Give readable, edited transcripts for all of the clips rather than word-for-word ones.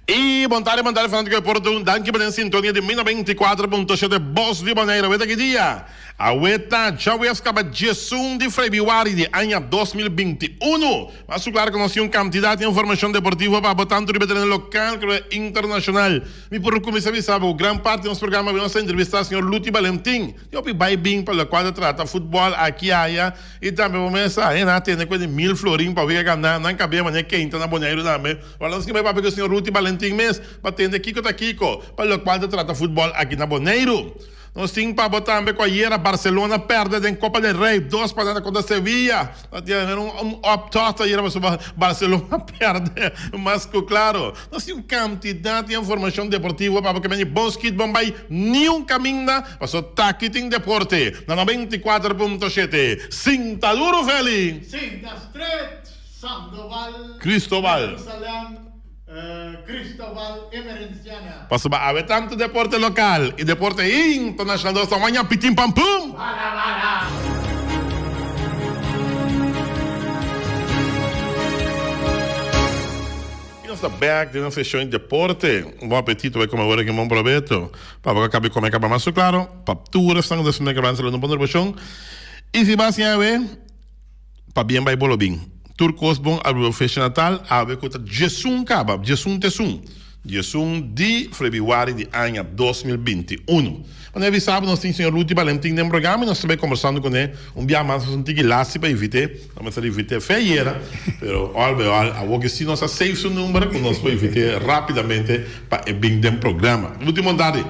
Y bon tarde, bon tarde fanatico de Porto. Un danki pa den sintonia di 94.7 Bos di Bonaire. Aweta ki dia? Aweta djawees kaba 11 di febrüari di aña 2021. Mas su claro ku nos tin un cantidad di informacion deportivo pa bo tanto riba tereno local como internacional. Mi por cuminsa bisa bo ku gran parti di nos programa nos ta entrevista señor Luti Valentin. Di hopi bai bin pa locual ta trata futbol aki aya. I tambe bo mes a hende a tende ku e di mil florin pa wega gana nan kabia manera keinta na Boneiru tambe. Ora nos kiba papia ku señor Ruti Balentin mes pa tende kiko ta kiko pa lokual ta trata futbòl aki na Boneiru. Nos tin pa bo tambe ku ayera Barcelona pèrdè den Copa del Rey dos pa nada kontra Sevilla. Ta tin un optocht ayera pasobra Barcelona pèrdè mas ku klaro. Nos tin un kantidat di informashon deportivo pa bo ke mende bon skit bon bai niun kaminda paso taki tin deporte na 94.7. Sinta duro Feli! Sinta stret Sandoval Cristobal. Jerusalem Cristobal Emerenciana. Pasobra awe tantu deporte lokal i deporte internashonal nos ta waña pitin pam pum! Bala bala! Y nos ta bek den nos seshon di deporte. Un bon apetito bay come awor aki, un bon probecho. Pa bo ka cabi come caba mas su claro. Pa tur esnan cu ta sinti cabansa lo no pone preshon. Y si bas ñawe, pa bien bay bo lo bin. Tur cos bon aruba fecha natal, awe cu ta djesun caba, djesun tesun. Djesun di febrüari di aña 2021. Manera bisa bo nos tin señor Rudy Valentin den programa y nos ta bay conversando cune un bia mas nos un tiki lasi pa invite. Nos mester invite fe ayera, pero al bij al awor ki si nos a save su number cu nos por invite rapidamente pa e bin den programa. Rudy bon tardi.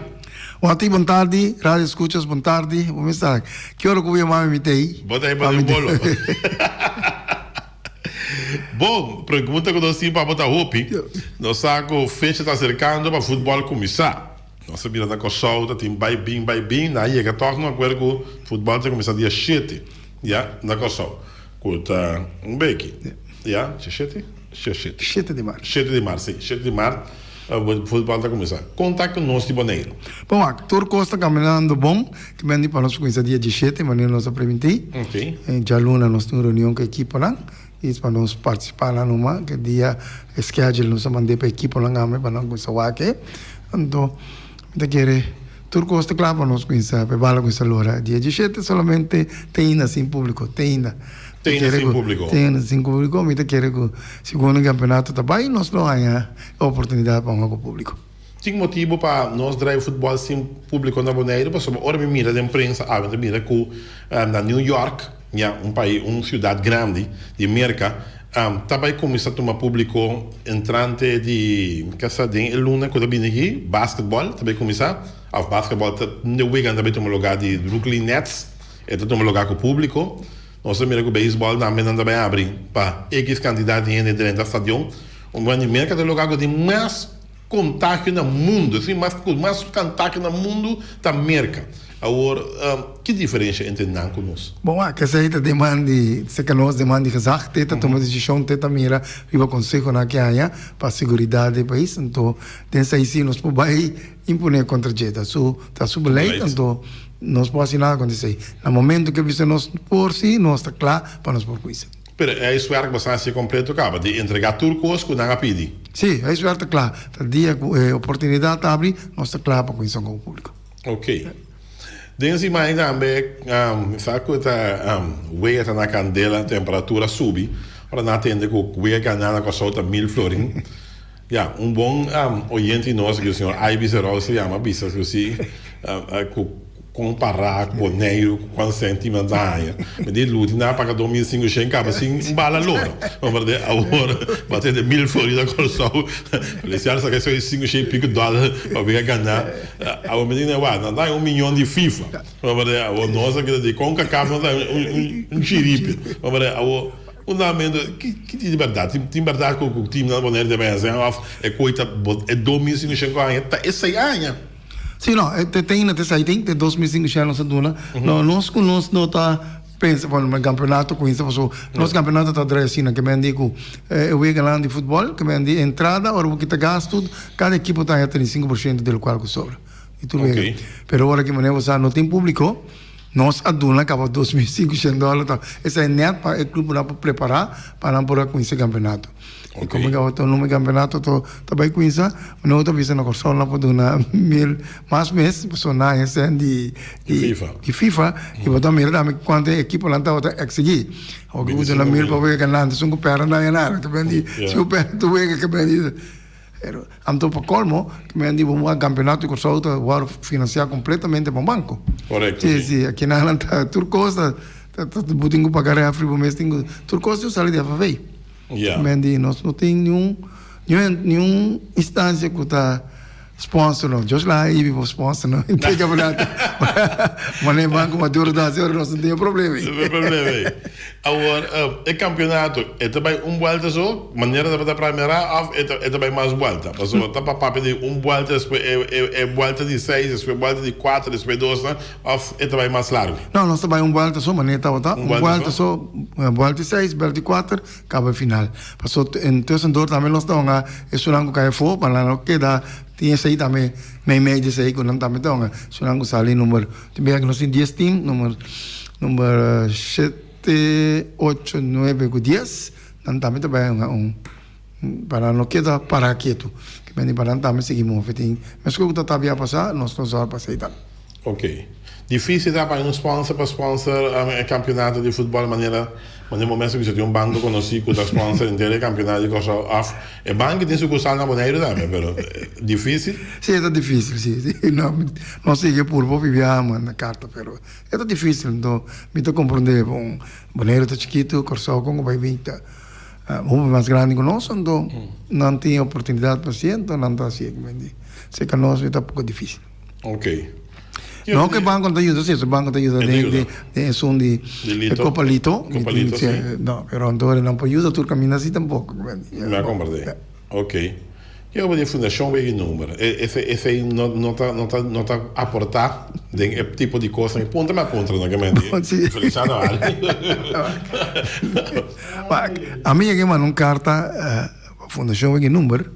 Wati bon tardi, radio escuchas bon tardi. Bo mester ki ora cu bo yama mi mi ta ey. Bo ta ey pa den bolo. Bon, pregunta cu nos tin pa bo ta hopi. Nos sa cu fecha ta acercando pa futbol cuminsa. Nos a mira na Kòrsou ta tin bai bin bai bin, nan a yega tòg na un akuerdo ku futbòl ta kuminsá dia shete, ya, na Kòrsou, ku ta un beki, ya, dje shete? Dje shete. Shete di mart. Shete di mart, si, shete di mart futbòl ta kuminsá. Kon ta ku nos di Boneiru? Bon wak, tur kos ta kaminando bon, ta bini pa nos kuminsá dia dje shete, manera nos a primintí. Oke. Djaluna nos tin un reunion ku ekiponan i pa nos partisipá nan numa, ke dia e schedule nos a mand'é pa ekiponan ame pa nan kuminsá wak e. Anto mi ta kere tur kos ta kla pa nos kuminsá, pa e bala kuminsá lora. Dia diesshete solamente te ainda sin públiko, te ainda. Te ainda sin públiko. Te ainda sin públiko. Mi ta kere ku segun e kampeonato ta bai nos lo haña e oportunidat pa hunga ku públiko. Tin motibu pa nos drai futbòl sin públiko na Boneiru? Pasobra ora mi mira den prensa awe mi ta mira ku na New York, ya, un pais, un siudat grandi di Merka, Ta bai kuminsá tuma públiko entrante di mi ka sa den e luna ku ta bini aki, basketbòl ta bai kuminsá, òf basketbòl ta e weganan ta bai tuma lugá di Brooklyn Nets, e ta tuma lugá ku públiko. Nos ta mira ku beisbòl tambe nan ta bai abri pa ekis kantidat di hende drenta stadion. Un di Merka ta e lugá ku tin mas kontagio na mundu, esei mas ku mas kontagio na mundu ta Merka. Awor, ki diferensha entre nan ku nos? Bon, wak, esei ta den man di, serka nos den man di gezag, te ta tuma desishon, te ta mira riba konsehonan ke haña pa seguridat di e pais. Anto, den esei si nos por bai imponé kontra dje. Ta su, ta su beleid, anto nos por hasi nada kontra esei. Na momento ke bisa nos por si, nos ta kla pa nos por kuisa. Pero e huiswerk bo sa hasi kompleto kaba, di entregá tur kos ku nan a pidi. Sí, e huiswerk ta kla. Ta dia ku e oportunidat abri, nos ta kla pa kuminsá ku públiko. Ok. Den e siman tambe mi sa ku ta wea ta na kandela, temperatura subi. Ora nan a tende ku wea ganá na Kòrsou ta mil florin. Ya, un bon oyente di nos, ku señor Ivy Serol se yama, bisa ku si ku kompará ku Boneiru ku kuan sèntim nan ta haña. Mi di luti nan a paga 2500 kaba sin un bala loro. Komprende? Awor bo a tende mil florin na Kòrsou, Feliciano saka esei 500 i piko dòler pa wea ganá. Awor mi di nan, wak, nan ta haña un miyon di FIFA. Komprende? Awor nos a keda di Concacaf nos ta haña un chiripi. Komprende? Awor Fundamento, ki ki tin di bèrdat? Tin tin bèrdat ku ku timnan Bonaire ta bai hasi òf e koi ta bo e 2500 aña ta esei aña? Sí, no, e te tin te esei tin, te 2500 nos a duna. No, nos ku nos no ta pensa, bueno, e kampeonato kuminsa paso nos kampeonato ta drai asina, ke men di ku e weganan di futbòl, ke men di entrada, ora bo kita gastu, kada ekipo ta haña 35 por shento di lokual ku sobra di tur wega. Pero ora ki manera bo sa no tin públiko. Nos a duna kaba 2500 dòler ta esei nèt pa e klupunan por prepará pa nan por a kuminsá e kampeonato. I komo kaba ta numa e kampeonato to ta bai kuminsá, nos ta bisa na Kòrsou nan por duna mil mas mes pasobra nan a hesèn di di di FIFA i bo ta mira tambe kuantu e ekiponan tabata eksigí. Awor ku bo duna mil pa wega nan ta esun ku pèrdè nan gana ta bini si bo pèrdè tur wega ke bini. Pero anto pa colmo, ke men di bo wak campeonato di Kòrsou ta wòrdu finansiá kompletamente pa un banko. Korekto, Si, si. si, akinan nan ta tur kos ta ta bo tin ku paga refri, bo mes tin ku, tur kos tin ku sali di FFA. Ya. Ke men di nos no tin niun niun niun instansia ku ta sponsor nos. Dios laha Ibi por sponsor nos henter campeonato. Manera banko Maduro ta hasi ora nos no tin e problema ei. No tin e problema ei. Awor, e campeonato e ta bay un buelta so, manera tabata primera, of e ta e ta bay mas buelta? Pasobra ta pa papia di un buelta despues e e e buelta di seis, despues buelta di cuater, despues dos nan, of e ta bay mas largo? No, nos ta bay un buelta so, manera tabata, Un un buelta buelta so? so, buelta di seis, buelta di cuater, caba e final. Pasobra en tussendoor tambe nos ta hunga esunnan cu cay afo, pa nan no keda tin esey tambe meimei di esey cu nan tambe ta hunga, esunnan cu sali number. Tin bia ku nos tin dies tim, number number shete, ocho, nuebe ku dies, nan tambe ta bai hunga un pa nan no keda para ketu. Ke mende pa nan tambe sigui move. Tin meskos ku ta tabia pasá, nos no sòru pa esei tambe. Ok. Difícil ta pa un sponsor pa sponsor e campeonato di futbol manera manera bo mes a bisa tin un banco conoci cu ta sponsor henter e campeonato di Kòrsou of e banco tin sucursal na Boneiru tambe pero difícil. Si e ta difícil si si no nos sigui puru hopi biaha manda carta pero e ta difícil anto mi ta comprende bon Boneiru ta chikitu Kòrsou con cu bai bin ta hopi mas grandi cu nos anto nan tin oportunidad pa haci anto nan ta haci si ca nos mi ta poco difícil. Ok. No ku e banko no ta yuda, si e banko ta yuda den den den esun di Di e Lito. Copa Lito. Copa Lito, si. No, pero anto nan por yuda tur kaminda asi tampoko. Mi a komprende. Ok. Ke oba di e fundashon wega e number? E ese esei no no ta no ta no ta aportá den e tipo di kosnan. E puntra mi a puntra no ke men di Si. Feliciano Ali. Ami yega manda un karta pa fundashon wega e number.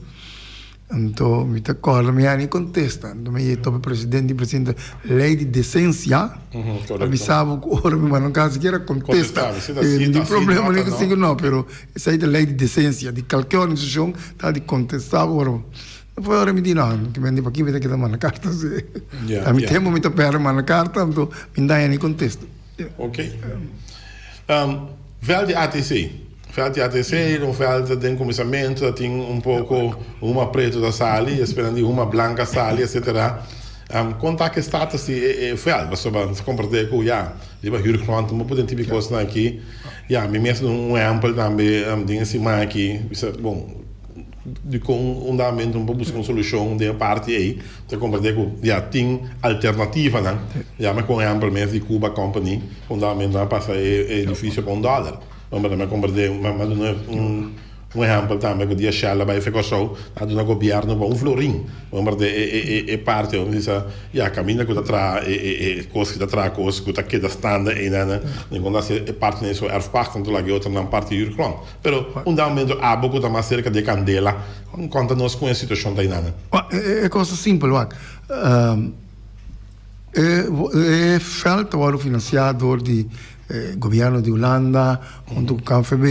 Anto mi ta kòrda mi a ni kontesta. Anto mi topa e presidente i presidente lei di desensia a bisa bo ku ora mi manda un kasa sikiera kontesta. Mi tin problema ni ku sigur no, pero esei ta lei di desensia di kalke organisashon ta di kontesta bo ora bo. Despues ora mi di no, mi di paki mi ta keda manda karta si. Ta mi tempu mi ta pèrdè manda karta anto mi no daña ni kontesta. Ok. Vèlt di ATC. Vèlt di ATC ta un vèlt den kuminsamentu ta tin un poko huma pretu ta sali, espenan di huma blanka sali etsetera. Kon ta ku e status di e vèlt? Pasobra nos a komprendé ku ya riba huurgrond no por den tipo di kosnan aki. Ya mi mes un ehèmpel tambe den e siman aki bisa bon dikon un dado no por buska un solushon den e parti ei. Ta komprendé ku ya tin alternativanan. Ya mi kon ehèmpel mes di Cuba Company un dado nan a pasa e edifisio pa un dòler. Nombre mi a komprendé mi a duna un un ehèmpel tambe ku dia Shell a bai fe Kòrsou a duna gobièrnu pa un florin. Nombre di e e e parti mi bisa ya kaminda ku ta traha e e e kos ki ta traha kos ku ta keda standa einan nan kon ta hasi e parti nan so erfpacht anto laga e otronan parti huurgrond. Pero un dado momento abo ku ta mas serka di e kandela konta nos kon e situashon ta einan. E kos ta simpel wak. E vèlt ta wòrdu finansiá dor di gobièrnu di Hulanda huntu ku KNVB,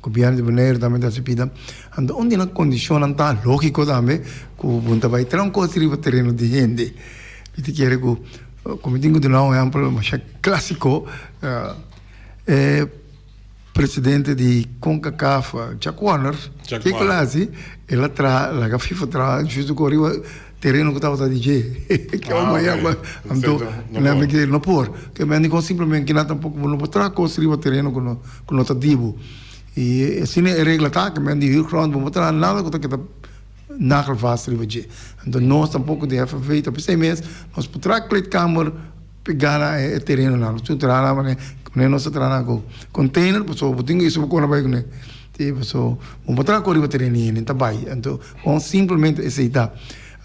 gobièrnu di Boneiru tambe ta hasi pida. Anto un di nan kondishonnan ta lógiko tambe ku bo ta bai traha un kos riba tereno di hende. Mi ta kere ku ku mi tin ku duna un ehèmpel masha klásiko e Presidente di Concacaf, Jack Warner, kiko el a hasi? El a traha, laga FIFA traha justo ku riba tereno ku tabata di dje. Ke ora maya anto nan mi kere no por. Ke men dikon simplemente kina tampoko bo no por traha kos riba tereno ku no ku no ta di bo. I asina e regla ta ke men di huurgrond bo no por traha nada ku ta keda nagelvast riba dje. Anto nos tampoko di FNV ta p'esei mes nos por traha kleedkamer. Pegá na e terenonan. Nos tin traha na manera manera nos ta traha na ku container pasobra bo tin ku hisa bo kona bai kuné. Sí, pasobra bo no traha ku riba tereno i hende ta bai. Anto kon simplemente esei ta.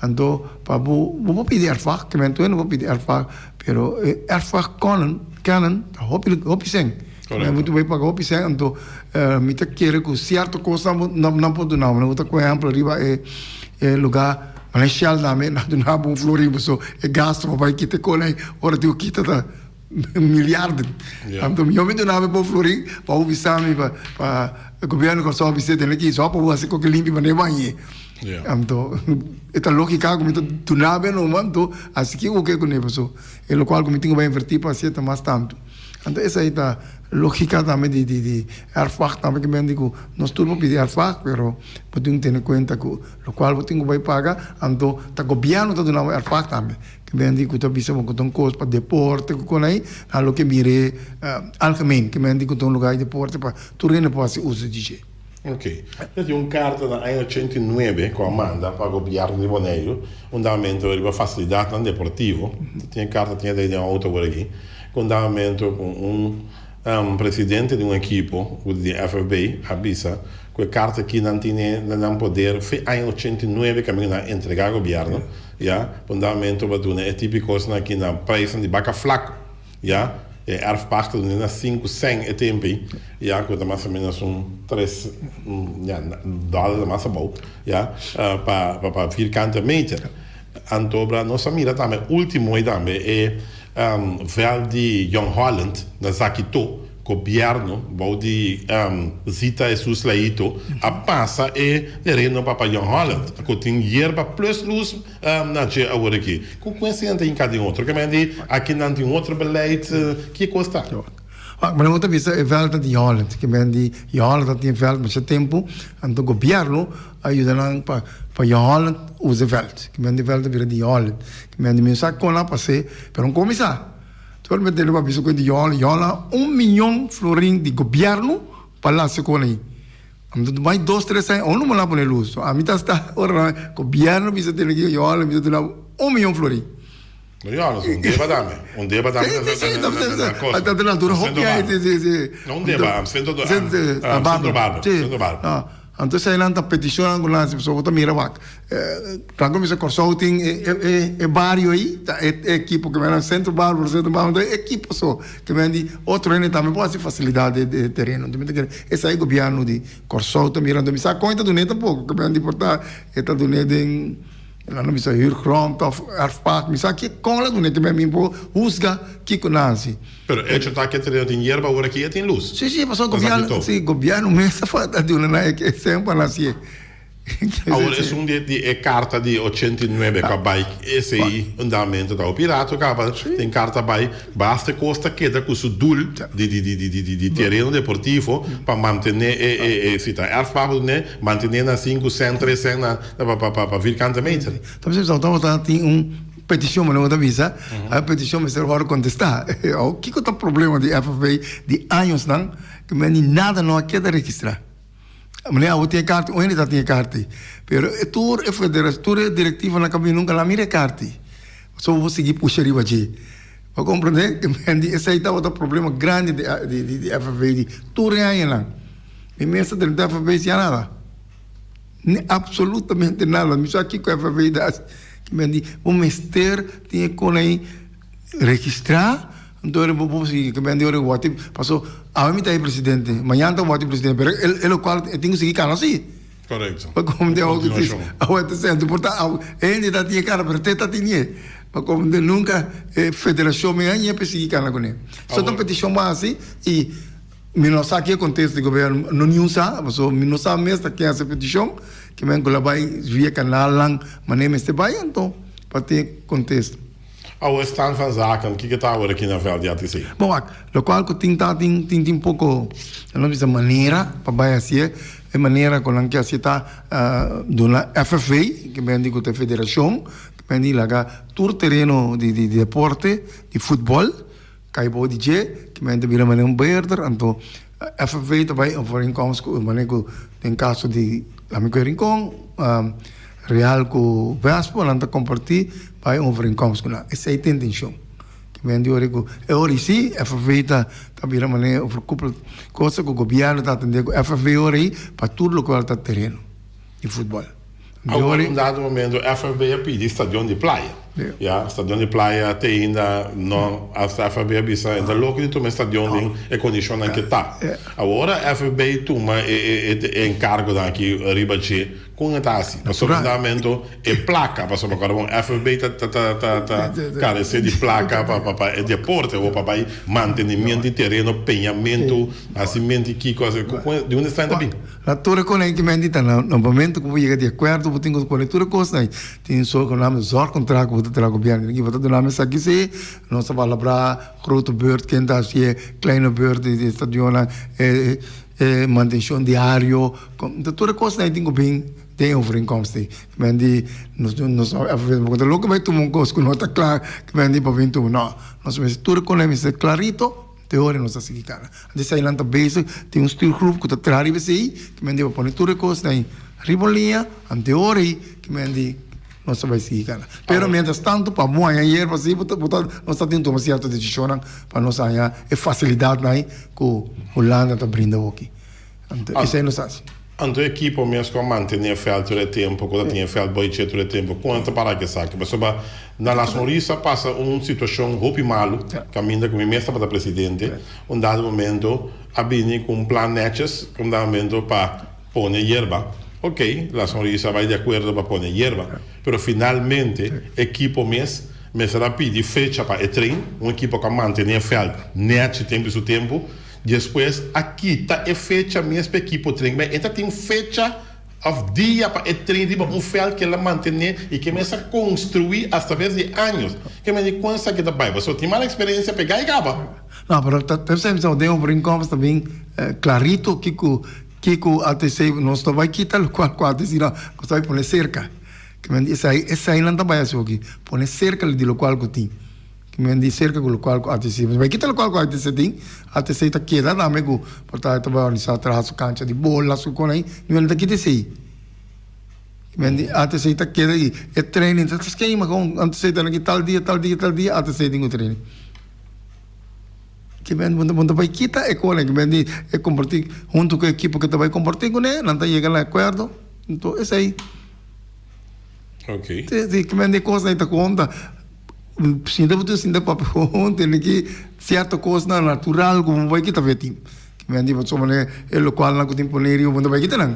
Anto pa bo bo por pidi erfpacht, ke men tur hende por pidi erfpacht, pero e erfpacht konen, kennen ta hopi hopi sèn. Bo tin bai paga hopi sèn anto mi ta kere ku sierto kosnan bo nan por duna bo. Nan bo ta ku ehèmpel riba e e lugá manera Shell tambe nan duna bo un florin pasobra e gasto pa bai kita e kola ei ora tin ku kita ta. Miljarden. Anto mi duna mi por florin pa bo bisa mi pa pa gobierno di Kòrsou bisa tene ki so pa bo hasi koke limpi manera bañ'é. Anto e ta lógika ku mi ta duna bo e numa anto hasi ki bo ke kuné paso e lokual ku mi tin ku bai invertí pa hasi e ta mas tantu. Anto esei ta lógika tambe di di di erfpacht tambe ke men di ku nos tur por pidi erfpacht pero bo tin ku tene kuenta ku lokual bo tin ku bai paga anto ta gobierno ta duna bo erfpacht tambe. Ke men ku ta bisa bo ku ta un kos pa deporte ku kon ei, nan lo ke mir'é algemeen. Ke men di ku ta un lugar di deporte pa tur hende por hasi uso di dje. Ok. Ta tin un karta na aña 89 ku a manda pa gobièrnu di Boneiru undamentu riba fasilidatnan deportivo. Ta tin e karta tin e den outo awor aki. Ku undamentu ku un presidente di un ekipo di FFB a bisa ku e karta aki nan tine na nan poder fe aña 89 kaminda nan a entregá gobièrnu. Ya, fundamento pa duna e tipo di kosnan aki na prijsnan di baka flak, ya, e erfpacht ta duna na sinku sèn e tempu ei, ya, ku ta mas o menos un tres, ya, dòler ta mas abou, ya, pa pa vierkante meter. Anto bra nos a mira tambe ultimo ei tambe e vèlt di Jong Holland na Zakito, Gobierno bou di Zita Jesus Leito a pasa e tereno pa pa Young Holland cu tin yerba plus luz na dje awor aki. Cu cu esei ta hinca den otro? Ke men di aki nan tin otro beleid? Ki cos ta? Wak, mane bo ta bisa e veld ta di Young Holland. Ke men di Young Holland ta tin e veld masha tempo, anto gobierno a yuda nan pa pa Young Holland usa e veld. Ke men di e veld ta bira di Young Holland. Ke men di mi no sa con a pas'e, pero un comisa. Tur mi tene pa bisa ku di Yola, Yola un miyon florin di gobièrnu pa lasa kon ei. Ami ta bai dos tres aña aun no a pone lus. So ami ta sta ora nan gobièrnu bisa tene ki Yola mi ta duna un miyon florin. No Yola un deba tambe, un deba tambe Si si si na cosa. Ta na dura hopi aña si si si. No un deba, centro centro barber, centro barber. Anto eseinan ta petishonnan ku nan hasi pasobra bo ta mira wak plan ku mester Kòrsou tin e bario ei ta e ekipo ke men Sentro Bárbaro Sentro Bárbaro ta e ekipo so ke men di otro hende tambe por hasi fasilidat di e tereno anto mi ta kere esei gobièrnu di Kòrsou ta mira anto mi sa kon e ta dun'é tampoko ke men di por ta e ta dun'é den Nan a bisa huurgrond of erfpacht, mi sa ki kon la duna ke mi por husga kiko nan hasi. Pero echo ta ke tereno tin yerba awor aki e tin lus. Si, si, pasobra gobierno, si, gobierno mes a falta duna nan e sen pa nan hasié. Awor esun di e karta di 89 ku a bai esei andamento ta hopi rato kaba den karta bai basta e kos ta keda ku su dul di di tereno deportivo pa mantene e e si ta erfpacht bo dun'é mantene na sinku sènt tres sènt na Pa pa pa pa vierkante meter. Ta bisa bisa tabata tin un peticion manera bo ta bisa, a peticion mester wòrdu kontestá. Awor kiko ta problema di FFB di añosnan ku men ni nada no a keda registrá. Manera abo tin e karta, un hende ta tin e karta ei, pero e tur e federacion, tur e directivonan ku a bini nunka la mira e karta ei. Pasobra bo sigui pusha riba dje. Bo a komprendé? Ku men di esei tabata problema grandi di di di FFB di tur e añanan. Mi mes ta drenta FFB sin nada. Ni absolutamente nada. Mi sa kiko FFA ta hasi. Ki men di, bo mester tin e kon ei registrá, anto ora bo por sigui. Ki men di ora wòrdu, paso awe mi ta e presidente, mañana ta wòrdu e presidente, pero e lokual e tin ku sigui kana si. Korekto. Pa komende awe ku tin, awe ta senti por ta awe e hende ta tin e kara pero te ta tinié. Pa komende nunka e federashon mi a ñe pa sigui kana kuné. So ta un petishon bo hasi i. Mi no sa ke kontesto di gobierno, no niun sa, pasobra mi no sa mes ta ken hasi petishon, ke men ku la bai via kanalnan manera mester bai anto pa tin kontesto. Awor stand van zaken, kiko ta awor aki na veld di ATC? Bon wak, lokual ku tin ta tin tin tin poko nos bisa manera pa bai hasié, e manera ku nan ke hasié ta duna FFV, ke men di ku ta e federashon, ke men di laga tur tereno di di deporte, di futbòl, Kai bou di dje, ki men ta bira manera un beerder, anto FFV ta bai overeenkomst ku manera ku den kaso di Lami ku e Rincon, Real ku Vespo nan ta kompartí bai un overeenkomst ku nan. Esei ta intenshon. Ki men di ora ku e ora si FFV ta ta bira manera overkoepeld kosa ku gobièrnu ta atendé ku FFV ora ei pa tur lokual ta tereno di futbòl. Awor un dado momento FFV a pidi stadion di playa. Ya, stadion di Playa te ainda no, hasta FFB a bisa e ta loco di tuma e stadion den e condicionnan ke ta. Awor ora FFB tuma e e encargonan aki riba dje, con e ta haci? Pasobra fundamento e placa, pasobra acorda bon FFB ta ta ta ta ta carece di placa pa pa pa e deporte o pa bay mantenimiento di tereno, peñamento, hacimento di kico, di unda esnan ta bin? Na tur e konen ki men di ta na momento ku bo yega di akuerdo bo tin ku pone tur e kosnan ei. Tin un zogenaamde zorgcontract ku bo ta traha gobièrnu. Tin ki bo ta duna mi esaki si nos ta palabrá grote beurt ken ta hasié, kleine beurt di e stadionnan, e e mantenshon diario. Ta tur e kosnan ei tin ku bin den e overeenkomst ei. Ki men di nos nos bo ta loke bai tuma un kos ku no ta kla ki men di pa bin tuma. No, nos mester tur e konen mester klarito. Te ora nos ta sigui kana. Antes esei nan ta bezig, tin un stuurgroep ku ta traha riba esei, ki men di pa pone tur e kosnan ei riba un liña, ante ora ei ki men di nos ta bai sigui kana. Pero mientras tanto pa bo haña yerba si bo ta bo ta nos ta tin tuma sierto desishonnan pa nos haña e fasilidatnan ei ku Hulanda ta brinda awoki. Anto esei nos ta hasi. Anto e ekipo mes ku a mantené e vèlt tur e tempu, ku ta tin e vèlt boich'é tur e tempu, kon nan ta para ku esaki? Pasobra na La Sonrisa a pasa un situashon hopi malu, kaminda ku mi mes tabata presidente, un dado momento a bini ku un plan nètjes, un dado momento pa pone yerba. Oké, La Sonrisa a bai di akuerdo pa pone yerba, pero finalmente e ekipo mes mester a pidi fecha pa e trein, un ekipo ku a mantené e vèlt nèchi tempu i su tempu. Despues a kita e fecha mes pa ekipo tren. E ta tin fecha of dia pa e tren riba un veld ke el a mantene y ke mes a construi atraves di años. Ke mende con esaki ta bay? Pasobra tin mal experiencia pega y caba. No, pero ta ta esei den overeenkomst ta bin clarito kiko kiko ATC nos no bay kita locual cu ATC no, nos ta bay pone cerca. Ke mende esei eseinan ta bay haci hoki, pone cerca di locual cu tin. Men di serka ku lokual ku ATC. Pasobra kita lokual ku ATC tin, ATC ta keda tambe ku por ta ta bai organisá traha su kancha di bola, su kon ei. Men ta kita esei. Men di ATC ta keda i e training ta skema kon ATC ta ki tal dia, tal dia, tal dia ATC tin ku training. Ki men bo ta bai kita e kon ei. Men di e kompartí huntu ku e ekipo ku ta bai kompartí kuné, nan ta yega na akuerdo. Anto esei. Ok. Si, si, ki men di kos ei ta konta. Sinta bo tin sinta papia gewoon tene ki cierto cosnan natural cu bo bay kita fe tin. Ki men di pasobra manera e locualnan cu tin pone riba bo no bay kita nan.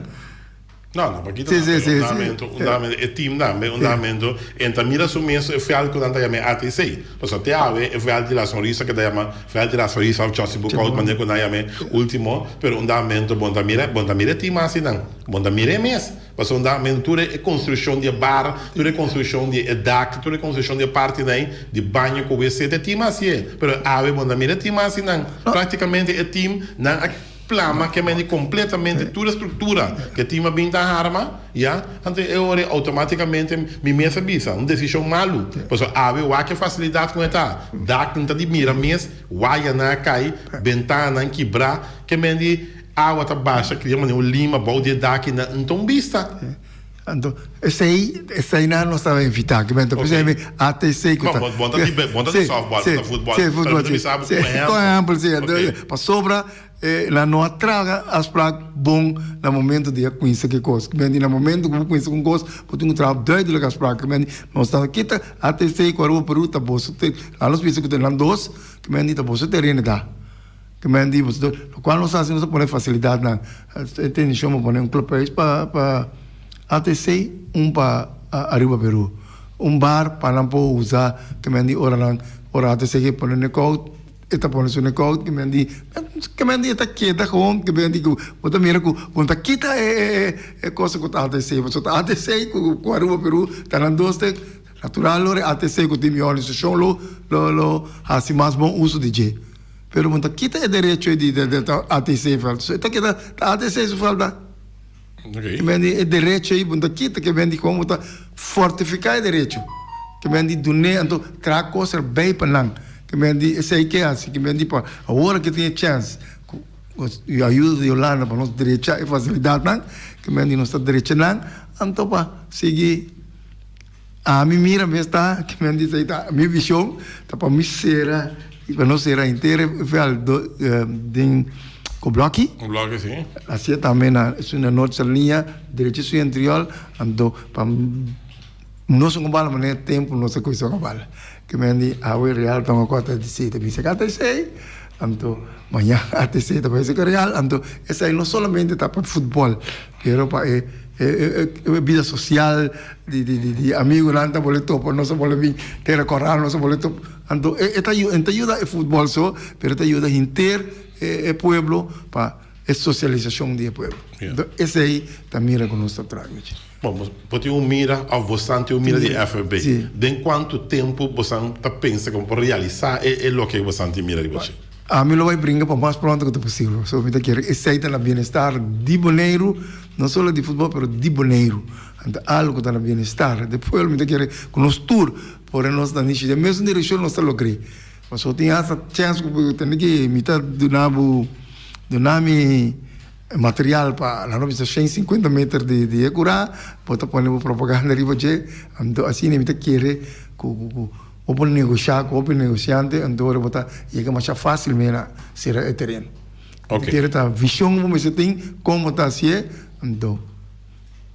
No, no bay kita nan, pero un damento, un damento e team tambe, un damento en ta mira su mes e veld cu nan ta yama e ATC. Pasobra te awe e veld di La Sonrisa ke ta yama veld di La Sonrisa of Chelsea Boekhoudt manera cu nan yama e ultimo, pero un damento bo no ta mira, bo no ta mira e team asi nan, bo no ta mira e mes. Pasobra men tur e konstrukshon di e bar, tur e konstrukshon di e dak, tur e konstrukshon di e partinan ei di baño ku wc, ta e team a hasié. Pero awe bo no ta mira e team a hasi nan. Praktikamente e team nan a plama kemende kompletamente tur e struktura ku e team a bin ta harma, ya. Anto e ora ei outomatikamente mi mes a bisa, un desishon malu. Pasobra awe wak e fasilidat ku e ta. Daknan ta di mira mes, wayanan a kai, bentananan kibrá, kemende. Awa ta basha kria manera un lima bou di e daki na nton bista. Anto esei eseinan nos tabata invitá ki bento Ok. P'esei ATC ku ta Bon, bon ta di bon ta di softball, bon ta futbòl. Sí, Pero futbòl, mi ta sí. bisa bo Sí, ku ehèmpel. ku ehèmpel, sí. Anto Ok. pasobra nan no a traha afspraak bon na momento di a kuminsá ku e kos. Ki benti na momento ku bo kuminsá ku un kos bo tin ku traha duidelijk afspraak. Ki benti nos ta kita ATC ku Aruba Peru ta boso te laat nos bisa ku ta nan dos ki benti ta boso tereno ta. Ke men di boso lokual nos hasi nos a pone fasilidatnan e tenishon pa pone un clubhuis pa pa ATC un pa Aruba Peru un bar pa nan por usa ke men di ora nan ora ATC ke pone nekout e ta pone su nekout ke men di ke men di e ta keda gewoon ke men di ku bo ta mira ku bo no ta kita e e e cosa ku ta ATC pasobra ta ATC ku Aruba Peru ta nan dos te natural ora ATC ku tin mihor organisashon lo lo lo hasi mas bon uso di dje. Pero bo ta kita e derecho di ATC veld. So e ta keda ta ATC su veld da. Okay. Ke men di e derecho ei bo ta kita ke men di kon bo ta fortifica e derecho. Ke men di dun'é anto traha kos erbij pa nan. Ke men di esei ke hasi ke men di pa awor ke tin e chèns ku ayuda di Hulanda pa nos drecha e fasilidatnan ke men di nos ta drecha nan anto pa sigui. Ami mira mes ta ki men di ta mi vision ta pa mi sera pa nos sera henter e veld den ku bloki. Ku bloki si. Asia tambe na su na noord liña derecho su antriol anto pa. Nos un bala manera tempu nos a kuminsá hunga bala. Ke men di awe Real ta hunga ku ATC ta bisa ku ATC, anto mañan ATC ta bisa ku Real, anto esei no solamente ta pa futbòl pero pa e e bida sosial di di di amigunan ta bole topa nos a bole bin tera kòrá nos a bole topa anto e ta e ta yuda e futbòl so pero e ta yuda henter e pueblo pa e sosialisashon di e pueblo. Esei ta mira ku nos ta traha. Bon, bo tin un mira of bosan tin un mira di FFB. Den cuanto tempo bosan ta pensa cu bo por realisa e e loke bosan tin mira riba dje? Ami lo bay bringa pa mas pronto cu ta posibel. So mi ta kere esey ta na bienestar di Boneiru, no solo di futbol pero di Boneiru. Anto algo cu ta na bienestar di pueblo mi ta kere cu nos tur pone nos na nishi den mesun direccion nos ta logr'e. Pasobra tin hasta chens cu bo tende ki mi ta duna bo duna mi. E material pa nan a bisa shen sinkuenta meter di di e kurá, bo ta pone bo propaganda riba dje, anto asina mi ta kere ku ku ku bo por negoshá ku hopi negosiante, anto ora bo ta yega masha fásilmente na sera e tereno. Mi ta kere ta vishon ku bo mester tin kon bo ta hasié, anto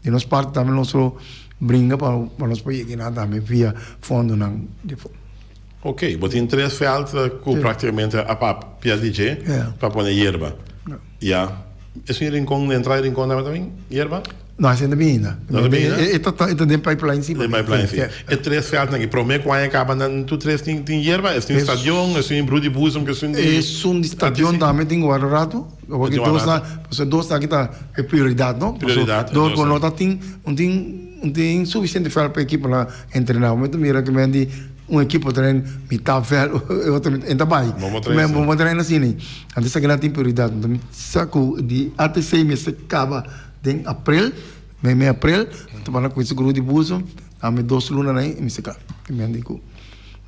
di nos parti tambe nos lo bringa pa pa nos por yega nan tambe via fondonan di. Ok, bo tin tres veld ku praktikamente a papia di dje pa pone yerba. Ya. Esun e rincon, e entrada di rincon tambe ta bin yerba? No, esei no ta bin ainda. No ta bin ainda? E ta den pipeline si. Den pipeline si. E tres veldnan aki, prome ku aña kaba nan tur tres tin yerba? Esun di stadion, esun di Brudi Boezem, esun di. Esun di stadion tambe tin guarda rato. Pasobra dos nan, pasobra dos nan aki ta e prioridat no. Prioridat. Dor ku no ta tin, no tin, no tin sufisiente veld pa ekiponan entrena. Mi ta mira ku men di. Un ekipo train mitad veld, e otro mitad, en ta bai. Bo train asina. Bo train asina. Anto esaki nan tin prioridad. Anto mi sa ku di ATC mester kaba den aprel, mei mei aprel, anto bo nan kuminsa ku Rudy Boezem, nan mi dos luna nan i mester kla. I mi a di ku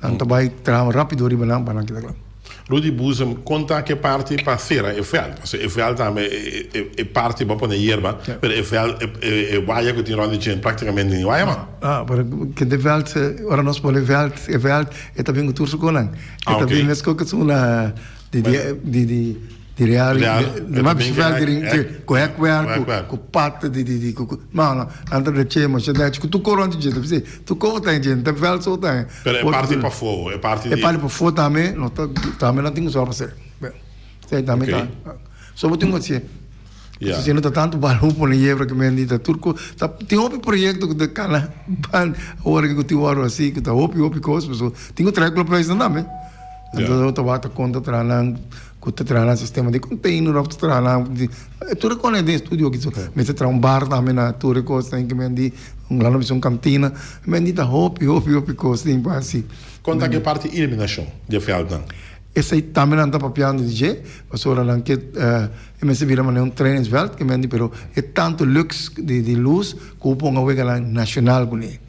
nan ta bai traha rapido riba nan pa nan keda kla. Rudy Boezem konta ke parti pa sera e veld. Pasobra e veld tambe e parti bo a pone yerba, pero e veld e waya ku tin rònt di dje praktikamente ni waya mas. Ah, pero kende veld, ora nos pone veld, e veld e ta bin ku tur su konan. E ta bin meskos ku su na di di di di di real, di mas bishi veld di rin, ku hekwerk, ku pat di di di ku no no, nan ta dje masha dèchi ku tur ko rònt di dje, ta bisei tur ko ta dje, ta veld so ta. Pero e parti pafó, e parti di. E parti pafó tambe no ta, tambe nan tin ku sòru pa ser. Esei tambe ta. So bo tin ku hasié. Ya. Si no ta tantu balon pone yebra ku men di ta tur kos. Ta tin hopi proyekto ku ta kana ban awor ku tin wòrdu hasi ku ta hopi hopi kos pasobra tin ku traha klophuisnan tambe. Anto ta wak ta konta traha nan ku ta traha nan sistema di container òf ta traha nan di tur e kos den estudio aki so mester traha un bar tambe na tur e kosnan ku men di un landa bisa un kantina men di ta hopi hopi hopi kos tin pa hasi. Kon ta ku e parti iluminashon di e vèldnan? Esei tambe nan ta papiando di dje, pasobra nan ke e mester bira manera un trainingsveld, ke men di pero e tantu lux di di lus ku bo ponga weganan nashonal kuné.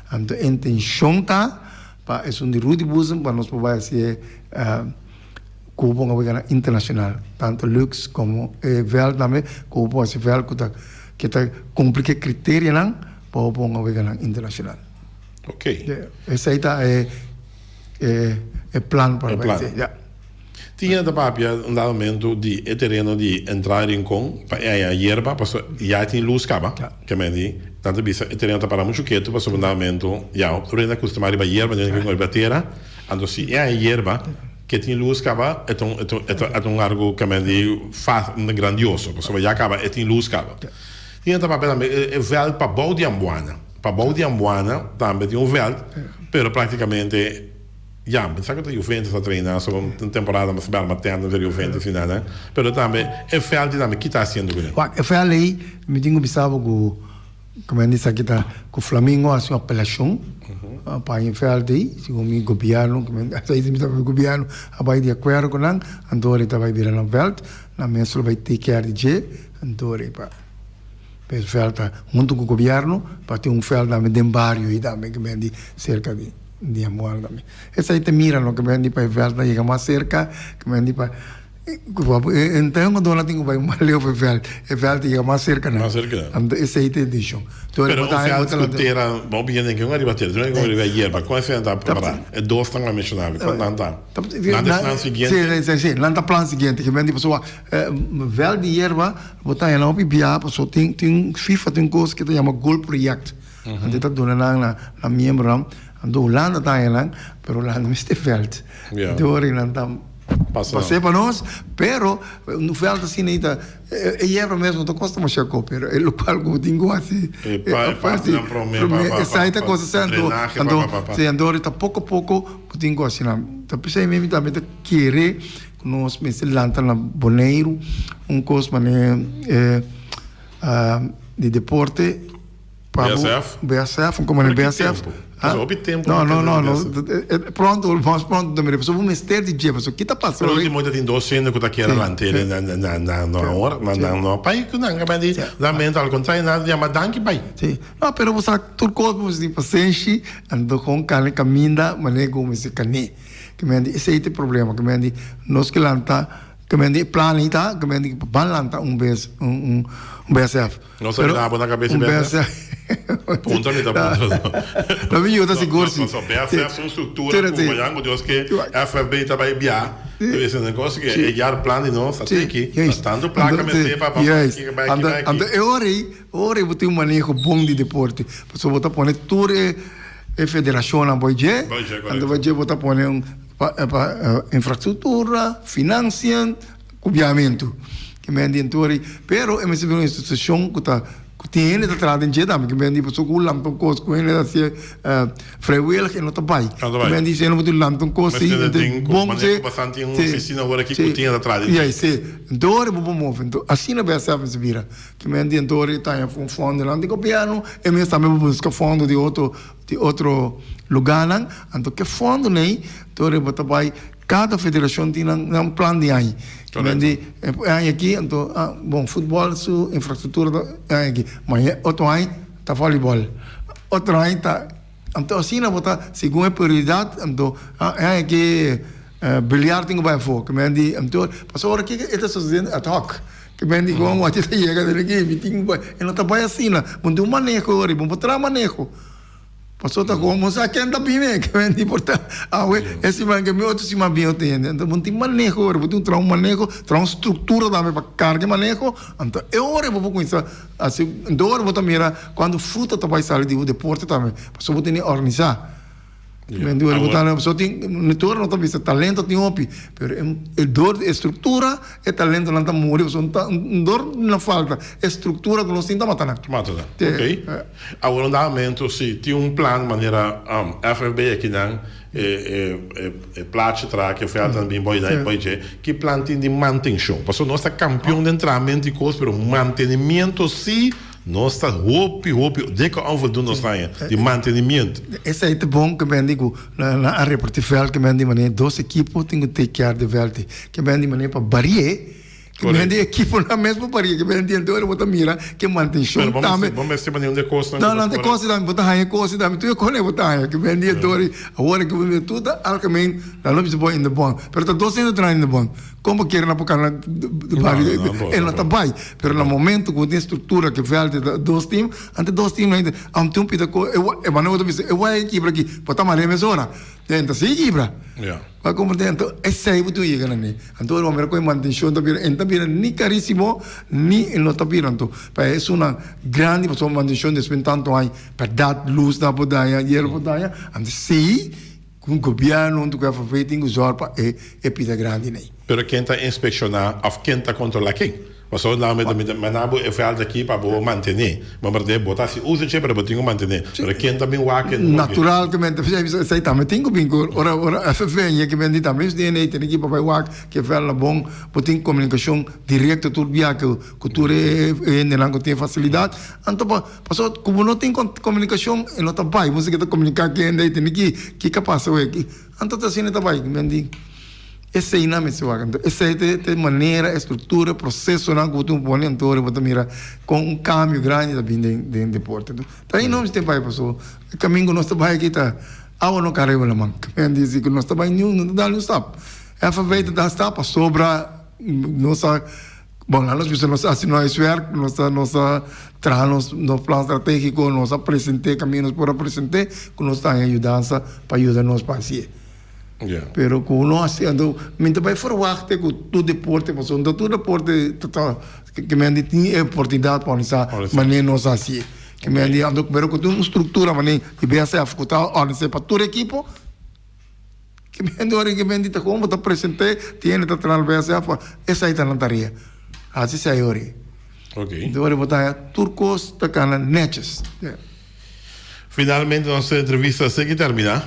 Anto e intenshon ta pa esun di Rudy Boezem pa nos por bai hasié ku bo ponga weganan internashonal, tantu lux komo e veld tambe ku bo por hasi veld ku ta ke ta kumpli ku e kriterianan pa bo ponga weganan internashonal. Ok. Esei ta e. E plan pa E plan. Ya. Tin hende ta papia un dado momento di e tereno di entrada Rincon pa e haña yerba pasobra ya tin lus kaba. Ya. Ke men di nan ta bisa e tereno ta para muchu ketu pasobra un dado momento ya tur hende a kustumá riba yerba no hende ke riba tera. Anto si e haña yerba ke tin lus kaba e ta un e ta e ta e ta un algu ke men di fas grandioso pasobra ya kaba e tin lus kaba. Ya. Tin hende ta papia tambe e vèlt pabou di Ambuana. Pabou di Ambuana tambe tin un vèlt, pero praktikamente ya, mi sa ku ta Juventus ta treina so un temporada mas bèl ma tènt entre Juventus i nan, pero tambe e vèlt di tambe ki ta hasiendo kuné? Wak, e vèlt ei mi tin ku bisa bo ku komo hende sa kita ku Flamingo a hasi un apelashon pa e vèlt ei, segun mi gobièrnu, mi ta papia gobièrnu a bai di akuerdo ku nan, anto ora e ta bai bira nan vèlt, nan mes lo bai take care di dje, anto ora e pa. P'e vèlt ta huntu ku gobièrnu pa tin un vèlt tambe den bario ei tambe ke men di serka di di Ambuana tambe. Esei ta mira no ke men di pa e vèlt nan yega mas serka ke men di pa Enten ku dona tin ku bai mas leu pa e vèlt e vèlt ta yega mas serka nan. Mas serka nan. Anto esei ta e intenshon. Pero un vèlt ku tera bo bini den ke un ariba tera tin un ariba yerba kon esei nan ta prepará? E dos nan a menshoná mi kon nan ta? Nan ta esnan siguiente? Si si nan ta plan siguiente ke men di pasobra vèlt di yerba Bo ta haña hopi bia paso tin tin FIFA tin un kos ke ta yama gol project. Anto e ta duna nan na nan miembronan. Anto Hulanda ta haña nan, pero Hulanda mester vèlt. Anto ora nan ta pas'é pa nos, pero un vèlt asina ei ta, e yerba mes no ta kosta masha ko, pero e lokual ku bo tin ku hasi, esei ta kosta sèn. Anto, anto, anto ora ta poko poko bo tin ku hasi nan. Ta p'esei mi tambe ta kere ku nos mester lanta na Boneiru un kos manera di deporte. BSF? BSF, un komani BSF. Paso hopi tempu. No, no, no, no. Pronto, mas pronto ta mira. Paso bo mester di dje, paso kita pasa. Pero ultimo ta tin dos hende ku ta kier lant'e na na na no awor, ma nan no pai ku nan a di lamento, al kontrario nan a yama danki pai. Si. No, pero bo sa tur kos bo mester tin pasenshi, anto kon kane kaminda manera ku bo mester kane. Ke men di esei ta e problema, ke men di nos ke lanta, ke men di e plan ei ta, ke men di ban lanta un bes un BSF. Nos a mira bo na cabeza y BSF. Punta mi ta punta. No mi yuda sigur si. Paso BSF su structura cu mañan cu Dios ke FFB ta bay bia. Esei na cos ke e yar plan di nos ta tiki. Ta tanto placa mester pa pa aki bay aki bay aki. Anto e ora ei, ora ei bo tin un maneho bon di deporte. Pasobra bo ta pone tur e e federacionnan bo dje. Anto bo dje bo ta pone un pa pa infrastructura, financiën. Ku biamentu ke men di entori, pero e mester bira un institushon ku ta ku tin hende ta traha den dje tambe ke men di pasobra ku lanta un kos ku hende ta hasié vrijwillig e no ta bai ke men di si hende por tin lanta un kos si bon si si si entori bo por move enton asina BSF mester bira ke men di entori ta haña un fondonan di gobièrnu e mes tambe bo buska fondo di otro di otro lugánan anto ke fondo nei entori bo ta bai. Kada federashon tin nan nan plan di aña. Men di e aña aki anto ah bon futbòl su infrastruktura ta e aña aki ma e otro aña ta vòlibòl otro aña ta anto asina bo ta segun e prioridat anto ah e aña aki biliar tin ku bai afó ke men di anto pasobra ora kiko e ta sosediendo ad hoc ke men di kon wak ta yega den aki mi tin ku bai e no ta bai asina bo tin un maneho ora bo por traha maneho. Pasobra ta komo sa ken ta bini ke men di por ta awe e siman ke mi otro siman bin otro hende. Anto bo tin maneho ora bo tin traha un maneho, traha un struktura tambe pa karga e maneho, anto e ora bo por kuminsá hasi, anto e ora bo ta mira kuantu fruta ta bai sali di bo deporte tambe, pasobra bo tene organisá. Men di ora bo ta pasobra tin tur ora no ta bisa talento tin hopi, pero e dor di e struktura e talentonan ta muri pasobra un dor na falta e struktura ku nos tin ta mata nan. Mata nan, ok. Awor un dado momento si tin un plan manera FFB akinan e plachi traha ke veldnan bin boy dai boy dje, ki plan tin di mantencion? Pasobra nos ta campeon den trahamento di cos pero mantenimiento si nos ta hopi hopi dikke onvoldoende nos haña di mantenimiento. Esei ta bon ke men di ku nan a reparti veld ke men di manera dos ekipo tin ku take care di veld ke men di manera pa barié. Ki men di ekiponan mes bo paria ki men di ento ora bo ta mira ke mantenshon tambe. Bo mester manda un de kosnan. No, no, de kos tambe bo ta haña kos tambe tur e kos bo ta haña ki men di ento ora awor ki bo mira tur ta algemeen nan lo bisa bo in de bon pero ta dos hende traha in de bon kon bo kere nan por kana e no ta bai pero na momento ku bo tin struktura ke vèlt ta dos team ante dos team nan a tin un pita kos e manera bo ta bisa e waya kibra aki bo ta mara e mesora ta sigui kibra. Bo a komprendé? Anto esei bo tin ku yega na mi. Anto ora bo mira ku e mantenshon ta bira, e no ta bira ni karísimo ni e no ta bira. Anto pa esunnan grandi pasobra mantenshon despues di tantu aña, bèrdat lusnan por daña, yerba por daña, anto esei ku gobièrnu huntu ku FFV tin ku zòrg pa e e pida grandi nei. Pero ken ta inspekshoná òf ken ta kontrolá ken? Pasobra nan mi ta manda bo e vèlt aki pa bo mantené. Ma berdé bo ta hasi uso dje pero bo tin ku mantené. Pero ken ta bin wak ken no. Naturalmente esei tambe tin ku bin ku ora ora FFV yega bin di tambe su DNA tene ki pa bai wak ke vèlt na bon bo tin komunikashon direkto tur bia ku ku tur e hendenan ku tin e fasilidat. Anto pa pasobra ku bo no tin komunikashon e no ta bai bo mester ta komuniká ku e hende ei tene ki kiko a pasa awor aki. Anto ta asina ta bai. Eseinan mester wak. Anto esei ta e manera, e struktura, e prosesonan ku bo tin ku pone anto ora bo ta mira kon un kambio grandi ta bin den den deporte. Anto ta ei nos mester bai pasobra e kamin ku nos ta bai aki ta awa no kara riba laman. Kaminda di si ku nos ta bai niun no ta dal niun stap. FFV ta dal stap pasobra nos a bon laat nos bisa nos a hasi nos huiswerk, nos a nos a traha nos nos plan strategiko, nos a present'é kaminda nos por a present'é ku nos ta haña yudansa pa yuda nos pa hasié. Pero ku no hasi anto mi ta bai ferwachta ku tur deporte pasobra no tur deporte ta ta ke men di tin e oportunidat pa organisá manera nos a hasié. Ke men di anto pero ku tin un struktura manera di BSF ku ta organisá pa tur ekipo. Ke men di ora ke men di ta kon bo ta present'é tin hende ta traha na BSF esei ta nan tarea. Hasi esei ora. Enton ora bo ta haña tur kos ta kana nètjes. Finalmente nos entrevista a sigui termina,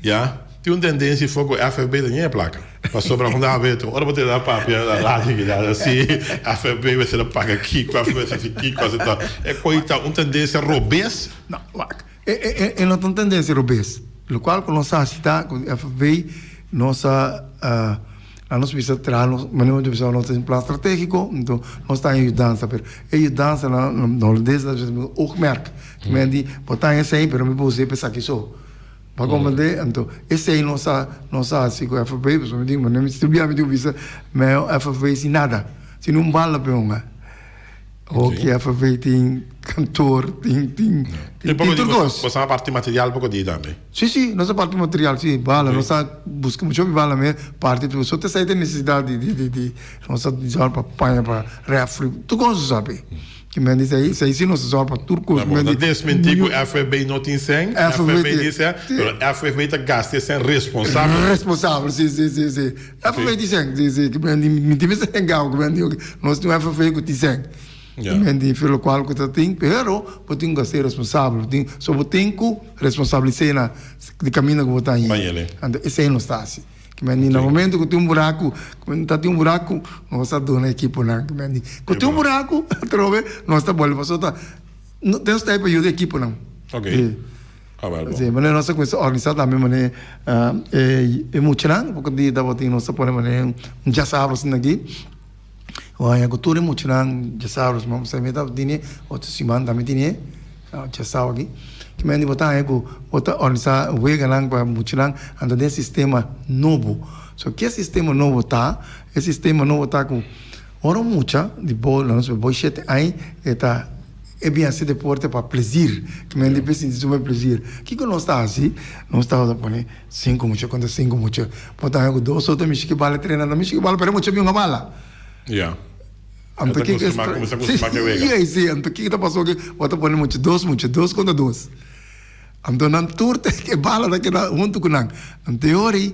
ya. Tin un tendencia for cu FFB ta ñe placa. Pasobra unda a beto, ora bo ta da papia na radio ki da si FFB mester a paga kico, FFB mester haci kico, haci tal. E coi ta un tendencia robes. No, wak. E, e, e no ta un tendencia robes. Locual cu nos a haci ta cu FFB nos a, A nos bisa traha nos manera nos bisa nos tin plan strategico enton nos ta haña yudansa pero e yudansa nan na holandes nan ta bisa oogmerk ta meen di bo ta haña esei pero mi por us'e pa esaki so bo a comprende anto esei nos a nos a hasi ku FFB pasobra mi tin manera mi studia mi tin ku bisa meo FFB sin nada sin un bala pe hunga. Hoki FV tin kantoor, tin tin tin tur kos. Boso a parti material poko di tambe? Si si, nos a parti material si, bala, nos a buska mucho hopi bala mes parti tur, so ta esei ta e nesesidat di di di nos a zòrg pa paña pa refri, tur kos nos a habi. Ki men di esei, esei si nos a zòrg pa tur kos. Bo ta desmentí ku FFB no tin sèn, FFB tin sèn, pero FFB ta gasta e sèn responsabel. Responsabel, si si si si. FV tin sèn, si, si, ki men di, mi tin mester den gau, ki men di, oke, nos tin un FV ku tin sèn. Ki men di, for lokual ku ta tin, pero bo tin ku a ser responsabel, bo tin, so bo tin ku responsabilisé na di kaminda ku bo ta hí. Anto esei nos ta hasi. Ki men di, na momento ku tin un buraku, ku men ta tin un buraku, nos ta duna ekiponan, ki men di, ku tin un buraku, atrobe nos ta bolbe, pasobra ta, nos ta ei pa yuda ekiponan. Sí, manera nos a kuminsá organisá tambe manera e muchanan, poko dia tabatin nos a pone manera un djasabra asina aki, bo haña ku tur e muchanan djasabra siman pasá mi tabatin e, otro siman tambe tin e djasabra aki, ki manera bo ta haña ku bo ta organisá weganan pa muchanan anto den sistema nobo. So ke sistema nobo ta? E sistema nobo ta ku ora un mucha di bo, nos bo shete aña e ta. E bin hasi deporte pa plezir, ki men di sinti suma plezir. Kiko nos ta hasi? Nos tabata pone sinku mucha kontra sinku mucha. Bo ta haña ku dos otro mishi ki bala trena nan mishi ki bala pero e mucha bin hunga bala. Ya. Anto E ta kiko kustumá, kuminsá kustumá ku e wega. Si, si. Anto kiko ta pasó ku bo ta pone mucha dos mucha, dos kontra dos. Anto nan tur ta e bala ta keda huntu ku nan. Anto e ora ei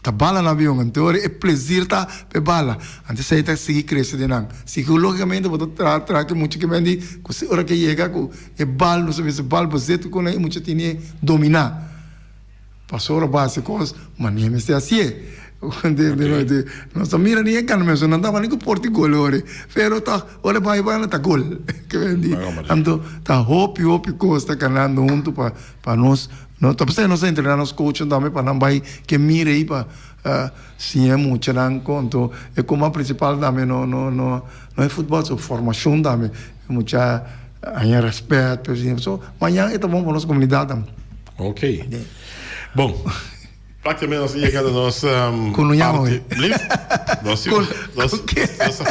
ta bala nan avion, anto e ora ei e plezir ta pa e bala. Anto esei ta sigui krese den nan. Psikologikamente bo ta traha traha ku e mucha ke men di ku si ora ke yega ku e bal nos a bisa bal bo zet ku nan e mucha tene dominá. Pasobra bo hasi kos manera mester hasié. Nos ta mira ni e gana mes, nan tabata ni ku por tin gol ora, pero ta ora e bai bai ta gol. Anto ta hopi hopi kos ta kanando huntu pa pa nos, no ta p'esei nos ta entrená nos coachnan tambe pa nan bai ke mira ei pa siña e muchanan kon. Anto e koma prinsipal tambe no no no no e futbòl so formashon tambe, e mucha haña rèspèt, so mañan e ta bon pa nos komunidat tambe. Ok. Bon. Prácticamente nos a yega na nos Con un llama parti. Lief? Nos Con nos con ke? nos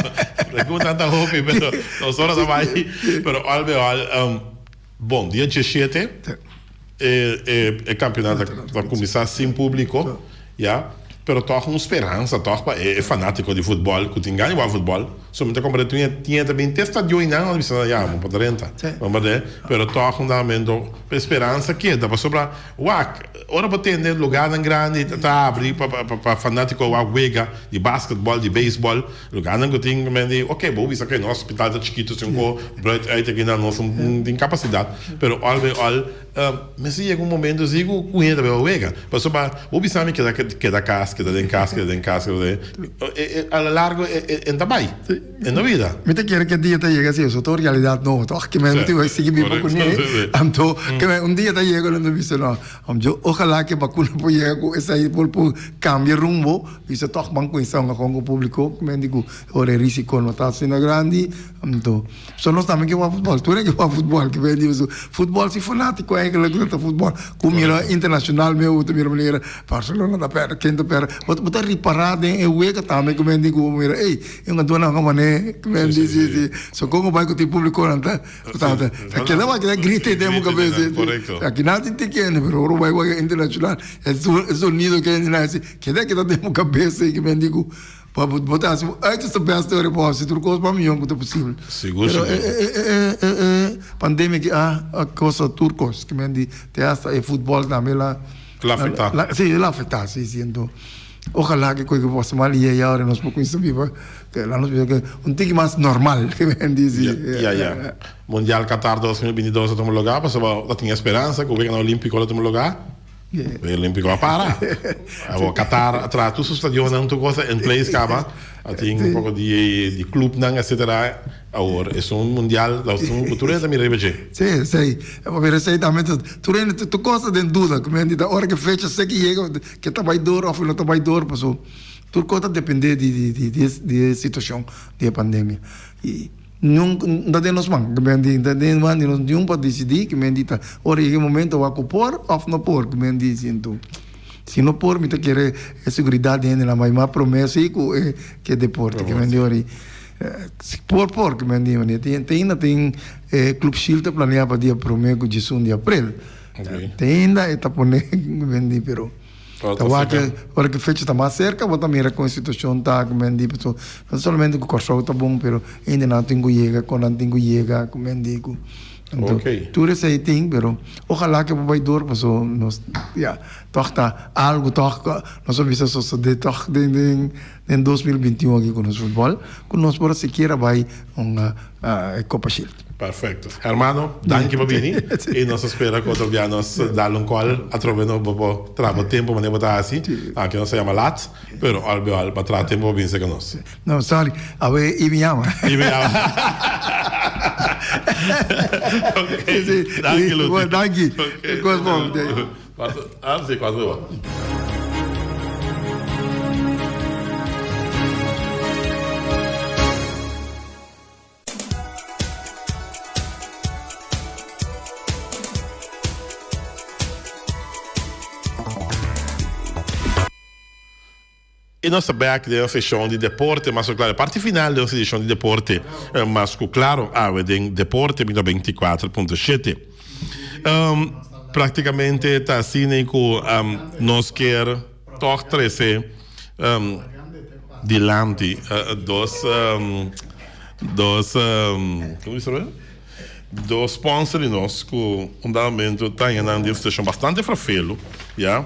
pregunta ta hopi pero nos ora ta bai. Pero al bij al bon dia diesshete e e e campeonato ta cuminsa sin publico ya pero toch un speransa toch pa e fanatico di futbol cu tin gana di wak futbol. So mi ta comprende tin tin ta bin te stadion y nan a bisa ya bo por drenta. Comprende? Pero toch un momento e speransa keda pasobra Wak, ora bo tende lugarnan grandi ta abri pa pa fanatico wak wega di basketball, di baseball, lugarnan cu tin men di ok bo bisa ke nos hospital ta chikito sin cu bruid uit aki nan nos no tin capacidad, pero al bij al mester yega un momento si cu cu hende ta bay wega, pasobra bo bisa mi keda keda cas, keda den cas, keda den cas, keda den a la largo e ta bay. E no bida. Mi ta kere ku e dia ta yega si eso ta un realidat nobo tòg. Ke men tin sigui biba kuné. Anto ke men un dia ta yega lo no bisa no. Yo ojalá ku e bakuna por yega ku esei por por kambia rumbo. Bisa tòg ban kuminsá hunga kon ku públiko. Ke men di ku ora e risiko no ta asina grandi. Anto so nos tambe ke wak futbòl. Tur hende ke wak futbòl. Ke men di futbòl si fanátiko eigenlik ta futbòl. Ku mira internashonal mi ta mira manera Barcelona ta pèrdè ken ta pèrdè. Bo ta ripará den e wega tambe ke men di ku bo mira ey. E un duna un mané men di si si so kon bai ku tin publiko nan ta ta ta keda wak keda grita den bo kabes aki nan tin tin kende pero ora bo bai wak internashonal e sonido ke hende nan hasi keda keda den bo kabes ke men di ku bo ta hasi bo uiterste best ora bo hasi tur kos pa mion ku ta posibel pero e e e e. pandemia aki a a kosa tur kos ke men di te hasta e futbòl tambe la La afektá. la si el a afektá si si anto ojalá ke koe ke pasa mal i ayá ora nos por kuminsá biba ke la nos bisa ke un tiki mas normal ke men di si. Ya ya. Mundial Qatar 2022 a tuma lugá pasobra ta tin e speransa ku weganan olímpiko lo tuma lugá. Wega olímpiko a para. Awor Qatar a traha tur su stadionnan tur cosa in place kaba. A tin un poko di di clubnan etcetera. Awor esun mundial ta esun ku tur hende ta mira riba dje. Sí, esei. Pasobra esei tambe ta tur hende tur kos ta den duda. Ku men di ta ora ku fecha seki yega ke ta bai dor òf no ta bai dor pasobra tur kos ta depende di di di e situashon di e pandemia. I Niun no ta den nos man, ke men di ta den man di nos niun pa disidí, ke men di ta ora yega e momento wak ku por òf no por, ke men di sintu. Si no por mi ta kere e seguridat di hendenan bai mas promé si ku e ke deporte, ke men di ora si por por, ke men di manera tin te ainda tin e Club Shield ta planea pa dia promé ku diesun di aprel, te ainda e ta pone ke men di pero. Ta wak ora ku fecha ta mas serka bo ta mira kon e situashon ta ku men di pasobra no solamente ku Kòrsou ta bon pero hendenan tin ku yega kon nan tin ku yega ku men di ku anto tur esei tin pero ojalá ke bo bai dor pasobra nos ya tòg ta algu tòg nos a bisa sosodé tòg den den den 2021 aki ku nos futbòl ku nos por a sikiera bai un Copa Shield. Perfecto. Hermano, danki pa bini y nos ta spera cu otro bia nos dal un call atrobe no bo por traha bo tempo manera bo ta haci. Aunke nos ta yama laat, pero al be al pa traha tempo pa bini cerca nos. No, sorry. Awe y mi yama. Y mi yama. Ok. Danki, Luti. Bueno, danki. Ok. Cos bon. Ah, si, cuatro. I nos ta bek den nos seshon di deporte mas ku klaro, e parti final den nos edishon di deporte mas ku klaro awe den Deporte mi 94.7. Praktikamente ta asina ku nos kier tòg trese dilanti dos dos como bisa dos sponsor di nos cu un dado momento ta haña nan den un situacion bastante frafelo ya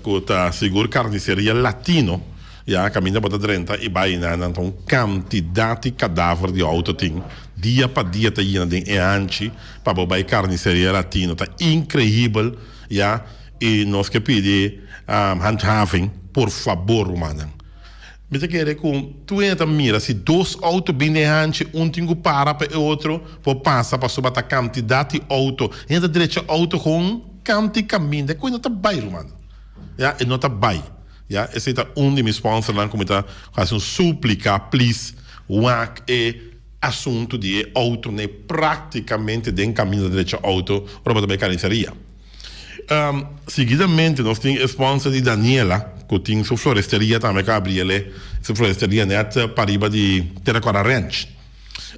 cu ta sigur carniceria latino ya caminda bo ta drenta y bay nan nan ta un cantidad di cadaver di auto tin dia pa dia ta yena den e hanchi pa bo bay carniceria latino ta increibel ya. I nos ke pidi handhaving, por fabor rumannan. Mi ta kere ku tur hende ta mira si dos outo bin den hanchi un tin ku para pa e otro por pasa pasobra ta kantidat di outo. Hende ta drecha outo kon kanti kaminda ku e no ta bai rumannan. Ya e no ta bai. Ya esei ta un di mi sponsornan ku mi ta hasi un suplika please wak e asuntu di e outonan praktikamente den kaminda ta drecha outo ora bo ta bai kariseria. Seguidamente nos tin e sponsor di Daniela cu tin su floresteria tambe cu a abri ele su floresteria net pariba di Terracotta Ranch.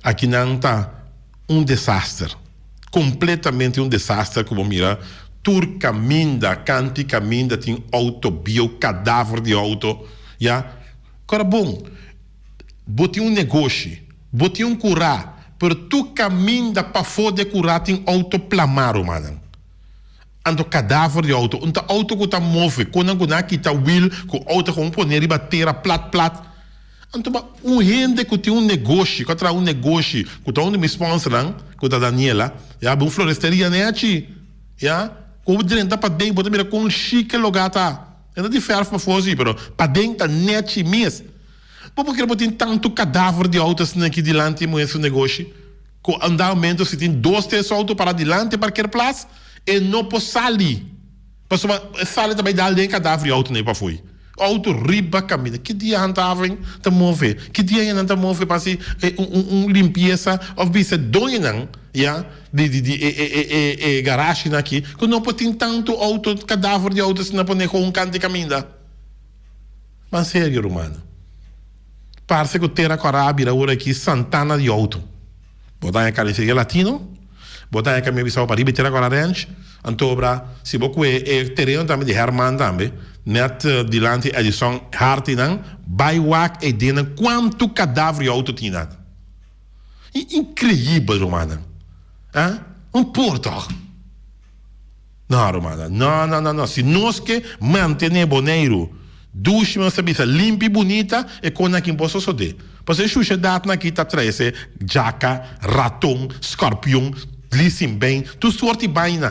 Aki nan ta un desaster, completamente un desaster cu bo mira tur caminda, canti caminda tin auto bieu, cadaver di auto, ya. Cora bon, bo tin un negoshi, bo tin un curá, pero tur caminda pafó di e curá tin auto plamá, rumannan. Anto cadaver di auto, un ta auto cu ta move, con nan cu nan a kita wiel cu auto con pone riba tera plat plat. Anto ba un hende cu tin un negoshi, cu a traha un negoshi, cu ta un di mi sponsornan, cu ta Daniela, ya, un floresteria nechi, ya, cu bo drenta paden bo ta mira con chic e loga ta. E ta di verf pafó si, pero paden ta nechi mes. Bo por kere bo tin tantu kadaver di outo asina aki dilanti e muhé su negoshi? Ku un dado momento si tin dos tres outo para dilanti e parkeerplaats, e no por sali. Pasobra e sali ta bai dal den e kadaver di outo nei pafó. Outo riba kaminda. Ki dia handhaving ta move? Ki dia nan ta move pa hasi un limpiesa òf bisa doñonan ya di di di e e e e garashinan aki ku no por tin tantu outo kadaver di outo asina pone kon kanti kaminda? Ban serio rumannan. Parse ku tera kòrá a bira awor aki santana di outo. Bo ta haña Carniceria Latino, bo ta haña Camino Bisao pariba di Tera Kòrá Ranch, anto obra si bo kue e tereno tambe di Herman tambe, nèt dilanti Edison Hartinan, bai wak ei dennan kuantu kadaver di outo tin nan. Inkreibel rumannan. Ah? Un por tòg? No, rumannan, no, no, no, no. Si nos ke mantené Boneiru dushi, nos ta bisa limpi i bunita, e konan aki no por sosodé. Pasobra e shushedatnan aki ta trese djaka, raton, skorpion, lisinbein, tur sorti baina.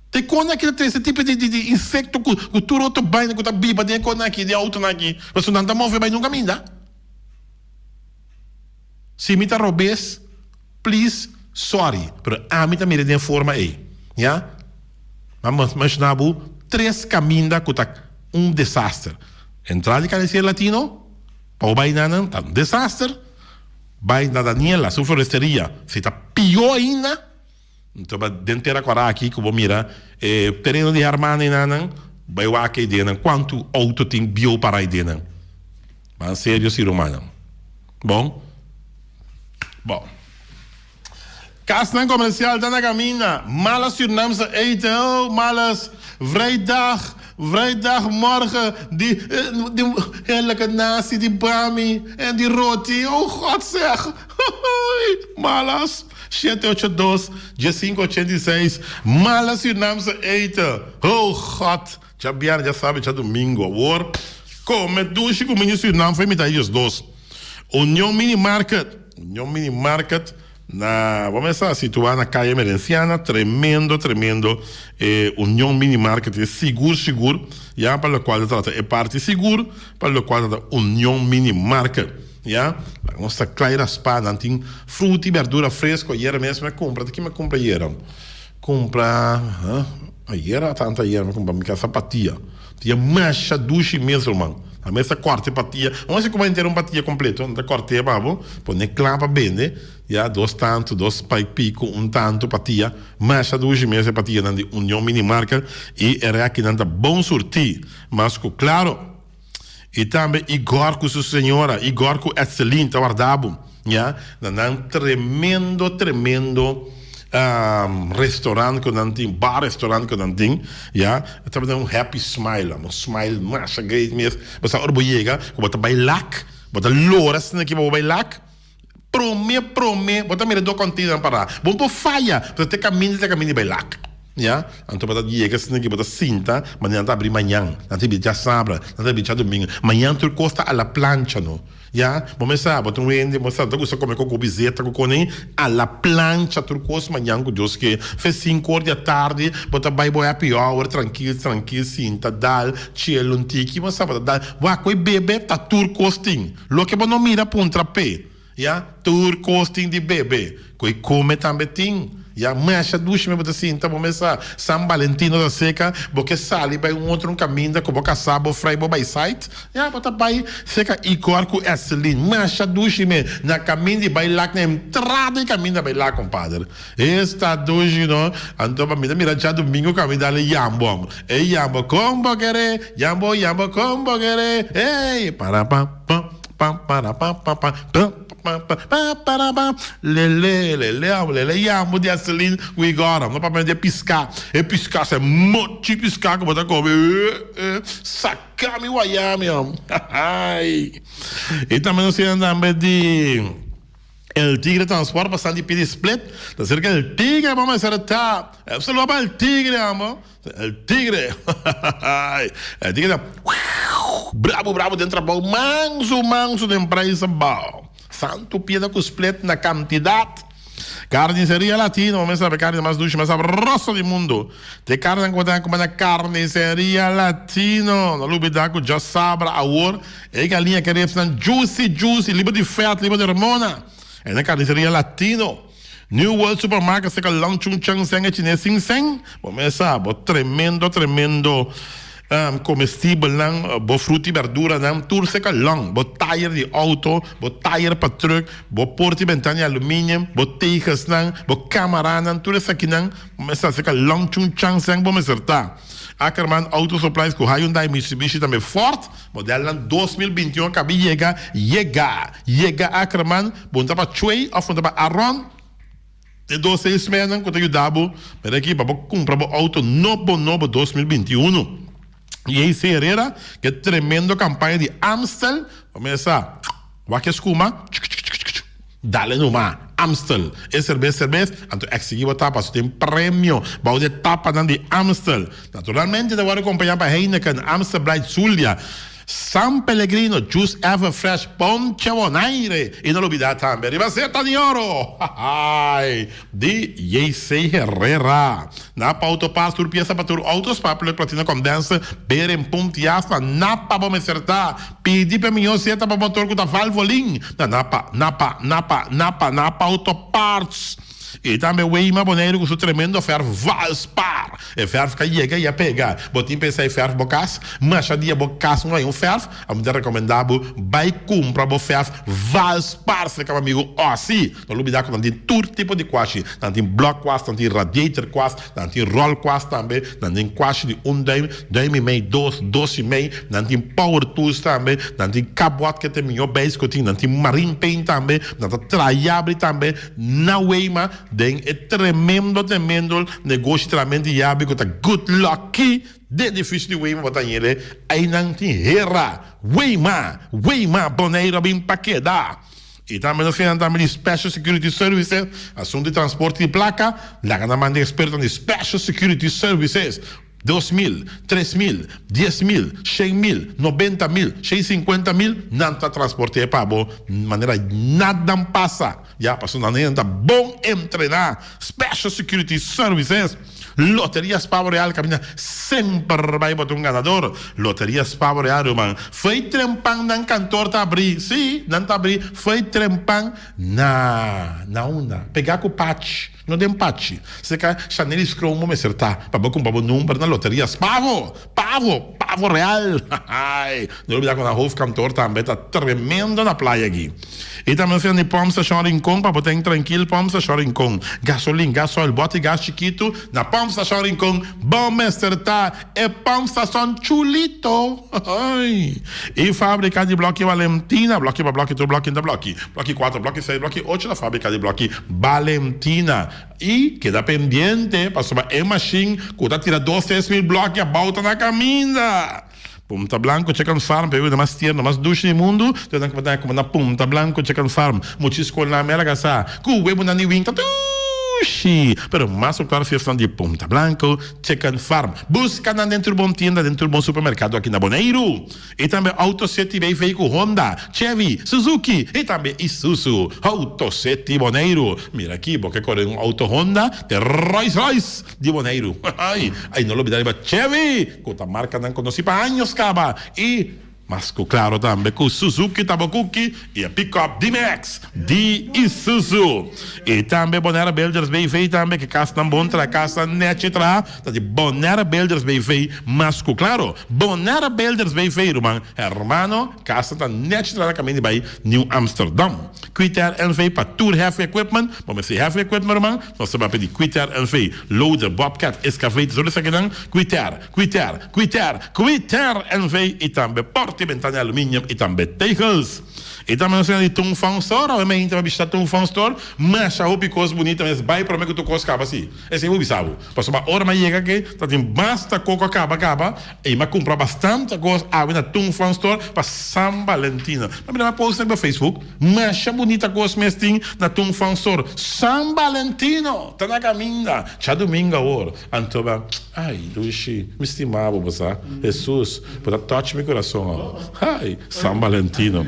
Ta e konan aki ta trese tipo di di insekto ku ku tur otro baina ku ta biba den e konan aki, den e outonan aki. Pasobra nan ta move bai nunka minda. Si mi ta robes, please, sorry, pero ami ta mira den e forma ei, ya. Mi a menshona bo tres kaminda ku ta un desaster. Entrada di Carniceria Latino, pa bo bai nan ta un desaster. Bai na Daniela, su floresteria, si ta pió ainda. Nto ba den tera kora aki ku bo mira e tereno di hermana ei nan, bai wak ei den nan kuantu outo tin bieu para ei den nan. Ban serio si rumannan. Bon. Bon. Kasnan komersial ta na kaminda. Mala Surinaamse eten. Oh, malas. Vrijdag, vrijdagmorgen. Di, di heerlijke nasi, di bami en di roti. Oh, God zeg. Malas. Shete ocho dos, diesinco ochenta i seis, Mala Surinaamse eten! Oh God! Djabièrnè, djasabra i djadumingu awor kome dushi ku mini Surinam for mitad di diesdos. Union Mini Market, Union Mini Market na bo mester a situa na Kaya Emerenciana, tremendo tremendo e Union Mini Market e sigur sigur ya pa lokual ta trata e parti sigur pa lokual ta trata Union Mini Market. Ya, laga nos ta kla i raspá. Nan tin fruta i berdura fresko. Ayera mes mi a kumpra. Ta ki mi a kumpra ayera? Kumpra, huh? Ayera ata anta ayera mi a kumpra mi kasa patia. Patia masha dushi mes, ruman. A mes ta kòrta e patia. No mester kumpra henter un patia kompleto. Nan ta kòrt'é pa bo, pon'é kla pa bende. Ya, dos tantu, dos pa i piku, un tantu patia. Masha dushi mes e patianan di Union Mini Market. I e rèkinan ta bon surtí. Mas ku klaro. I tambe Igor ku su señora, Igor ku Etselin ta warda bo, ya, na nan tremendo, tremendo restaurant ku nan tin, bar restaurant ku nan tin, ya. E tabata un happy smile, un smile masha great mes. Bo sa ora bo yega ku bo ta bai lak, bo ta lora asina ki bo bai lak, Prome prome bo ta mira do container para bo no por faya pasobra te caminda te caminda di bay lak ya anto bo ta yega asina ki bo ta sinta manera nan ta abri mañan nan ta abri djasabra nan ta abri djadomingo mañan tur cos ta a la plancha no ya bo mes sa bo ta un hende bo sa bo ta gusta come coco bizeta cu cone a la plancha tur cos mañan cu Dios ke fe cinco or di atardi bo ta bay bo happy hour trankil trankil sinta dal chel un tiki bo sa bo ta dal bo a coy bebe ta tur cos tin. Loke bo no mira puntra p'e, ya, tur kos tin di bebe, ku e kome tambe tin, ya, masha dushi me bo ta sinta bo mesa, San Valentino ta seka, bo ke sali bai un otro un kaminda ku bo kasá bo frai bo bai site, ya, bo ta bai seka Igor ku Esselin, masha dushi me, na kaminda di bai lak na entrada di kaminda bai lak kompader, esta dushi no, anto pa mi ta mira djadumingu kaminda dale yambo, e yambo kon bo kere. Yambo yambo kon bo kere ey para pa pa pa para pa pa pa pa pa pa pa para pa lele lele amo lele yambo di Aselin ku Igor no papia di e piská e piská sa mochi piská ku bo ta kome saka mi waya mi amo hahay i tambe nos tin tambe di El Tigre Transport pa san di pidi split ta serka El Tigre bo mester ta saluda pa El Tigre amo. El tigre El tigre ta bravo bravo den trabou manso manso den prijs abao Santo piedra cu split na cantidad Carniceria Latino bo mester sabi carni mas dushi mas sabroso di mundo Te carninan cu bo ta cumpra na Carniceria Latino No lubida cu djasabra awor e galiña ke ripsnan juicy juicy liber di vet liber di hormona E na Carniceria Latino. New World Supermarket seka Long Chung Cheng Seng e chines Sing Seng. Bo mes sa bo tremendo tremendo comestibelnan, bo fruta y berduranan tur seka Long. Bo tayer di auto, bo tayer pa truck, bo porta y bentana di aluminium, bo tegelsnan, bo camaranan, tur esakinan bo mes sa seka Long Chung Chang Seng bo mester ta. Ackerman Auto Supplies cu Hyundai, Mitsubishi tambe Ford modelnan 2021 a caba yega, yega, yega Ackerman. Bo ta pa Chuey of bo ta pa Aron? E dos salesmennan ku ta yuda bo mira aki pa bo kumpra bo outo nobo nobo 2021. JC Herrera ku e tremendo kampaña di Amstel bo mester sa wak e skuma dale numa. Amstel. E serbes serbes, anto eksigi bo tapa su tin premio bou di e tapanan di Amstel. Naturalmente ta wòrdu kompañá pa Heineken, Amstel Bright Zulia, San Pellegrino, Juice Ever Fresh, Ponche Bonaire i no lubidá tambe riba Zeta di Oro! Hahaai! Di JC Herrera. Napa Auto Parts tur piesa pa tur auto, spark plug, platina, condenser, beren, pump, tiaspa, Napa bo mester ta! Pidi pa e mihó zeta pa motor ku ta Valvoline na Napa, Napa, Napa, Napa, Napa Auto Parts! I tambe Weima Boneiru ku su tremendo fèrf Valspar. E fèrf ka yega i a pega. Bo tin pensa e fèrf bo kas? Masha dia bo kas no hay un fèrf? Ami ta rekomendá bo bai kumpra bo fèrf Valspar serka bo amigu Ossie. No lubidá ku nan tin tur tipo di kwashi. Nan tin blòk kwas, nan tin radiator kwas, nan tin ròl kwas tambe, nan tin kwashi di un duim, duim i mei, dos, dos i mei, nan tin power tools tambe, nan tin kabòt ke ta e mihó beis ku tin, nan tin marine paint tambe, nan ta traha yabri tambe. Na Weima den e tremendo tremendo negoshi tramento di yabi ku ta Good Lucky den edifisio di Weima bo ta yele einan tin hera Weima Weima Boneiru a bin pa keda i tambe nos kinan tambe di Special Security Services asuntu di transporte di plaka laga nan manda ekspertonan di Special Security Services. 2000, 3000, 10,000, 100,000, 90,000, 150,000, nan ta transport'é pa bo manera nada pasa. Ya, pasobra nan hende ta bon entrená. Special Security Services, Loteria Spavo Real kaminda semper bai bo ta un ganador. Loteria Spavo Real, ruman, fo'i trempan nan kantor ta abrí. Sí, nan ta abrí fo'i trempan na, na unda? Pegá ku Pachi. No den pachi. Seka Chanel y Scromo mester ta pa bo cumpra bo number na loterias. Pavo! Pavo! Pavo real! Hahaai! No olbida cu nan hoofdkantoor tambe ta tremendo na playa aki. Y tambe nos tin di Pump Station Rincon pa bo ten trankil Pump Station Rincon. Gasolin, gasoil, boti gas chikitu na Pump Station Rincon bo mester ta e Pump Station chulito! Hahaai! Y fabrica di bloki Valentina, bloki pa bloki tur bloki ta bloki. Bloki kuater, bloki seis, bloki ocho na fabrika di bloki Balentina. I keda pendiente pasobra e mashin ku ta tira dos 3000 bloki abou ta na kaminda. Punta Blanco Chicken Farm pa e wina mas tierno, mas dushi di mundu. Te nan ku ta kuma na Punta Blanco Chicken Farm. Muchi skolnan mi a laga sa ku webunan di win ta dushi. Pero mas ku klaro fiestanan di Punta Blanco Chicken Farm. Buska nan den tur bon tienda, den tur bon supermerkado aki na Boneiru. I tambe Auto City BV ku Honda, Chevy, Suzuki i tambe Isuzu. Auto City Boneiru. Mira aki, bo ke kore un auto Honda te Rolls Royce di Boneiru. Ai, ai no lubida riba Chevy ku ta markanan konosí pa años kaba. I mas ku klaro tambe ku Suzuki ta bo kuki i e pickup D-Max di Isuzu. I tambe Bonaire Builders BV tambe ke kasnan bon traha, kasnan nechi traha. Ta di Bonaire Builders BV mas ku klaro. Bonaire Builders BV, ruman hermano, kasa ta nèchi traha na kaminda di bai Nieuw Amsterdam. Quitair NV pa tur heavy equipment. Bo mester heavy equipment, ruman? Nos ta papia di Quitair NV, loader, bobcat, excavator, tur esakinan. Quitair, Quitair, Quitair, Quitair NV i tambe porta i bentana di aluminium i tambe tegels. I tambe nos tin di Tung Fong Store. Awe mi a hinta pa bishita Tung Fong Store. Masha hopi kos bunita mes. Bai prome ku tur kos kaba si. Esei bo bisa bo. Pasobra ora mi a yega aki ta tin basta koko a kaba kaba i mi a kumpra bastante kos awe na Tung Fun Store pa San Valentino. Mi a mira mi a post riba Facebook, masha bunita kos mes tin na Tung Fun Store. San Valentino ta na kaminda djadumingu awor. Anto ba, ai Lushi, mi stima bo, bo sa. Hesus, bo ta touch mi kurason awor. Ai, San Valentino.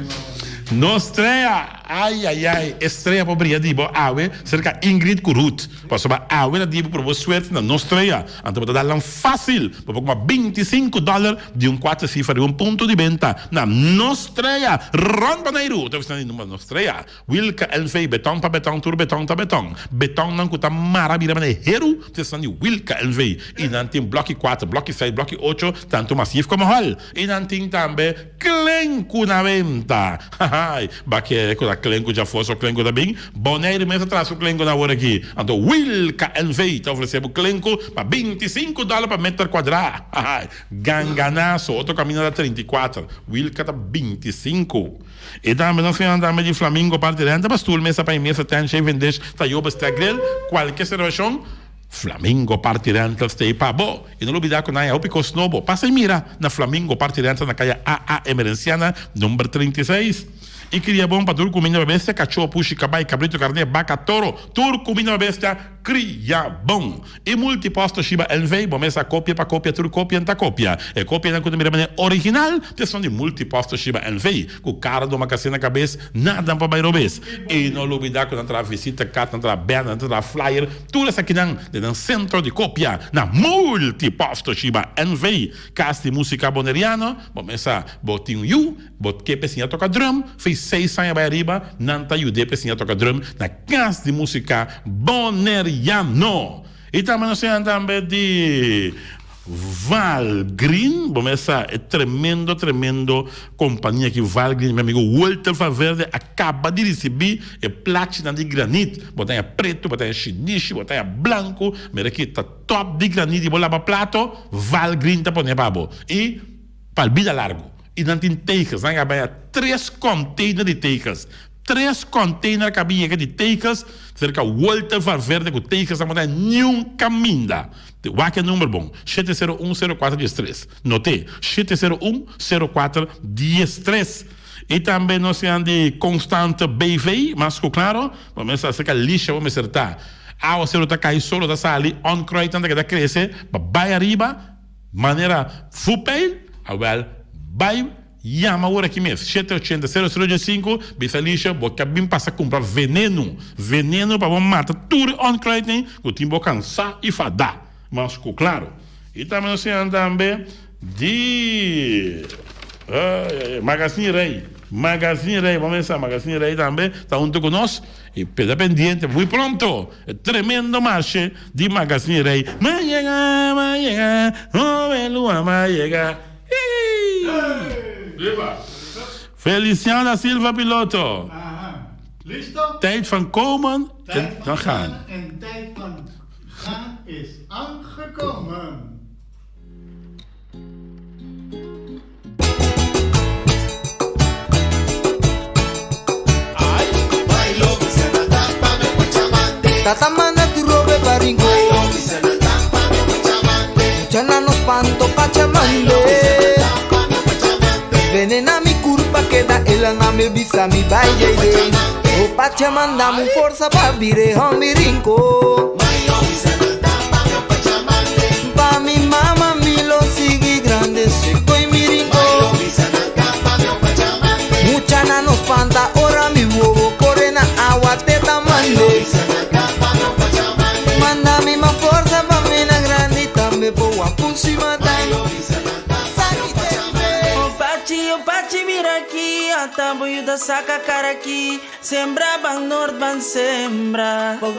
No strea! Ai ai ai, e strea por bria di bo awe serka Ingrid ku Ruth. Pasobra awe ta di bo probo suerte na nos strea, anto bo ta dal nan fácil. Bo por kuma 25 dòler di un kuater sifra riba un punto di benta na nos strea rònt Boneiru. Ta ofisina di number nos strea. Wilka NV, Beton pa beton, tur beton ta beton. Betonnan ku ta mara bira manera heru ta esnan di Wilka NV. I nan tin blòki kuater, blòki seis, blòki ocho, tantu masif komo hòl. I nan tin tambe klenku na benta. Hahay, ba kere ku ta klenku djafó so klenku ta bin? Boneiru mes a traha su klenku na awor aki. Anto Wilka NV ta ofresé bo klenku pa 25 dòler pa meter kuadrá. Hahay, ganganaso, otro kaminda ta 34, Wilka ta 25. I tambe nos tin tambe di Flamingo parti renta pa stul, mesa pa e mesa, tent, shaving dish, tayo, bestek, grill, kualke servashon. Flamingo Party Rentals ta ei pa bo. I no lubida ku nan e hopi kos nobo. Pasa i mira na Flamingo Party Rentals na kaya AA Emerenciana number 36. I Kriabon pa tur kuminda pa bestia, kachó, pushi, kabai, kabritu, karné, baka, toro, tur kuminda pa bestia, Kriabon. I Multipost Toshiba NV, bo mes a kopia pa kopia tur kopia n'ta kopia. E kopianan ku ta mira manera original ta esun di Multipost Toshiba NV, ku kara doma kasé na kabes, nada pa bai robes. I no lubida ku nan traha visita kart, nan traha banner, nan ta traha flyer, tur esakinan den nan sentro di kopia na Multipost Toshiba NV. Kas di Musika Boneriano, bo mes a bo tin un yu, Bo ke p'e siña toka drum? Fei seis aña bai ariba, nan ta yud'é p'e siña toka drum na Kas di Músika Boneriano. I tambe nos siña tambe di Val Green. Bo mes sa e tremendo, tremendo kompania aki Val Green. Mi amigo Walter Valverde a kaba di risibí e plachinan di granit. Bo ta haña pretu, bo ta haña shinishi, bo ta haña blanku. Mira aki ta top di granit di bo laba plato, Val Green ta pone pa bo. I. Pa bida largu. I nan tin tegels. Nan a bai a tres container di tegels. Tres container ka bin yega di tegels serka Walter Valverde ku tegels nan por niun kaminda. Wak e number bon, shete sero un sero kuater dies tres. Note, shete sero un sero kuater dies tres. I tambe nos tin di Constante BV, mas ku klaro, bo mester aserka Lisha bo mester ta. Awaseru ta kai, solo ta sali, onkruidnan ta keda krese, pa bai ariba. Manera Vupeil, awel bai yama awor aki mes, shete ochenta sero sero dje sinku, bisa Alicia bo ke bin pasa kumpra veneno, veneno pa bo mata tur e onkruidnan ku tin bo kansa i fada, mas ku klaro. I tambe nos siña tambe di Magazine Rey, Magazine Rey, bo mesa Magazine Rey tambe ta hunto ku nos i keda pendiente muy pronto. E tremendo marshe di Magazine Rey Ma yega, ma yega, oh Elua ma yega Hii! Feliciano da Silva piloto. Listo? Tijd van komen en Tijd van van gaan. gaan en tijd van gaan is aangekomen. Tata manda tu robe pa Rincon. Muchana no spanto pachamande. Venena mi curpa queda ela na me bisa mi bai de. O pachamanda mu forza pa vire mi Rincon. Pa mi mama mi lo sigui grande seco y mi Rincon. Muchana no spanta ora mi wowo corre na agua teta mande. Manda mi ma forza pa mi na grande tambe po wapunsi matan. Oh Pachi, oh Pachi, mira aki, ata bo yuda saca cara aki, sembra ban noord ban sembra. Oh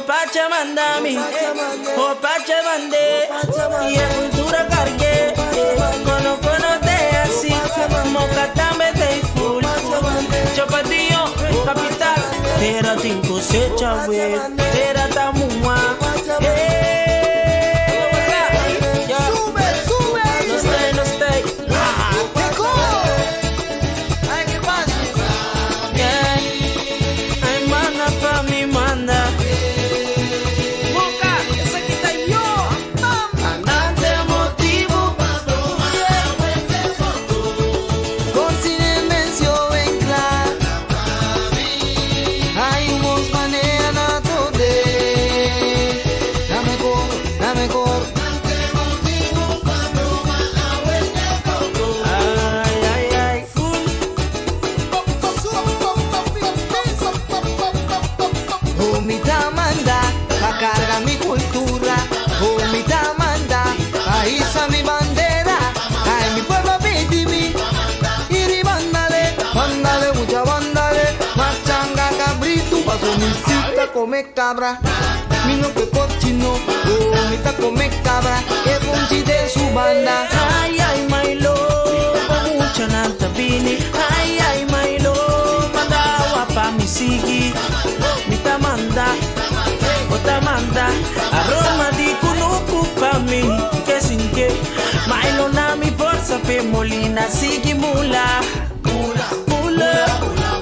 Pacha manda mi, oh Pacha mande, y e cultura cargue, cono cono te así, moca tambe te full. Chapatillo, capital, tera tin cosecha we, tera ta mua. Hey, yeah. Sube, sube. No stay, no stay. Llegó. Ay, qué fácil. Yeah. Ay, manda pa mi manda. Boca, esaki ta yo. Andante motivo Con silencio en clar. Hay unos manera tote. Dame coro, dame coro. Ay, ay, ay. Full. Oh, mi manda pa carga mi cultura. Oh, mi manda pa iza mi bandera. Ay, mi pueblo pidi mi. Iri bandale, bandale, mucha bandale. Machanga cabrito, paso mi cita come cabra. Mi no que cochino, oh, mi ta come cabra. Que funchi de su banda. Ay, ay, my love, mucha nanta bini. Ay, ay, my love, manda awa pa mi sigi. Mi ta manda, o ta manda. Aroma di kunuku pa mi, ke sinke. Mailo na mi forza pe molina sigi mula. Mula, mula,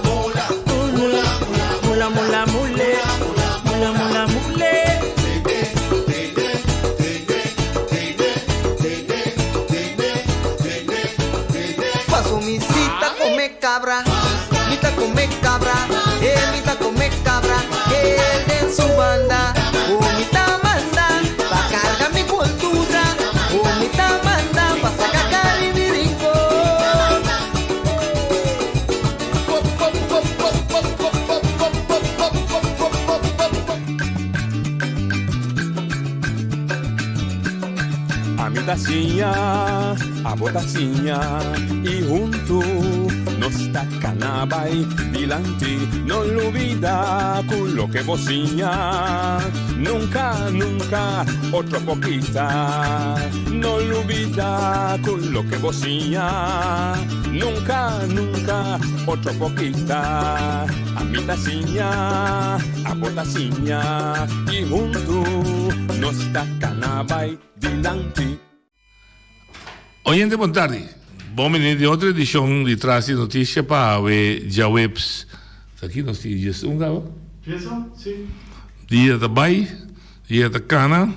mula, mula, mula, mule. Mula, mula, mule. Paso mi cita come cabra. come cabra, eh mi ta come cabra, el den su banda. Oh mi ta manda pa carga mi cultura, oh mi ta manda pa saca Caribe Rincon. Ami ta siña, abo ta siña y huntu nos ta cana bay dilanti. No lubida cu loke bo siña nunca, nunca otro por kita. No lubida cu loke bo siña nunca, nunca otro por kita. Ami ta siña, abo ta siña y huntu nos ta cana bay dilanti. Oyente bon tardi. Bon bini den otro edicion di Tras di Noticia pa awe djaweps. Ta ki nos tin djes un caba? Djes un, si. Dia ta bay, dia ta cana.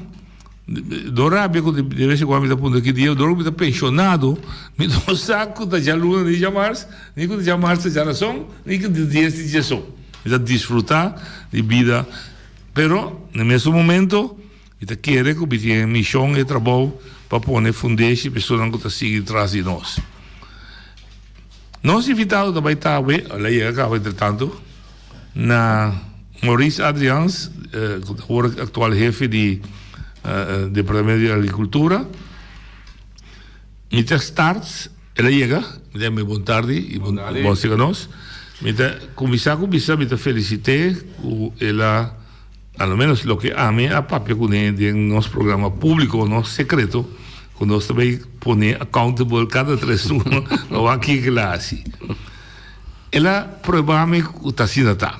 No rabia cu de vez en cuando mi ta puntra ki dia, dor cu mi ta pensionado, mi no sa cu ta djaluna ni djamars, ni cu ta djamars ta djarason, ni cu ta dies ni djeson. Mi ta disfruta di bida, pero na mesun momento mi ta kere cu mi tin e mision, e trabou pa pone fundeshi pa esunnan cu ta sigui tras di nos. Nos invitado ta bay ta awe, el a yega caba entre tanto, Na Maurice Adriaans, cu ta awor actual hefe di Departamento di Agricultura, mi ta start, el a yega, mi ta yam'e bon tardi y bon siga nos. Mi ta cuminsa cu bisa mi ta felicit'e cu el a, a lo menos loke ami a papia cune den nos programa publico, no secreto, cu nos ta bay pone accountable cada tres luna pa wak kico el a haci. El a prueba mi ku ta asina ta.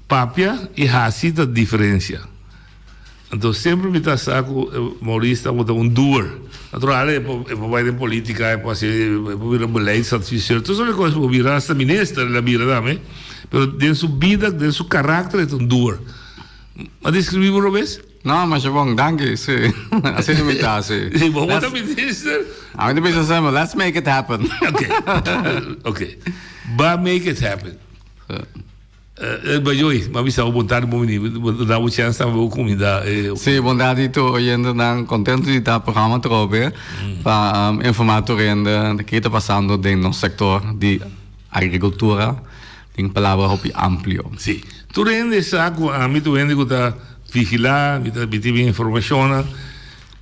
Papia i hasi ta diferensia. Anto semper mi ta sa ku Maurice tabata un doer. Natural e por e por bai den politica, e por hasi e por bira beleidsadviseur, tur sort di kos e por bira, hasta minister el a bira tambe. Pero den su bida, den su karakter e ta un doer. Mi a describi bo robes? No, masha bon, danki, si. Asina mi ta, si. Si, bo ta minister. Ami ta bisa semper, let's make it happen. Ok, ok. Ba make it happen. Bajoy, m'a bisa bo bon tardi, bon bini. Bo da bo chance tambe bo cuminda. Si, bon tardi tur oyentenan. Contento di ta programa atrobe pa informa tur hende ke ta pasando den nos sector di agricultura. Den palabra hopi amplio. Si. Tur hende sa ku ami ta un hende ku ta vigilá, mi ta mi tin mi informashonnan.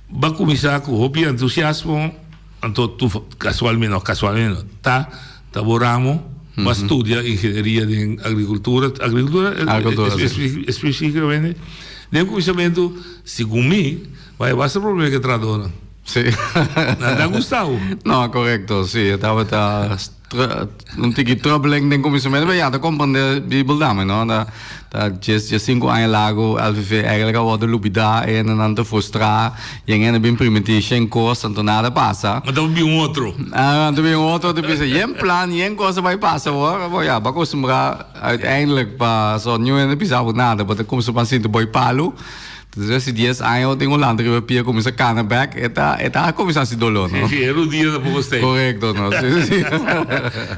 Bo a kuminsá ku hopi entusiasmo, anto tu kasualmente, no kasualmente no, ta ta bo ramo, bo a studia ingenieria den agrikultura, agrikultura Agrikultura, si. espesífikamente. Den kuminsamentu, segun mi, bai a basta problema ku e trahadónan. Si. Nan ta gusta bo. No, korekto, si. E tabata. Un tiki troubling den kuminsamentu, pero ya ta komprende Bibel tambe, no? Ta ta djes djes sinku aña largu LVV eigenlijk a wòrdu lubidá, e hendenan ta frustrá, i en hende bin primintí shen kos, anto nada pasa. Ma ta bin un otro. Ah, ta bin un otro, ta bisa yen plan, yen kos a bai pasa awor. Bo ya, bo a kustumbrá uiteindelijk pa so niun hende bisa bo nada, bo ta kumsa pa sinti boi palu. Despues di dies aña bo tin un lanta riba pia kuminsá kana bèk, e ta e ta kuminsá hasi doló, no? Sí, sí, e rudia tampoco stay. Korekto, no? Sí, sí.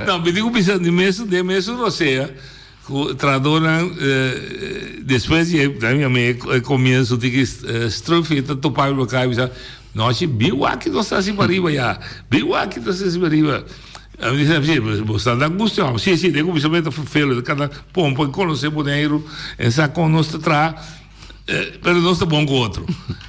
No, mi tin ku bisa di mesun, den mesun rosea, ku trahadónan despues di e, mi a e komienso tiki struf i ta topa mi baka i bisa, no shi, bin wak nos ta hasi pariba ya, bin wak nos ta hasi pariba. Mi bisa, sí, bo sta da gusto, hòmber. Sí, sí, den kuminsamentu ta ferfelu, ta kana pompa i konosé Boneiru, e sa kon nos ta traha. Pero nos ta bon ku otro.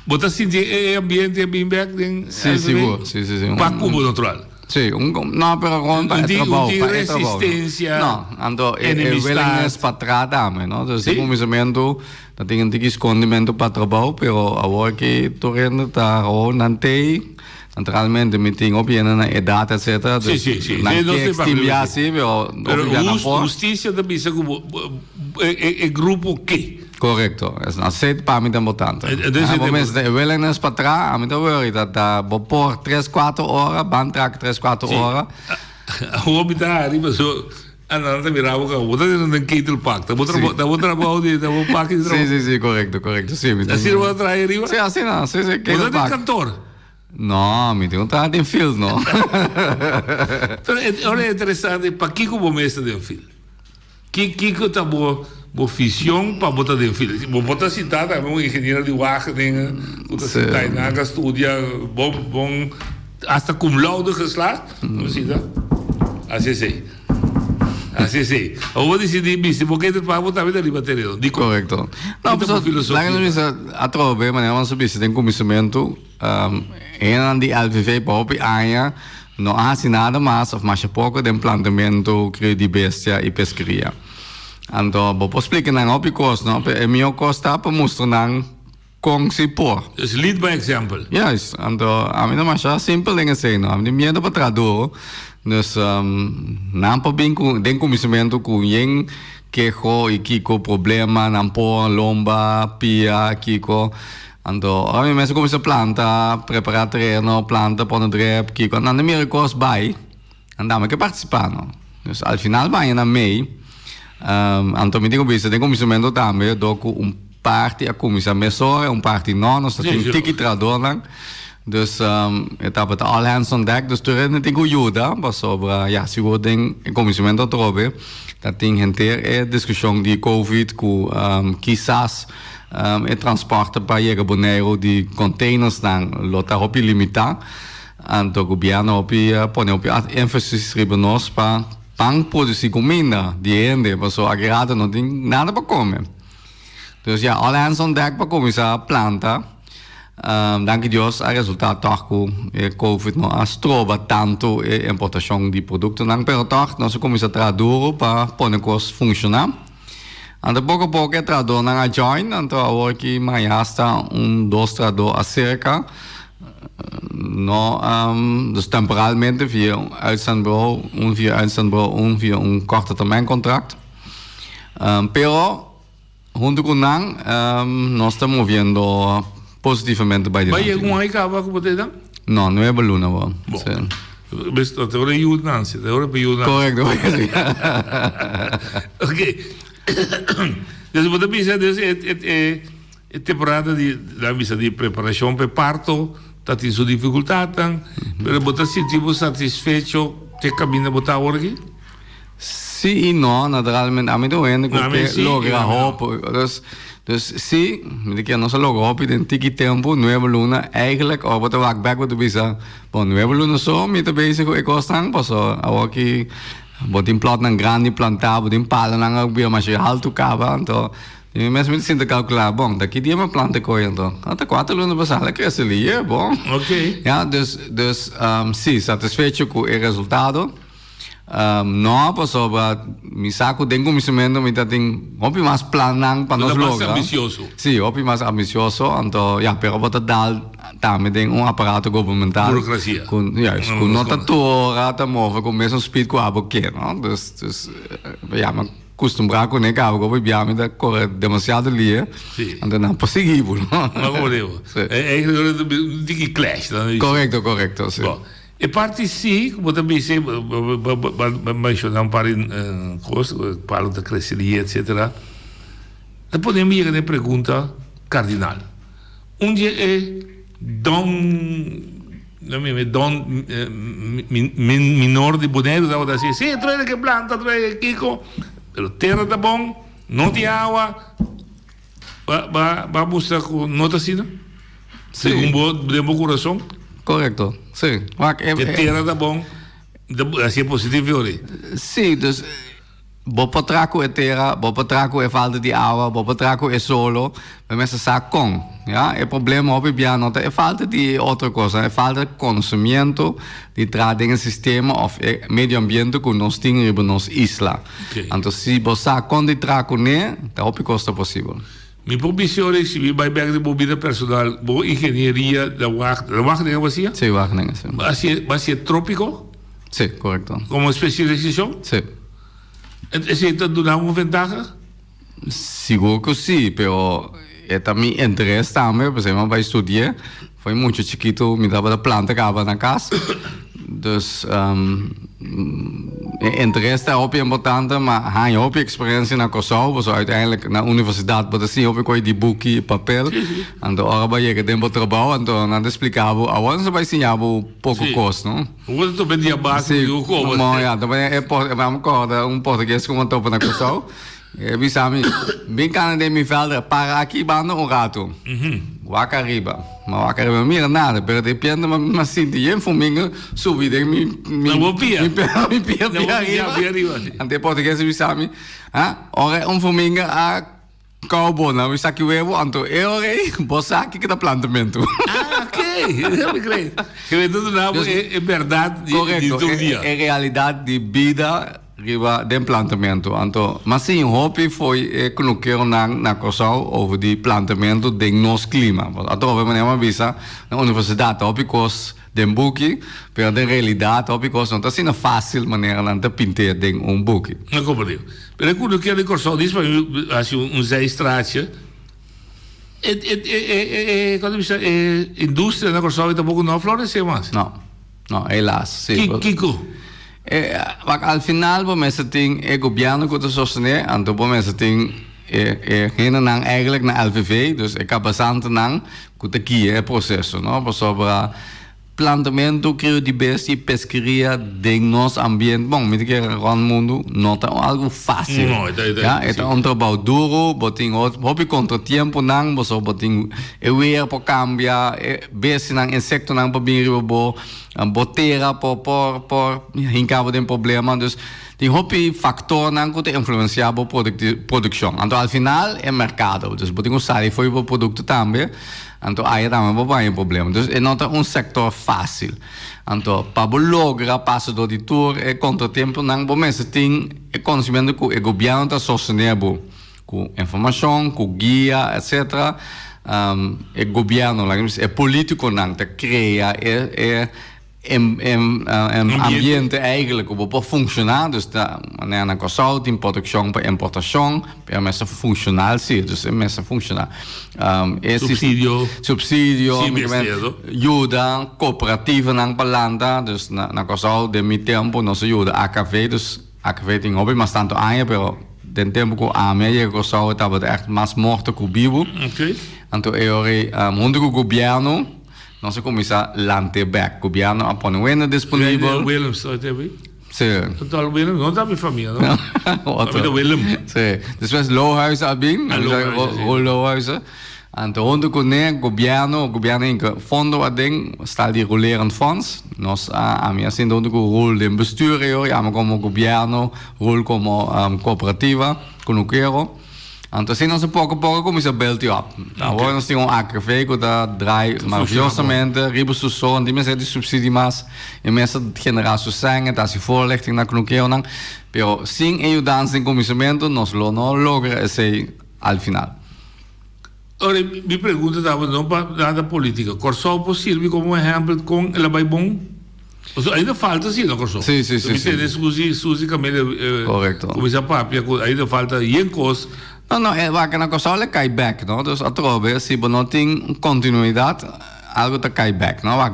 Bo ta sinti e ambiente a bin bek den Sí, sigur. Sí, sí, sí. Pa Cuba natural. Sí, un, no, pero gewoon pa e trabou. Un tin resistencia. No, anto e, e willingness pa traha tambe, no? Dus sí. kuminsamentu ta tin un tiki skondimento pa trabou, pero awor ki tur hende ta gewoon nan tei, naturalmente mi tin hopi hende na edat etcetera, dus sí, sí, sí. nan ke extimbia sí, pero hopi bia nan por. Justicia ta bisa ku e, e, e grupo ke. Korekto. Esei pa mi ta importante. Bo mester e willingness pa traha, ami ta worry ta ta bo por tres kuater ora, ban traha tres kuater ora. Awor mi ta hari paso nan ta mira bo bo ta den den ketelpak, ta bo trabou ta bo trabou di ta bo paki di trabou. Si si si korekto korekto si. Asina bo ta traha ariba? Si asina si si ketelpak. Bo ta den kantor? No, mi tin un traha den field no. Pero e ora e interesante, pakiko bo mes ta den field? Ki kiko ta bo bo vision pa bo ta den field? Bo por ta sintá tambe un ingeniero di Wageningen ku ta sintá i nan a studia bon bon hasta cum laude geslaagd. Bo sinta? Así esei. Así esei. Abo bo disidí bisti bo kende pa bo tambe ta riba tereno. Dikon? Korekto. No, Ki ta bo filosofia? Laga nos bisa atrobe manera nos a bisti den kuminsamentu. Hendenan di LVV pa hopi aña no a hasi nada mas of masha poko den plantamentu, krio di bestia i peskeria. Anto bo por splika nan hopi kos, no? Pero e mihó kos ta pa mustra nan kon si por. Dus lead by example. Juist. Anto ami ta masha simpel den esei, no? Ami tin miedo pa traha duro. Dus nan por bin ku den kuminsamentu ku yen keho i kiko problema, nan por lomba, pia, kiko. Anto ora mi mes a kuminsá planta, prepará tereno, planta, pone drep, kiko, nan ta mira e kos bai, nan tambe ke partisipá no. Dus al final baña na mei, anto mi tin ku bisa den kuminsamentu tambe dor ku un parti a kuminsá mesora, un parti no, nos ta tin tiki trahadornan, dus e tabata all hands on deck, dus tur hende tin ku yuda pasobra ya sigur den e kuminsamentu atrobe ta tin henter e diskushon di covid ku kisas E transporte pa yega Boneiru di containersnan lo ta hopi limitá. Anto gobierno hopi a pone hopi énfasis riba nos pa pan produsí kuminda di hende pasobra aki rato no tin nada pa kome. Dus ya, all hands on deck pa kuminsá planta. Danki Dios a resultá tòg ku e covid no a stroba tantu e importashon di produktonan, pero tòg nos a kuminsá traha duru pa pone kos funshoná. Anto poko poko e trahadónan a join, anto awor ki maña hasta un dos trahadó aserka, no, dus temporalmente via un uitzendbureau, un via uitzendbureau, un via un korte termijn contract. Pero hunto ku nan nos ta moviendo positivamente bai Bai dilanti. yega un ai kaba ku bo ta dan? No, nuebe luna bo. Bon. Sí. Bes ta ora yu Nancy, ta ora pa yu Nancy. Correcto. Ok. Dus bo ta bisa dus e e e e temporada di nan bisa di preparacion pa e parto ta tin su dificultadnan, pero bo ta sinti bo satisfecho te caminda bo ta awor aki? Sí i no, naturalmente ami ta un hende ku No, ami ke sí i logra ami no. hopi. Dus, dus sí, mi ta kere nos a logra hopi den tiki tempu, nuebe luna. Eigenlijk, ora bo ta wak bek bo ta bisa, bon, nuebe luna so mi ta bezig ku e kosnan, pasobra awoki bo tin plòtnan grandi plantá, bo tin palonan a bira masha haltu kaba, anto di mi mes mi ta sinta kalkulá, bon, ta ki dia mi a planta e koi anto? Ta kuater luna pasá, el a krese lihe, bon. Oké. Ya, dus, dus, sí, satisfecho ku e resultado. No, pasobra mi sa ku den kuminsamentu mi ta tin hopi mas plannan pa nos Bo ta mas logra. ambisioso. Sí, hopi mas ambisioso. Anto, ya, pero bo ta dal tambe den un aparato gubernamental. Burokrasia. Ku, juist, ku no ta tur ora ta move ku mesun speed ku abo ke, no? Dus, dus, ya, mi a kustumbrá kuné kaba ku hopi bia mi ta kore demasiado lihe. Sí. Anto nan por sigui bo, no? No komo digo. Sí. Eigenlijk un tiki clash, no? Korekto, korekto, sí. Bo. E parti si ku bo ta bisa bo a menshoná un par di kos, palu ta krese lihe etsetera, ta pone mi yega na e pregunta kardinal. Un dia e don, no mi mi don minor di Boneiru tabata hasi, si trae ke planta, trae kiko, pero tera ta bon, no tin awa, Ba ba ba mustra ku no ta asina? Segun bo den bo kurason? Korekto, si. Wak e E tera ta bon, hasi e positivo yori. Si, dus bo por traha ku e tera, bo por traha ku e falta di awa, bo por traha ku e solo, bo mester sa kon, ya. E problema hopi bia no ta e falta di e otro kosnan, e falta di konosimiento di traha den e sistema òf e medio ambiente ku nos tin riba nos isla. Anto si bo sa kon di traha kuné, ta hopi kos ta posibel. Mi por bisa ora si mi bai bek den bo bida personal, bo ingenieria na Wageningen, na Wageningen bo hasié? Sí, Wageningen, sí. Bo hasié, bo hasié trópiko? Sí, korekto. Komo spesialisashon? Sí. Esei ta duna bo un ventaha? Sigur ku sí, pero e ta mi interes tambe, pasobra mi a bai studi'é. Foi mucho chikitu mi tabata planta kaba na kas. Dus. E interes ta hopi importante, ma haña hopi experiencia na Kòrsou, pasobra uiteindelijk na universidat bo ta siña hopi koe di buki i papel. Anto ora bo a yega den bo trabou, anto nan ta splika bo, awor nan ta bai siña bo poko kos, no? Bo ta topa e dia bas Sí, ku koba. mo ya, ta e por, mi acorda un portugues ku mi a topa na Kòrsou. E bisa mi, bin kana den mi vèlder, para aki banda un ratu. Wak ariba. Ma wak ariba, mi mira nada, pero de repente mi a sinti yen fuminga subi den mi mi Na bo pia. mi pia mi pia Na bo pia pia ariba. pia ariba, si. Anto e portugues a bisa mi, ha, ora un fuminga a kou bo na mi saki webo, anto e ora ei bo sa kiko ta plantamentu. Ah, ok. Mi cree. Cree ta duna bo Dus e e bèrdat di di Korekto, tur e dia. e realidat di bida Riba den plantamentu. Anto mas sin hopi fo'i e kunukeronan na Kòrsou over di plantamentu den nos klima. Atrobe manera mi a bisa na universidat ta hopi kos den buki, pero den realidat hopi kos no ta asina fásil manera nan ta pint'é den un buki. No komprendé. Pero e kunukero di Kòrsou dis pa mi hasi un zijstraatje. E e e e e kon ta bisa e industria na Kòrsou tampoko no a floresé mas. No. No, helaas. Sí. Kiko? E, wak, al final bo mester tin e gobierno ku ta sostené, anto bo mester tin e, e hendenan eigenlijk na LVV, dus e kabasantenan ku ta guia e proseso, no? Pasobra plantamentu, krio di bestia i peskeria den nos ambiente, bon, mi ta kere rònt mundu, no ta algu fásil. No, e ta, e ta, Ja, e ta sí. un trabou duru, bo tin hopi kontratiemponan, boso bo tin e weer por kambia, e bestianan, insektonan por bin riba bo, bo tera por por por hinka bo den problema. Dus tin hopi faktornan ku ta influensiá bo produkshon. Anto al final e merkado. Dus bo tin ku sali for bo produkto tambe, anto aya tambe bo por haña problema. Dus e no ta un sektor fásil. Anto pa bo logra pasa dor di tur e kontratemponan bo mester tin e konosementu ku e gobièrnu ta sostené bo. Ku informashon, ku guia, etc. E gobièrnu, laga mi bisa, e polítikonan ta krea e e ambiente eigentlik ku bo por funshoná. Dus ta manera na Kòrsou tin produkshon pa importashon, pero mester funshonal si, dus e mester funshoná. E Supsidio. Supsidio, Si mester, no? yuda kooperativanan pa lanta. Dus na Kòrsou den mi tempu nos a yuda AKV, dus AKV tin hopi mas tantu aña, pero den tempu ku ami a yega Kòrsou e tabata ègt mas morto ku bibu. Anto e ora ei huntu ku gobièrnu nos a kuminsá lant'é bèk. Gobièrnu a pone wenda disponibel. Willems, no ta abi? Sí. Total Willem, no ta mi famia, no? Otro. Ami ta Willem. Sí. Despues Lohuis a bin, Ah, Lohuis, sí. Lohuis. Anto huntu ku ne gobièrnu, gobièrnu hinka fondo aden, stal di Rolerend Fonds. Nos a, ami a sinta huntu ku Roel den bestuur e ora, ami komo gobièrnu, Roel komo kooperativa, kunukero. Anto asina nos a poko poko kuminsá build i op. Awor nos tin un AKV ku ta draai maravillosamente riba su so, no tin mester di supsidio mas. E mes ta generá su sèn, e ta hasi voorlichting na kunukeronan. Pero sin e yudansa den kuminsamentu nos lo no logra esei al final. Ora, mi pregunta tabata no pa nada politica. Kòrsou por sirbi komo un ehèmpel kon el a bai bon? Pasobra ainda falta si na Kòrsou. Sí, sí, sí, Mi sí. tende Suzy, Suzy Camelia Korekto. kuminsá papia ku ainda falta yen kos. No, no, e wak na Kòrsou el a kai bèk, no? Dus atrobe si bo no tin kontinuidat, algu ta kai bèk, no? Wak,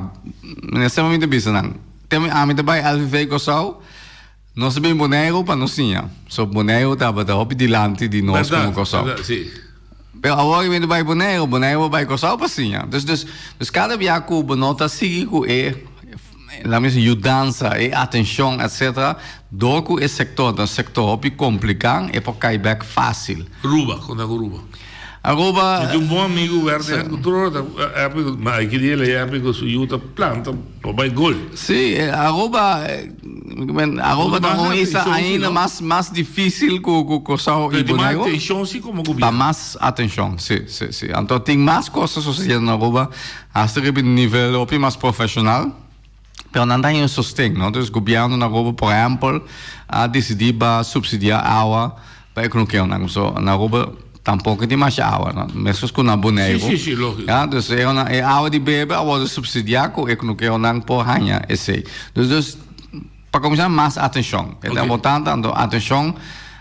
minister mi ta bisa nan, te ami ta bai LVV Kòrsou, Nos a bin Boneiru pa nos siña. So Boneiru tabata hopi dilanti di nos komo Kòrsou. Bèrdat, si. Pero awor mi ta bai Boneiru, Boneiru a bai Kòrsou pa siña. Dus, dus, dus kada bia ku bo no ta sigui ku e, laat mi bisa, yudansa, e atenshon, etcetera, dor ku e sektor ta un sektor hopi kompliká, e por kai bèk fásil. Aruba, kon ta ku Aruba? Aruba. Mi tin un bon amigu Werner ku tur ora ta happy ku, ma aki dia el a happy ku su yu ta planta pa bai gol. Sí, Aruba, Aruba ta un isla ainda mas mas difícil ku ku Kòrsou i Pero tin mas Boneiru. atenshon sí komo Pa gobierno. mas atenshon, sí, sí, sí. Anto tin mas kos ta sosediendo na Aruba, hasta riba nivel hopi mas profeshonal. Pero nan ta haña un sosten, no? Dus gobierno na Aruba, por ehempel, a disidí pa supsidiá awa pa e kunukeronan. So, na Aruba tampoko tin masha awa, no? Meskos ku na Boneiru. Sí, sí, sí, lógiko. Ya, dus e e awa di bebe a wòrdu supsidiá ku e kunukeronan por haña esei. Dus, dus, pa kuminsá mas atenshon. E ta importante, anto atenshon,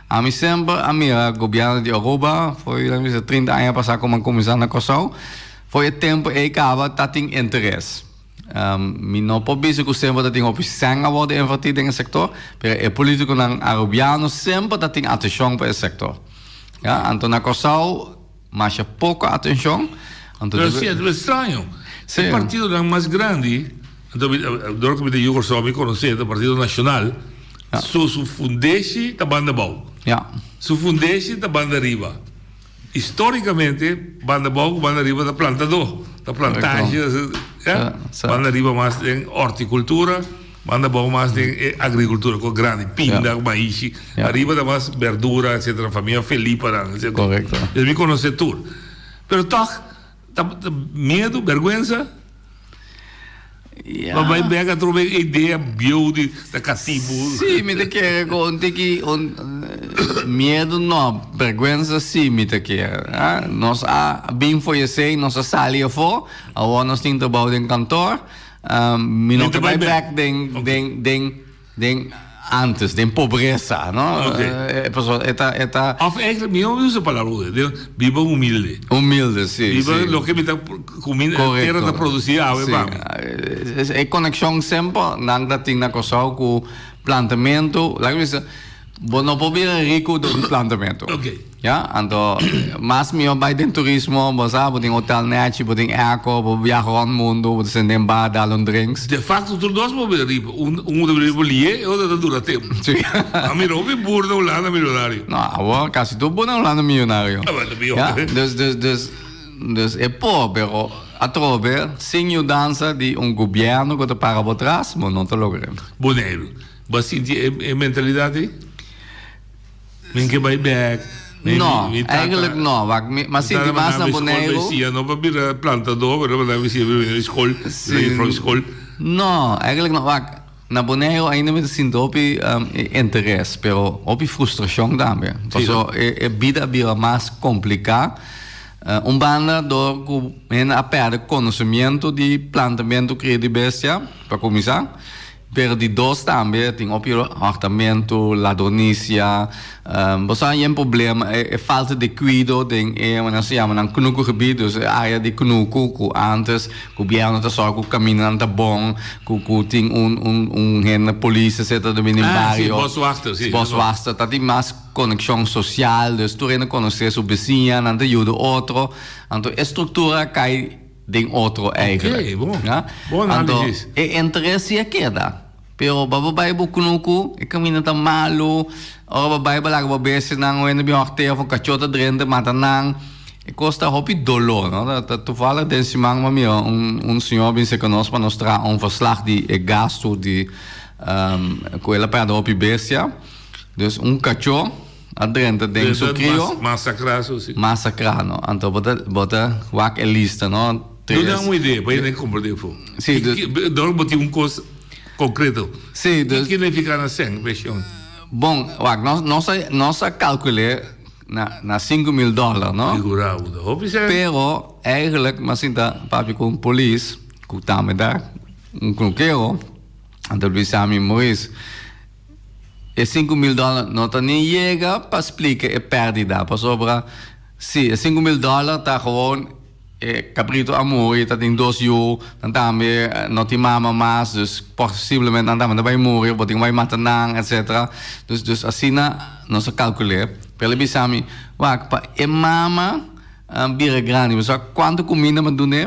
ami semper a mira gobierno di Aruba, for laga mi bisa 30 aña pasá komo a kuminsá na Kòrsou, for e tempu ei kaba ta tin interes. Mi no por bisa ku semper ta tin hopi sèn a wòrdu invertí den e sektor, pero e polítikonan arubiano semper ta tin atenshon pa e sektor. Ya, anto na Kòrsou masha poko atenshon. Anto Pero si, e straño. Sí. E partidonan mas grandi, anto mi, dor ku mi ta yu Kòrsou mi konosé, ta Partido Nashonal, su su fundeshi ta banda abou. Ya. Su fundeshi ta banda riba. Históricamente, banda abou ku banda riba ta plantadó, ta plantashi, ya. Banda riba mas den horticultura, banda abou mas den e agricultura ku grandi, pinda, maishi. Ariba ta mas berdura, etcetera, famia Felipanan, etcetera. Correcto. Dus mi konosé tur. Pero tòg, ta miedu, bèrgwensa. Ja. Pa bai bek atrobe e idea bieu di ta katibu. Sí, mi ta kere ku un tiki un miedu no, bergwensa sí mi ta kere. Ah, nos a bin for esei, nos a sali afó, awor nos tin trabou den kantor. Mi no Mi ta ke bai bai bek. bek den den den Den antes, den pobresa, no? Ok. Eh, paso e ta, e ta. Of eigenlijk, mi no usa e palabra humilde, den biba humilde. Humilde, si, Biba si. loke mi ta kuminda, e tera ta produci awe Si. pa mi. E konekshon semper nan ta tin na Kòrsou ku plantamentu, laga mi bisa, bo no por bira riku dor di plantamentu. Ok. Ya, anto mas mihó bai den turismo, bo sa, bo tin hotel nechi, bo tin airco, bo biaha rònt mundu, bo ta senta den bar, dal un drinks. De facto tur dos por bira riba, un un ta bira riba lié e otro ta dura tempu. Sí. A mira hopi bur na Hulanda millonario. No, awor kasi tur bur na Hulanda millonario. Ah, bueno, mihó. Ya, dus, dus, dus, dus e por, pero atrobe sin yudansa di un gobièrnu ku ta para bo tras, bo no ta logra. Boneiru, bo a sinti e e mentalidat ei? Mi ke bai bek. Mi, No, mi tata, eigenlijk no. Wak, mi, ma mi sinti tata mas mandaba na mi skol Boneiru. bai sia, no pa bira plantadó, pero mandaba mi sia pa bira skol, Sí. bira juffrouw skol. No, eigenlijk no. Wak, na Boneiru ainda mi ta sinti hopi um, e interes, pero hopi frustrashon tambe. Paso e, e bida a bira mas kompliká. Eh, un banda door ku hende a pèrdè konosemiento di plantamentu kria di bestia, pa kuminsá. Pero di dos tambe tin hopi hortamentu, ladronisia, bo sa yen problema, e falta di kuido den e nan sa yama nan kunukugebied, dus e area di kunuku ku antes gobierno ta sòru ku kamindanan ta bon, ku ku tin un un un hende polis etcetera ta bini den bario. Ah, si, boswachter, si. Boswachter, ta tin mas konekshon sosial, dus tur hende konosé su bisiña, nan ta yuda otro, anto e struktura a kai. Den otro eigenlijk. Oké, bon. Ja? Bon Anto, análisis. e interes si a keda. Pero ba bo bai bo kunuku, e kaminda ta malu, ora bo bai bo laga bo bestianan, un hende bin hòrt'é of un kachó ta drenta mata nan. E kos ta hopi doló, no? Ta, ta toevallig den siman bo mira un, un señor bin serka nos pa nos traha un verslag di e gastu di, ku el a pèrdè hopi bestia. Dus un kachó. A drenta den su krio. Masakrá su si. Masakrá no. Anto bo ta bo ta wak e lista no. Duna nan un idea pa hende komprendé afó. Si dus. Dor bo tin un kos konkreto. Si dus. Ki nifiká na sèn penshon? Bon wak nos nos a nos a kalkul'é na na 5000 dòler no. Figurá bo ta hopi sèn. Pero eigenlijk mi a sinta papia ku un polis ku tambe ta un knukero anto el bisa mi Maurice. E 5000 dòler no ta ni yega pa splika e pèrdida, pasobra si e 5000 dòler ta gewoon e kabrito a muri, ta tin dos yu, nan tambe no tin mama mas, dus posiblemente nan tambe ta bai muri, bo tin ku bai mata nan, etcetera. Dus dus asina nos a kalkul'é. Pero el a bisa mi, wak, pa e mama bira grandi, bo sa kuantu kuminda mi a dun'é?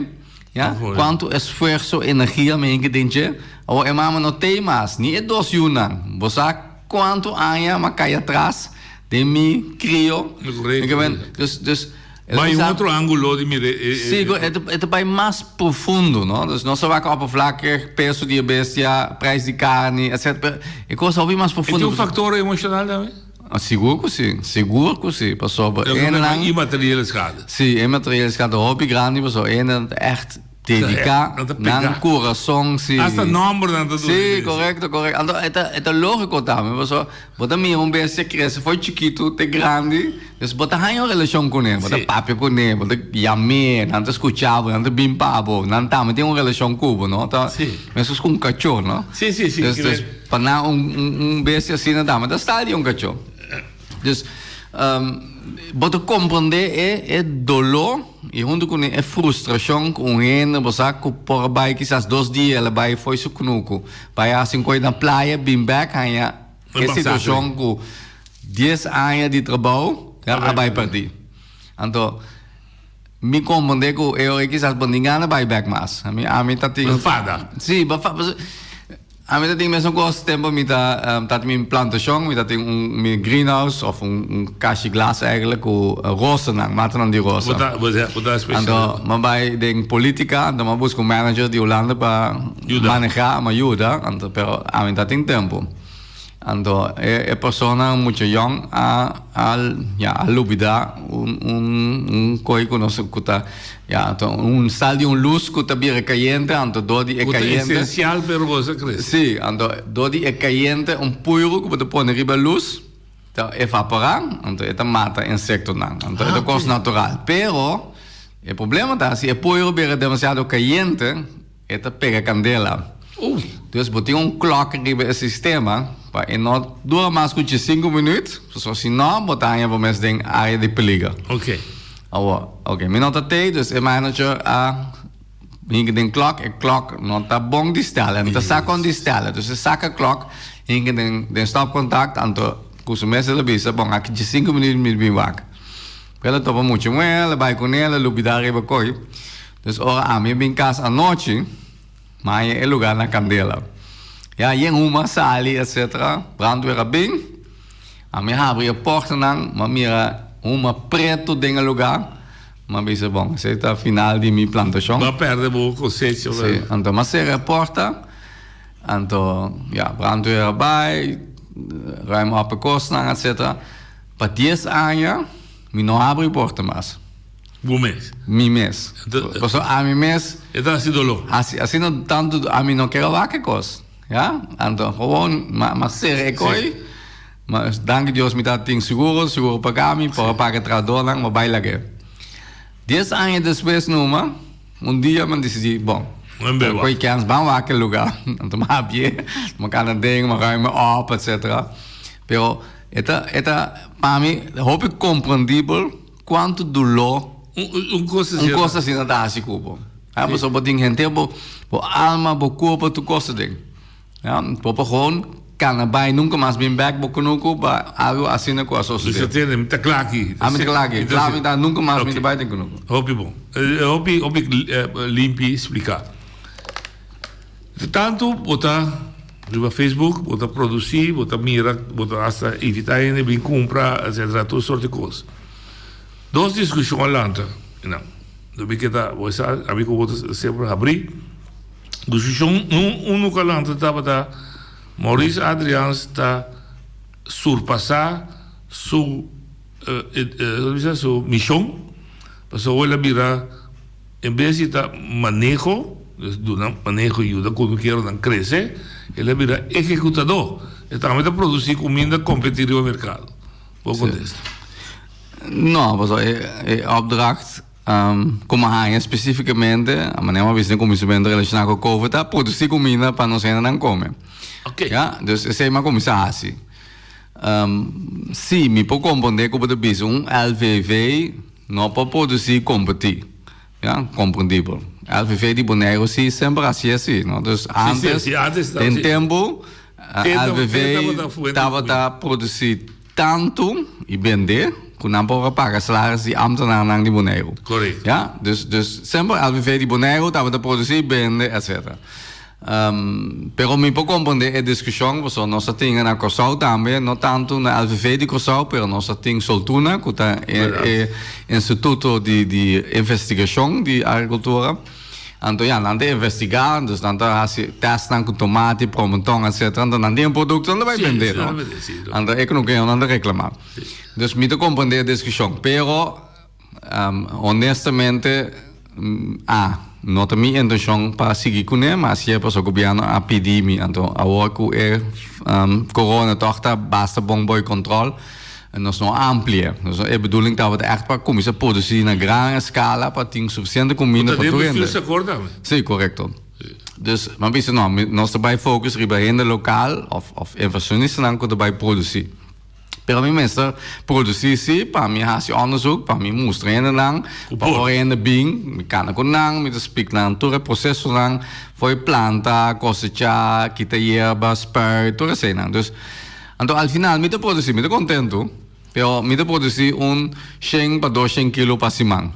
Ya, kuantu esfuerso, energia mi hinka den dje. Awor e mama no tei mas, ni e dos yunan. Bo sa kuantu aña mi a kai atras den mi krio? Korekto. Dus, dus, Bai un otro angulo di mira e. Sí, e ta bai mas profundo, no? Dus nos a wak oppervlakkig, peso di e bestia, prijs di karni, etcetera. Pero e kos ta hopi mas profundo. E tin un faktor emoshonal tambe? Sigur ku si, sigur ku si, pasobra Loke e nan nan. Immateriële schade. Si, e materiële schade hopi grandi pasobra e nan ta ègt dediká Nan ta pegá. nan kurason, si. Hasta nòmber nan ta duna Si, e bestia. korekto, korekto. Anto e ta e ta lógiko tambe pasobra bo ta mira un bestia krese for chikitu te grandi, dus bo ta haña un relashon kuné, bo ta Si. papia kuné, bo ta yam'é, nan ta skucha bo, nan ta bin pa bo, nan tambe tin un relashon ku bo, no? Ta Si. meskos ku un kachó, no? Si, si, si. Dus, dus Pa na un un bestia asina dame ta sta di un kachó. Dus. Bo ta komprondé e e doló i huntu kuné e frustrashon ku un hende bo sa ku por a bai kisas dos dia el a bai fo'i su kunuku bai hasi un koi na playa bin bèk haña e situashon ku dies aña di trabou a bai pèrdí. Anto mi komprondé ku e ora kisas bo no tin gana bai bèk mas. Ami ami ta tin. Bo fada. Sí, bo fada. Ami ta tin mesun kos tempo mi ta ta tin mi plantashon, mi ta tin un mi greenhouse of un un kashi glas eigenlijk ku rosanan, matanan di rosa. Bo ta bo ta bo ta special. Anto mi a bai den politica, anto mi a buska un manager di Hulanda pa Yuda. maneha, mi a yuda, anto pero ami ta tin tempo. Anto e e persona mucha yong a a ya a lubida un un un koi ku nos ku ta ya ta un sal di un lus ku ta bira kayente anto dor di e Ku ta kayente esensial pa e rosa krese. Si, anto dor di e kayente un puiru ku bo ta pone riba e lus ta evaporá anto e ta mata insektonan anto e ta kos natural pero e problema ta si e puiru bira demasiado kayente E ta pega kandela. Dus bo tin un klòk riba e sistema pa e no dura mas ku diesinku minüt, pasobra si no bo ta haña bo mes den área di peliger. Oké. Awor, oké, mi no ta tei, dus e manager a hinka den klòk, e klòk no ta bon di stèl, e no ta sa kon di stèl, dus e saka klòk, hinka den den stòpkontakt, anto ku su mes el a bisa, bon, aki diesinku minüt mi bin wak. El a topa mucha muhé, el a bai kuné, el a lubidá riba koi. Dus ora ami a bin kas anochi, mi a haña e lugá na kandela. Ya yen huma sali etcetera, brandweer a bin, ami a habri e portanan, mi a mira huma pretu den e lugá, mi a bisa bon, esei ta final di mi plantashon. Bo a pèrdè bo kosecha. Sí, anto mi a sera e porta, anto ya, brandweer a bai, ruim op e kosnan etcetera. Pa dies aña mi no habri porta mas. Bo mes? Mi mes. Pasobra ami mes. E ta hasi doló. Hasi asina tantu ami no kier a wak e kos. Ya? Anto gewoon m'a sera e koi. Ma danki Dios mi ta tin seguro, seguro paga mi, por a paga e trahadornan, m'a bai lag'é. Dies aña despues numa, un dia m'a disidí, bon, koi kens ban wak e lugá. Anto m'a habié, m'a kanda den, m'a ruim op, etcetera. Pero e ta, e ta pa mi hopi komprendibel. Kuantu doló Un kos un kos asina ta hasi ku bo. Ja, pasobra bo tin henter bo bo alma, bo kurpo, tur kos aden. Ja, bo por gewoon kana bai nunka mas bin bèk bo kunuku pa algu asina ku a sosodé. Bisa tende, mi ta kla aki. Ah, mi ta kla aki. Kla mi ta, nunka mas mi ta bai den kunuku. Hopi bon. Hopi, hopi limpi spliká. Tantu bo ta riba Facebook, bo ta produsí, bo ta mira, bo ta hasta invitá hende bin kumpra, etcetera, tur sort di kos. Dos diskushon a lanta einan. Lo mi ke ta, bo sa, ami ku bo ta semper habrí. Diskushon unu ku a lanta tabata Maurice Adriaans ta surpasá su, su mishon, pasobra el a bira. En bes di ta maneho, dus duna maneho i yuda kunukeronan krese, el a bira ehekutadó. E tambe ta produsí kuminda kompetí riba merkado. Bo kontesta. No, pasobra e opdracht ku mi a haña spesífikamente, a manera mi a bisa den kuminsamentu relashoná ku covid ta produsí kuminda pa nos hendenan kome. Ya, dus esei mi a kuminsá hasi. Sí, mi por komprondé ku bo ta bisa un LVV. No por produci competi. Ya, comprendibel. LVV di Boneiru si semper haci asi, no? Dus antes, sí, antes den sí. tempo, Tenta- LVV tenta tabata fuente tabata produci tanto y bende cu nan por a paga salaris di ambtenaarnan di Boneiru. Correcto. Ya, dus, dus semper LVV di Boneiru tabata produci, bende, etcetera. Pero mi por comprende e discusion pasobra nos a tin na Corsou tambe, no tanto na LVV di Corsou, pero nos a tin Soltuna cu ta e e instituto di di investigacion di agricultura. Anto ya, nan ta investiga, dus nan ta haci testnan cu tomati, promonton, etcetera. Anto nan tin un producto, nan ta bay bende, no? Anto e cu no ke nan ta reclama. Dus mi ta comprende e discusion, pero Honestamente, a no ta mi intencion pa sigui cune, ma si e paso gobierno a pidi mi, anto awor cu e corona toch ta basta bon boy control, nos no a amplia. Dus e bedoeling tabata echt pa cuminsa produci na gran escala pa tin suficiente cuminda pa tur hende. Si, corecto. Dus mi a bisa no, nos ta bay focus riba hende local of, of inversionistanan cu ta bay produci. Pero mi mester produsí sí pa mi hasi onderzoek, pa mi mustra hendenan, pa ora hende bin, mi kana ku nan, mi ta splik nan tur e prosesonan, for e planta, kosechá, kita yerba, spuit, tur eseinan. Dus, anto al final mi ta produsí, mi ta kontentu, pero mi ta produsí un shen pa doshen kilo pa siman.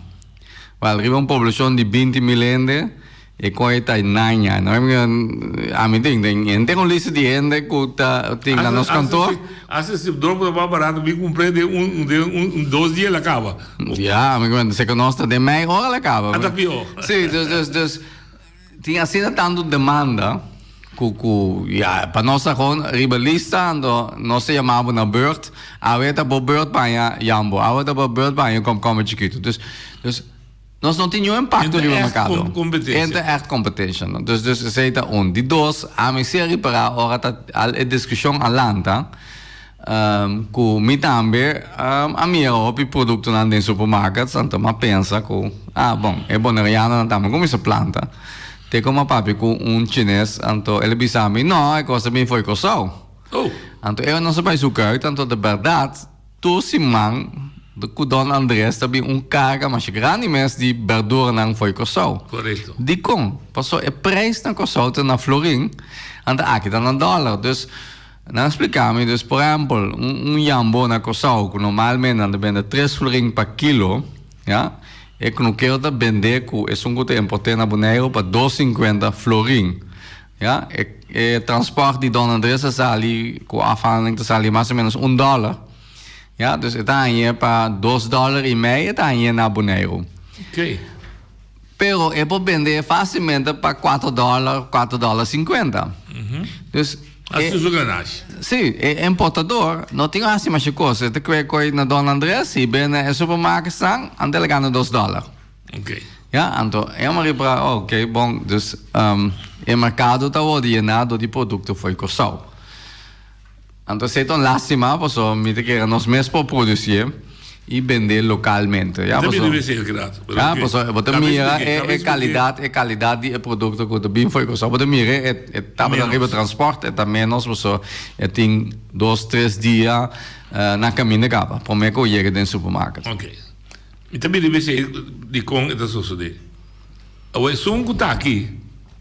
Wèl, riba un poblashon di binti mil hende, E koe ta naña. No ami tin den henter un lista di hende ku ta tin na nos kantoor. Hasta si dropo ta mas barato mi kumpr'é den un den un dos dia el a kaba. Ya, mi kumprende. Seka nos ta den mei ora el a kaba. Ata pió. Si, dus dus dus tin asina tantu demanda ku ku ya pa nos ta gewoon riba lista anto nos ta yama bo na beurt. Awe ta bo beurt paña yambo, awe ta bo beurt paña komkomber chikitu. Dus dus. Nos no tin niun impacto riba mercado. Enta echt competition. Dus, dus esey ta un. Di dos, ami si a ripara ora ta al e discusion a lanta, um, cu mi tambe um, a mira hopi productonan den supermarkets, anto m'a pensa cu, ah, bon, e Bonerianonan tambe cuminsa planta. Te como a papia cu un Chines, anto el a bisa mi, no, e cos ta bin fo'i Curaçao. Oh. Anto e nos a bay su kuit, anto de berdad, Tur siman ku Don Andres ta bin un karga masha grandi mes di berduranan fo'i Kòrsou. Korekto. Dikon? Pasobra e preis na Kòrsou ta na florin, anto aki ta na dòler. Dus, nan a splika mi, dus por ehèmpel, un un yambo na Kòrsou ku normalmente nan ta bende tres florin pa kilo, ya, e knukero ta bende ku esun ku ta import'é na Boneiru pa dos sinkuenta florin. Ya, e e transport di Don Andres a sali ku afhandeling ta sali mas o menos un dòler. Ya, dus e ta hañ'é pa dos dòler i mei e ta hañ'é na Boneiru. Oké. Pero e por bend'é fásilmente pa kuater dòler, kuater dòler sinkuenta. Dus Hasi e su ganashi. Sí, e importador no tin hasi masha kos. E ta kue koi na Don Andres i bende e supermarketsnan, anto el a gana dos dòler. Ok. Ya, anto e homber riba, oh, ok, bon, dus um, e mercado ta worde yená door di producto fo'i Kòrsou. Anto esei ta un lástima, pasobra mi ta kere nos mes por producié i bendé localmente. Ya, También pasobra, debe ser ingrato, pero ya, ok. pasobra bo ta Kabes mira piqué, e, e kabes piqué. calidad, e calidad di e producto ku ta bin fo'i Kòrsou, bo ta mira e, e tabata Menos. riba transport, e ta menos, pasobra e tin dos, tres dia eh, na kaminda kaba, promé ku yega den supermarket. Ok. Mi ta bira bisa e dikon e ta sosodé. Awor esun ku ta aki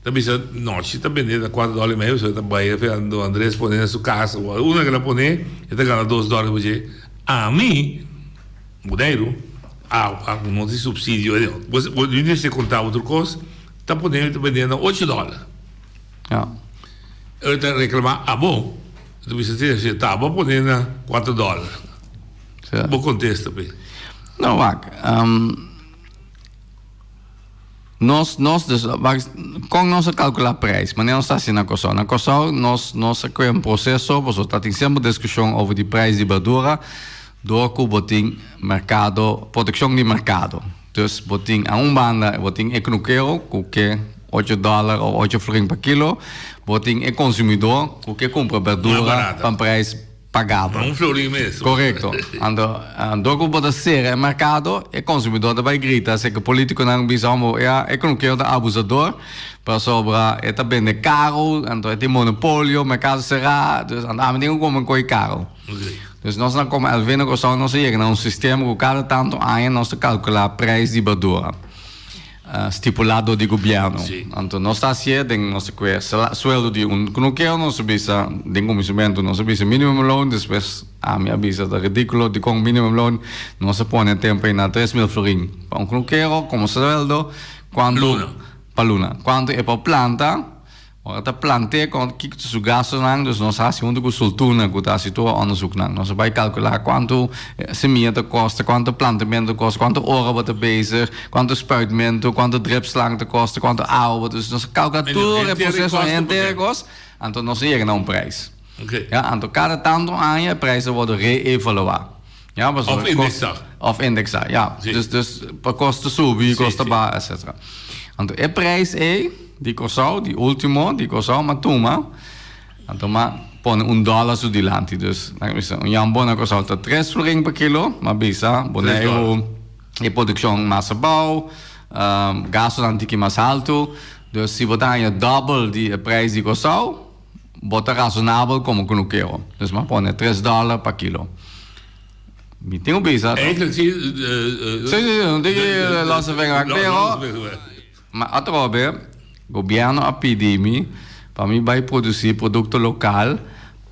ta bisa nochi ta bende ta kuater dòler i medio pasobra e ta bai e Fernando Andres pone na su kas awor una ke el a pone e ta gana dos dòler por dje. Ami Boneiru awa ku no tin supsidio bo mester konta otro kos ta pone ta bende na ocho dòler. E ta reklamá abo e ta bisa si ta abo a pone na kuater dòler. Bo kontesta p'e. No, wak. Nos, nos, dus, wak, kon nos a kalkulá prijs? Manera nos ta hasi na Kòrsou. Na Kòrsou nos, nos a kue un proseso, pasobra ta tin semper diskushon over di prijs di berdura, dor ku bo tin merkado, protekshon di merkado. Dus bo tin a un banda bo tin e knukero ku ke ocho dòler òf ocho florin pa kilo, bo tin e konsumidó ku ke kumpra berdura pa un prijs pagabel. Un florin mes. Korekto. Anto, dor ku bo ta sera e merkado, e konsumidor ta bai grita, si ku politikonan bisa homo, ya, e kunukero ta abusador, pasobra e ta bende karu, anto e tin monopolio, merkado será, dus anto ami tin ku kome koi karu. Dus nos na komo LV na Kòrsou nos a yega na un sistema ku kada tantu aña nos ta kalkulá preis di berdura. Stipulá dor di gobièrnu. Anto nos ta hasié den nos ta kue sueldo di un kunukero, nos a bisa den kuminsamentu nos a bisa minimum loon, despues ami a bisa ta ridíkulo dikon minimum loon, nos a pone tempu ei na 3000 florin pa un kunukero komo sueldo kuantu pa luna, kuantu e por planta. Ora ta plant'é kon kiko ta su gastunan, dus nos hasi huntu ku Sultuna ku ta hasi tur onderzoeknan. Nos a bai kalkulá kuantu semia ta kosta, kuantu plantamentu ta kosta, kuantu ora bo ta bezig, kuantu spuitmentu, kuantu dripslang ta kosta, kuantu awa bo ta usa. Nos a kalkulá tur e proseso henter e kos, anto nos a yega na un prijs. Ya, anto kada tantu aña e prijs ta wòrdu reevaluá. Ya, pasobra Of indeksá. Of indeksá, ya. Dus, dus pa kos ta subi, kos ta baha, etcetera. Anto e prijs ei di Kòrsou, di último di Kòrsou, m'a tuma, anto m'a pone un dòler su dilanti. Dus, nan a bisa, un jambon na Kòrsou ta tres florin pa kilo, m'a bisa, Boneiru e produkshon mas abou, gastunan tiki mas haltu. Dus si bo ta haña dòbel di e prijs di Kòrsou, bo ta rasonabel komo kunukero. Dus m'a pone tres dòler pa kilo. Mi tin ku bisa. Eigenlijk si. Si si si, un tiki losse vinger wak, pero ma atrobe gobierno a pidi mi pa mi bai produci producto local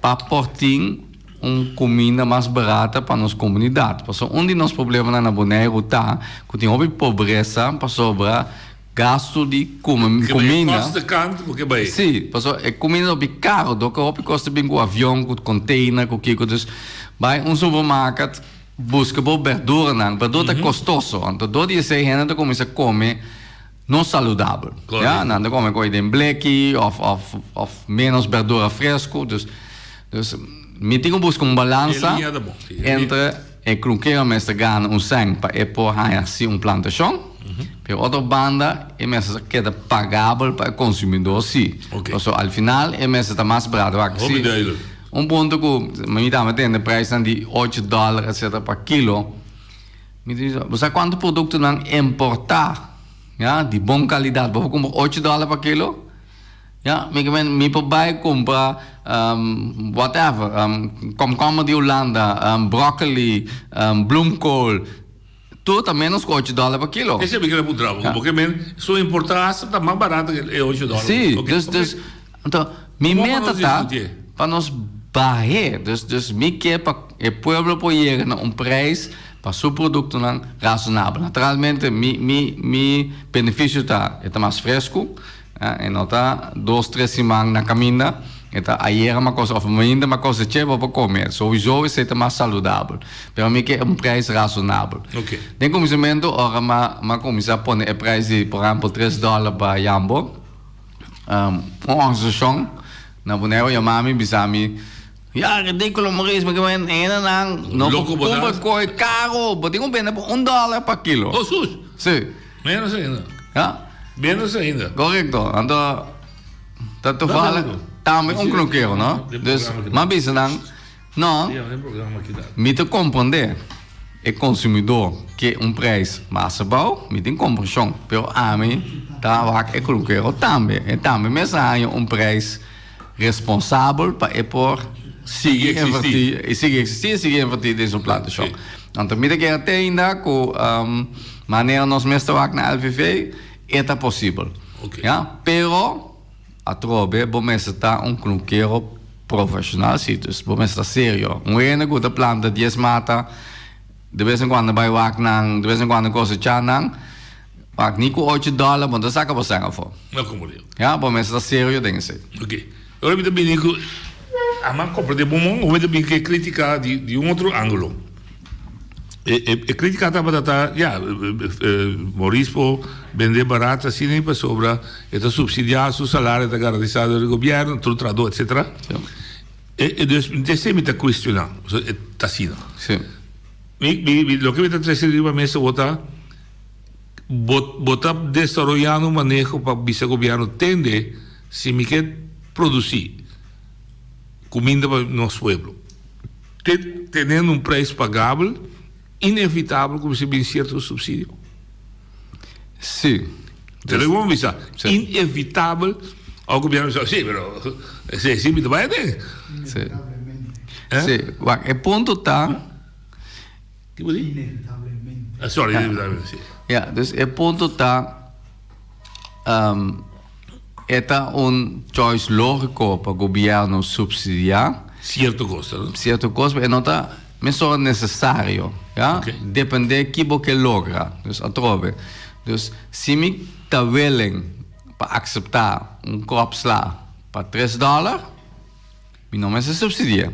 pa por tin un cuminda mas barata pa nos comunidad. Pasobra un di nos problemanan na Boneiru ta cu tin hopi pobresa pasobra gasto di Ke bai e cuminda. kostekant ku ke bai. Sí, pasobra e cuminda hopi caro, dor cu hopi cos ta bin cu avion, cu container, cu kico. Dus bai un supermarket busca bo berduranan, berdura ta costoso, anto dor di esey hende ta cuminsa come no saludabel. Ya, nan ta come coe den bleki of of of menos berdura fresco, dus dus mi tin cu busca un balansa E liña ta bon, sí. entre e clukero mester gana un cent pa e por haña si un plantacion, pero otro banda e mester keda pagabel pa e consumidor si. Ok. Pasobra al final e mester ta mas barato. Wak, Hopi si duidelijk. un punto cu mi tambe tende prijsnan di ocho dollar etcetera pa kilo. Mi ta bisa, bo sa kuantu produktonan importá, ya, di bon kalidat bo por kumpra ocho dòler pa kilo? Ya, mi ke men mi por bai kumpra whatever, komkomber di Hulanda, broccoli, bloemkool, tur ta ménos ku ocho dòler pa kilo. Esei mi kere puntra bo, bo ke men su importá hasta ta mas barato ke e ocho dòler. Sí, dus, dus, anto mi meta ta pa nos bah'é, dus, dus mi ke pa e pueblo por yega na un prijs pa su produktonan rasonabel. Naturalmente mi, mi, mi benefisio ta e ta mas fresku, e no ta dos, tres siman na kaminda, e ta ayera mi a kose òf mainta mi a kosech'é bo por kome, souiso esei ta mas saludabel. Pero mi ke un prijs rasonabel. Den kuminsamentu ora mi a, mi a kuminsá pone e prijs di por ehèmpel tres dòler pa yambo, Un organisashon na Boneiru yama mi bisa mi, Ya, ridíkulo Maurice, mi ke men hendenan no por kumpra koi karo, bo tin ku bende por un dòler pa kilo. Oh sus! Si. Menos ainda. Ya. Menos ainda. Korekto. Anto ta toevallig tambe un knokero, no? Dus mi a bisa nan. No, mi ta komprondé e konsumidó ke un preis mas abou, mi tin komprenshon, pero ami ta wak e krukero tambe, e tambe mester haña un preis responsabel pa e por sigui invertí, e sigui eksistí i sigui invertí den su plantashon. Anto mi ta kere te ainda ku manera nos mes ta wak na LVV e ta posibel, ya, pero. Atrobe bo mester ta un knukero profeshonal si, dus bo mester ta serio. Un hende ku ta planta dies mata, de bes en kuando bai wak nan, de bes en kuando kosechá nan, wak ni ku ocho dòler bo no ta saka bo sèn afó. No komo dios. Ya, bo mester ta serio den esei. Ok. Ora mi ta bini ku ama komprende bo mon, mi ta bini ku e kritika di un otro angulo. E e kritika tabata ta, ya, Maurice por bende barat asina i pasobra e ta supsidiá, su salario ta garantisá dor di gobièrnu, tur trahadó etsetera. E e dus esei mi ta kuestioná, pasobra e ta asina. Mi mi loke mi ta trese riba mesa bo ta, bo bo ta desaroyando un maneho pa bisa gobièrnu tende si mi ke produsí kuminda pa nos pueblo. Te teniendo un prijs pagabel, inevitabel ku mester bin sierto supsidio. Sí. Te lo ku bisa, inevitabel, o gobierno bisa, sí, pero esei sí mi ta bai aden. Sí. Sí, wak, e punto ta. Ki bo di? Inevitablemente. Ah, sorry, inevitablemente, sí. Ja, dus e punto ta, E ta un choice logico pa gobierno subsidia. Cierto cos, no? Cierto cos, pero e no ta mesora necesario, ya? Ok. Depende ki bo ke logra. Dus atrobe. Dus si mi ta willing pa acepta un kropsla pa tres dollar, mi no mester subsidia.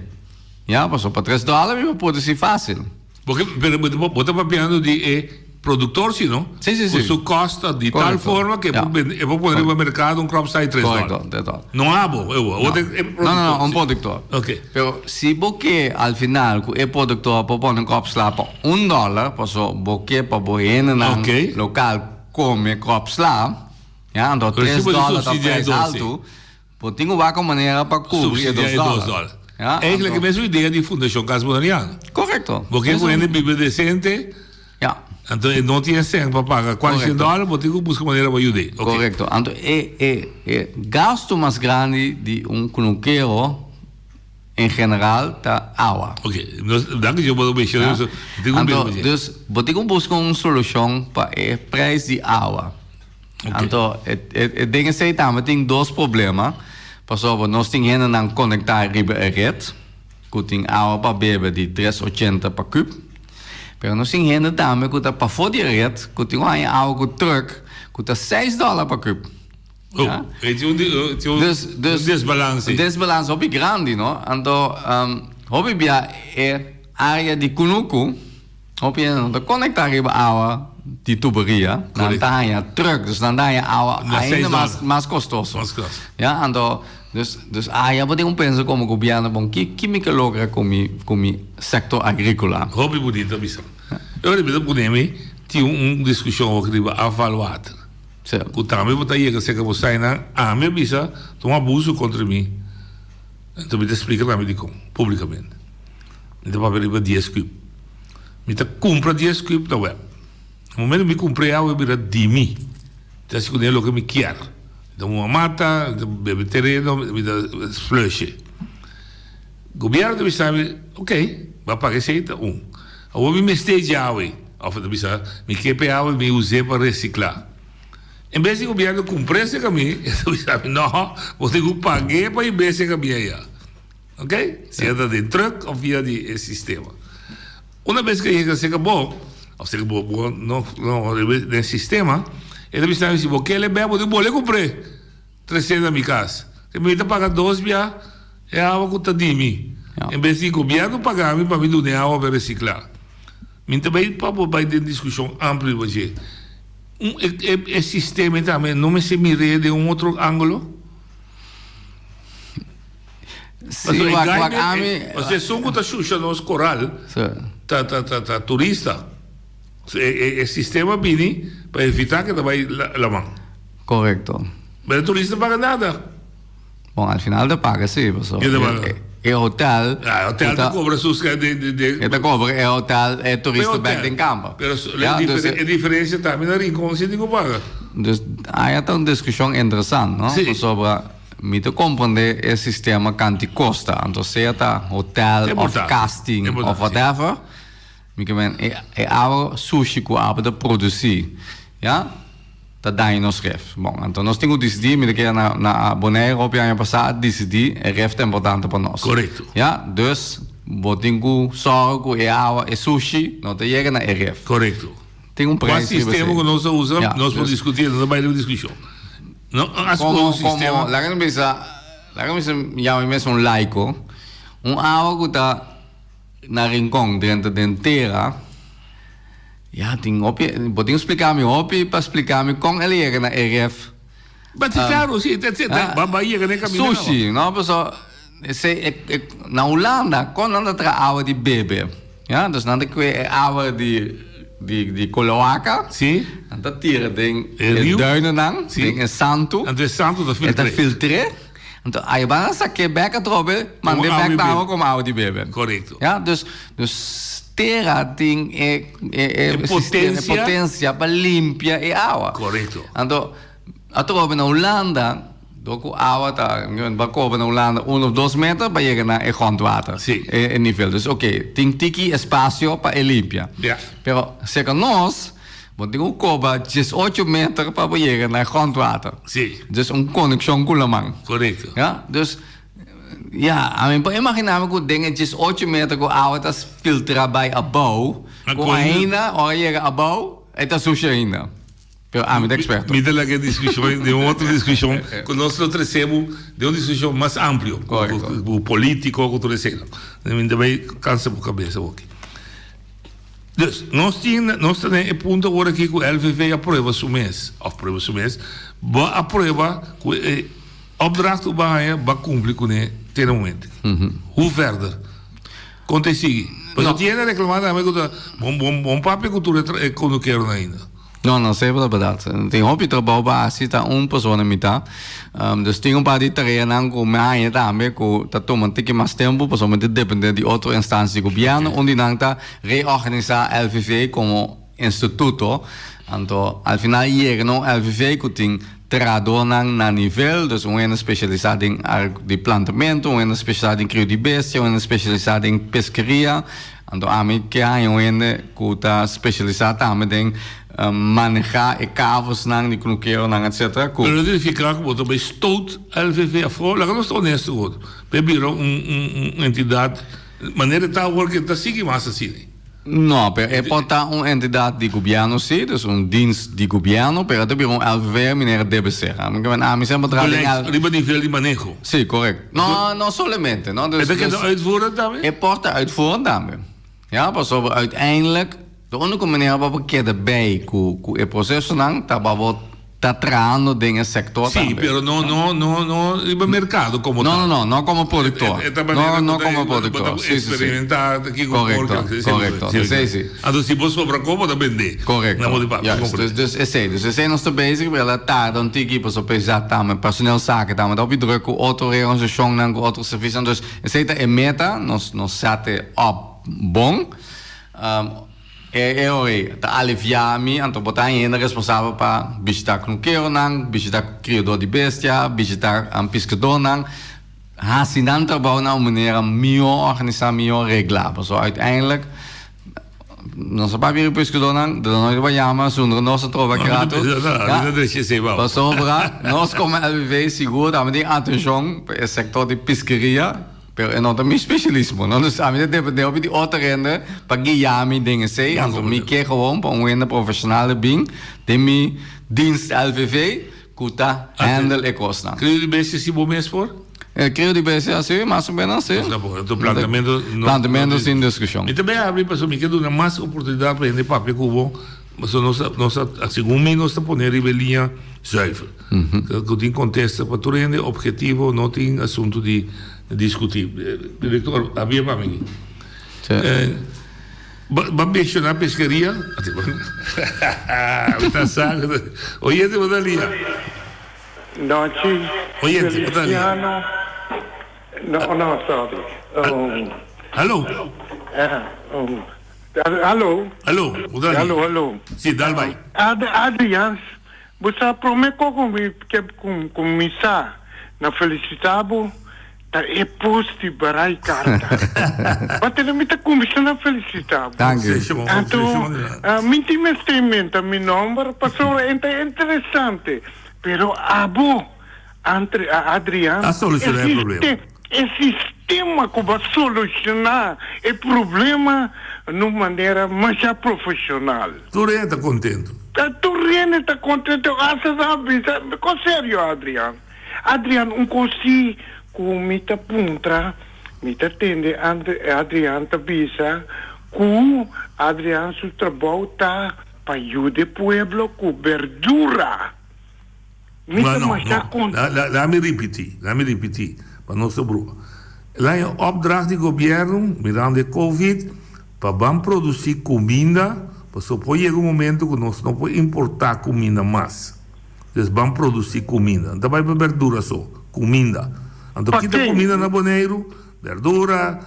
Ya, pasobra pa tres dollar mi por produci facil. Bo ke, pero bo, bo ta papiando di e productor si no? Sí, sí, sí. Cu su costo di tal Correcto. forma que Ja. por bende, e por pone riba mercado un crop size tres Correcto, dólar. tres dólar. No abo, e bo, No. e productor. No, no, no, un sí. productor. Ok. Pero si bo ke al final cu e productor por pone un crop sla pa un dólar, paso bo ke pa bo hendenan Ok. local come crop sla, ya, anto Pero si tres bo di dólar ta subsidia e prijs dos, sí. alto, Bo tin ku wak un manera pa kubri e Subsidia dos e dos dòler. dòler. Ja, Eigenlijk anto- e mesun idea di Fundashon Cas Boneriano. Korekto. Bo ke ku Mesun- hende biba desente, Ja, anto e no tin e sèn pa paga kuarenta i shen Korekto. dòler, bo tin ku buska manera pa yud'é. Oké. korekto. Anto e e e gasto mas grandi di un kunukero. En general ta awa. Ok, nos danki yo bo menciona eso. Tin un Anto, dus bo tin ku buska un solushon pa e prijs di awa. Anto, e e e den esei tambe tin dos problema, pasobra nos tin hendenan konektá riba e ret ku tin awa pa bebe di tres ochenta pa kub, pero nos tin hende tambe ku ta pafó di e ret ku tin ku haña awa ku trùk ku ta seis dòler pa kub. Oh, e tin un, tin un, Dus, dus, un desbalance. Un desbalance hopi grandi, no? Anto, um, hopi bia e area di kunuku, hopi hende no ta conecta riba awa di tuberia. Nan Correcto. ta haña truck, dus nan ta haña awa Na ainda seis mas, dólar. mas costoso. Mas costoso. Ja, anto, dus, dus aya bo tin un pensa como gobierno, bon, ki, ki mi ke logra cu mi, cu mi sector agricola? Hopi bunito bisa. E ora mi ta pone mi tin un discusion ook riba afvalwater. Ku tambe bo ta yega serka bo sainan, ami a bisa ta un abuso kontra mi. Anto mi ta splika tambe dikon, publikamente. Mi ta papia riba dies kub. Mi ta kumpra dies kub na web. Na momento mi kumpra e awa e bira di mi. Mi ta hasi kuné loke mi kier. Mi ta huma mata, mi ta bebe tereno, mi ta flushe. Gobierno ta bisa mi, ok, bo a paga esei ta un. Awor mi mester dje awe. Of e ta bisa, mi ke p'e awe mi us'é pa resiklá. En bes di gobierno kumpr'é serka mi, e ta bisa mi, no, bo tin ku pag'é pa hib'é serka mi ayá. Ok? Sea ta den trùk òf via di e sistema. Una bes ku e yega serka bo, òf serka bo, bo no, no, den sistema, e ta bisa mi, si bo ke el e bè, bo tin ku bole kumpr'é. Tresé na mi kas. E mi ta paga dos bia e awa ku ta di mi. En bes di gobièrnu paga mi pa mi duna e awa pa e resiklá. Mi ta bai pa bo bai den diskushon amplio riba dje. Un e e sistema ei tambe no mester mir'é den un otro ángulo? Sí, Pasobra e wak gai wak me ami. pasobra esun ku ta shusha nos koral ta ta ta ta turista. E sistema bini pa evita ke ta bai laman. Korekto. Pero e turista paga nada. Bon, al final ta paga si, pasobra e hotel. Ah, e hotel ta kobra sus de. E ta kobra e hotel e turista bek den kamber. Pero e diferensia tambe na Rincon si tin ku paga. Dus aya ta un diskushon interesant, no? Si. Pasobra mi ta komprende e sistema kanti kosta, anto sea ta hotel of casting of whatever. Mi ke men e e awa sushi ku abo ta produsí, ya, ta daña nos ref. Bon, anto nos tin ku disidí, mi ta kere na na Bonaire hopi aña pasá a disidí e ref ta importante pa nos. Korekto. Ya, dus bo tin ku sòru ku e awa, e sushi, no ta yega na e ref. Korekto. Tin un Kua prijs riba sistema esei. ku nos ta usa, Ya, nos por dus diskutí, no ta bai riba diskushon. No a skohe komo un sistema. komo laga mi bisa, laga mi bisa yama mi mes un laiko, un awa ku ta. Na Rincon drenta den tera ya tin hopi bo tin splica mi hopi pa splica mi con el yega na e ref. But si claro si ta ta ba ba yega na e caminda caba. Sushi no paso esey e e na Hulanda con nan ta traha awa di bebe ya dus nan ta kue e awa di di di coloaca Si. nan ta tira den E e riu. duinennan Si. den e santo Anto e santo ta e ta filtre. filtre. Anto ai ban a sak'é bek atrobe, mand'é bek na awa komo awa di bebe. Korekto. Ya, dus, dus tera tin e, e, e, E sistema, e potensia. potensia pa limpia e awa. Korekto. Anto, atrobe na Hulanda, dor ku awa ta, bo a koba na Hulanda un of dos meter pa yega na e grondwater. Si. E, e nivel. Dus oké, tin tiki espasio pa e limpia. Ya. Pero serka nos, Bo tin ku koba diesocho meter pa bo yega na e grondwater. Sí. Dus un konekshon ku laman. Korekto. Ja, dus ja, ami por imaginá mi ku den e diesocho meter ku awa ta filtrá bai abou, ku ainda ora yega abou e ta sushi ainda. Pero ami ta eksperto. Mi ta laga e diskushon den un otro diskushon ku nos lo trese bo den un diskushon mas amplio. Korekto. Ku polítiko, ku tur esei. Mi ta bai kansa bo kabesa hopi. Dus, nos tin, nos ta den e punto awor aki ku LVV a prueba su mes, òf prueba su mes, bo a prueba ku e opdracht ku bo a haña, bo a kumpli kuné te na momento. Hoe verder? Kon ta e sigui? Pasobra tin hende a reklamá tambe ku ta bon bon bon papia ku tur e konukeronan ainda. No, no, semper ta berdad. Tin hopi trabou pa haci, ta un persona mitad. Dus tin un par di tareanan cu mi haña tambe cu ta tuma un tiki mas tempo pasobra mi ta depende di otro instancia di gobierno. Un di nan ta reorganisa LVV como instituto. Anto al final yega na un LVV cu tin. trahadónan na nivel, dus un hende spesialisá den di plantamentu, un hende spesialisá den krio di bestia, un hende spesialisá den peskeria. Anto ami ke haña un hende ku ta spesialisá tambe den manehá e kavosnan di kunukeronan etcetera ku. Pero no signifiká ku bo ta bai stoot LVV afó, laga nos ta honesto ku otro, pa e bira un un entidat manera e ta awor ke ta sigui mas asina. No, pero e por ta un entidat di gobièrnu sí, dus un dienst di gobièrnu, pero e ta bira un LVV manera debe ser. Ami semper traha den Beleid riba nivel di maneho. Sí, correct. No, no solamente, no. E ta keda uitvoerend tambe? E por ta uitvoerend tambe. Ja, pasobra uiteindelijk de úniko manera pa bo keda bij ku ku e prosesonan ta pa bo ta trahando den e sektor Sí, tambe. pero no, no, no, no riba merkado komo No, tal. no, no, no komo produktor. E ta manera No, no ku ta komo bo ta produktor. Sí, sí, sí. eksperimentá kiko por Korekto, ke, sí, korekto. sí, Esei sí. sí. Anto si bo sobra komo ta bendé. Korekto. Na bo di papia, Juist. komprendé. Dus, dus esei. Dus esei nos ta bezig, pero el a tarda un tiki pasobra pesá tambe personeel zaken tambe ta hopi druk ku otro reorganisashonnan, ku otro servisionan. Dus esei ta e meta, nos nos set e op bon. E e ora ei ta aliviá mi, anto bo ta haña hende responsabel pa bishitá knukeronan, bishitá kriadó di bestia, bishitá piskadónan, hasi nan trabou na un manera mihó organisá, mihó reglá. Pasobra uiteindelijk nos a papia ku piskadónan, de nochi bo a yama zundra nos a troba krato. Pasobra nos komo LVV sigur tambe tin atenshon pa e sektor di piskeria. Pero e no ta mi specialismo, no? Dus ami ta depende hopi di otro hende pa guia mi den esey. Anto mi ke gewoon pa un hende profesional ta bin den mi dienst LVV ku ta handle e kosnan. Krio di bestia si bo mes por? Krio di bestia si, mas o menos si. Ta bon, anto plantamento no. Plantamento sin diskushon. Mi ta bay habri pasobra mi ke duna mas oportunidat pa hende papia ku bo, pasobra nos ta, nos ta, segun mi nos ta pone riba e liña zuiver. Ku tin kontesta pa tur hende objetivo, no tin asuntu di Discuti. Director, habia pa mi. Ba menciona pesqueria? Mi ta sa. Oyente, bo ta lia. Nochi. Oyente, bo ta lia. No, no, sorry. Hallo. Hallo. Hallo, bo ta lia. Hallo, hallo. Si, dal bai. Adrians, Bo sa prome ko ku mi ke kuminsá na felisitá bo ta e post di barai karta. Batera mi ta kuminsá na felisitá bo. Anto mi tin mester inventa mi nomber pasobra e ta interesante. Pero abo Adrian A solushoná e problema. E sistema ku bo a solushoná e problema na un manera masha profeshonal. Tur hende ta kontentu. Tur hende ta kontentu. Hasta nan a bisa, Kon serio, Adrian? Adrian, un kos si ku mi ta puntra, mi ta tende Adrian ta bisa ku Adrian su trabou ta pa yuda e pueblo ku berdura. Mi ta No, masha no. kon. Laat mi ripití, laat mi ripití, pa nos ta brua. El a opdracht di gobièrnu, mirando e covid, pa ban produsí kuminda, pasobra por yega un momento ku nos no por importá kuminda mas. Dus ban produsí kuminda. No ta bai pa berdura so, kuminda. Anto Pa kita ken? kuminda na Boneiru, berdura,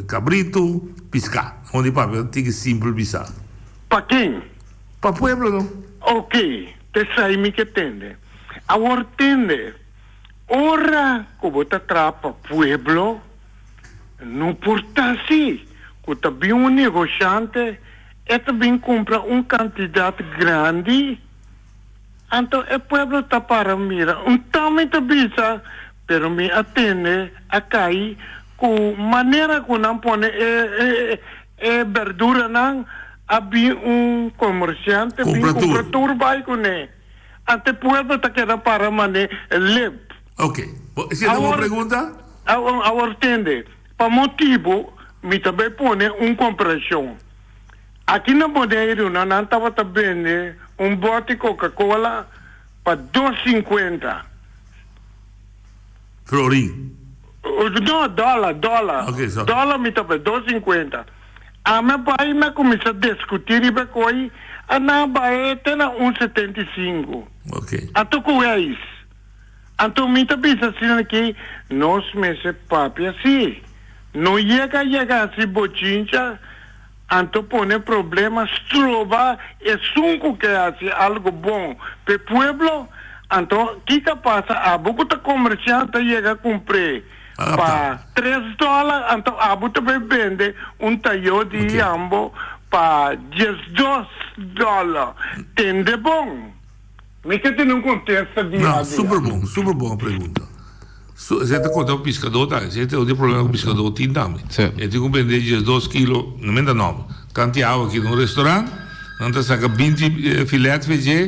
kabritu, piská. Mon di papia tiki simpel bisa. Pa ken? Pa pueblo no. Ok, t'esei mi ke tende. Awor tende, ora ku bo ta traha pa pueblo, no por ta asi ku ta bin un negoshante, e ta bin kumpra un kantidat grandi, anto e pueblo ta para mira. Un ta mi ta bisa, pero mi a tende a kai ku manera ku nan pone e e berduranan, A bin un comerciante bin Cumpra tur. cumpra tur bay cune. Ante pueblo ta keda para mane lep. Ok. Bo, esey ta bo Awor, pregunta? awor, awor tende, pa motibo mi ta bay pone un comparacion. Aki na Boneiru nan nan tabata bende un boti Coca Cola pa dos cincuenta. Florin. No, dòler, dòler. Ok, sorry. Dòler mi ta bai, dos sinkuenta. Ami a bai, mi a kuminsá diskutí riba e koi, a nan a bai te na un 75. Ok. Anto ku eis. Anto mi ta bisa asina aki, nos mester papia si. No yega yega hasi bochincha, anto pone problema, stroba esun ku ke hasi algu bon p'e pueblo. Anto kiko a pasa abo ku ta komersiante a yega kumpr'é pa tres dòler anto abo ta bai bende un tayó di yambo pa 12 dòler. Tende bon. Mi ke tene un kontesta di No, Adrian. super bon, super bon pregunta. Su, esei ta konta ku piskadó ta, esei ta un problema ku piskadó tin tambe. Sí. E tin ku bende 12 kilo, no menta nòmber, kanti awa aki na un restaurant, nan ta saka 20 filet fe dje,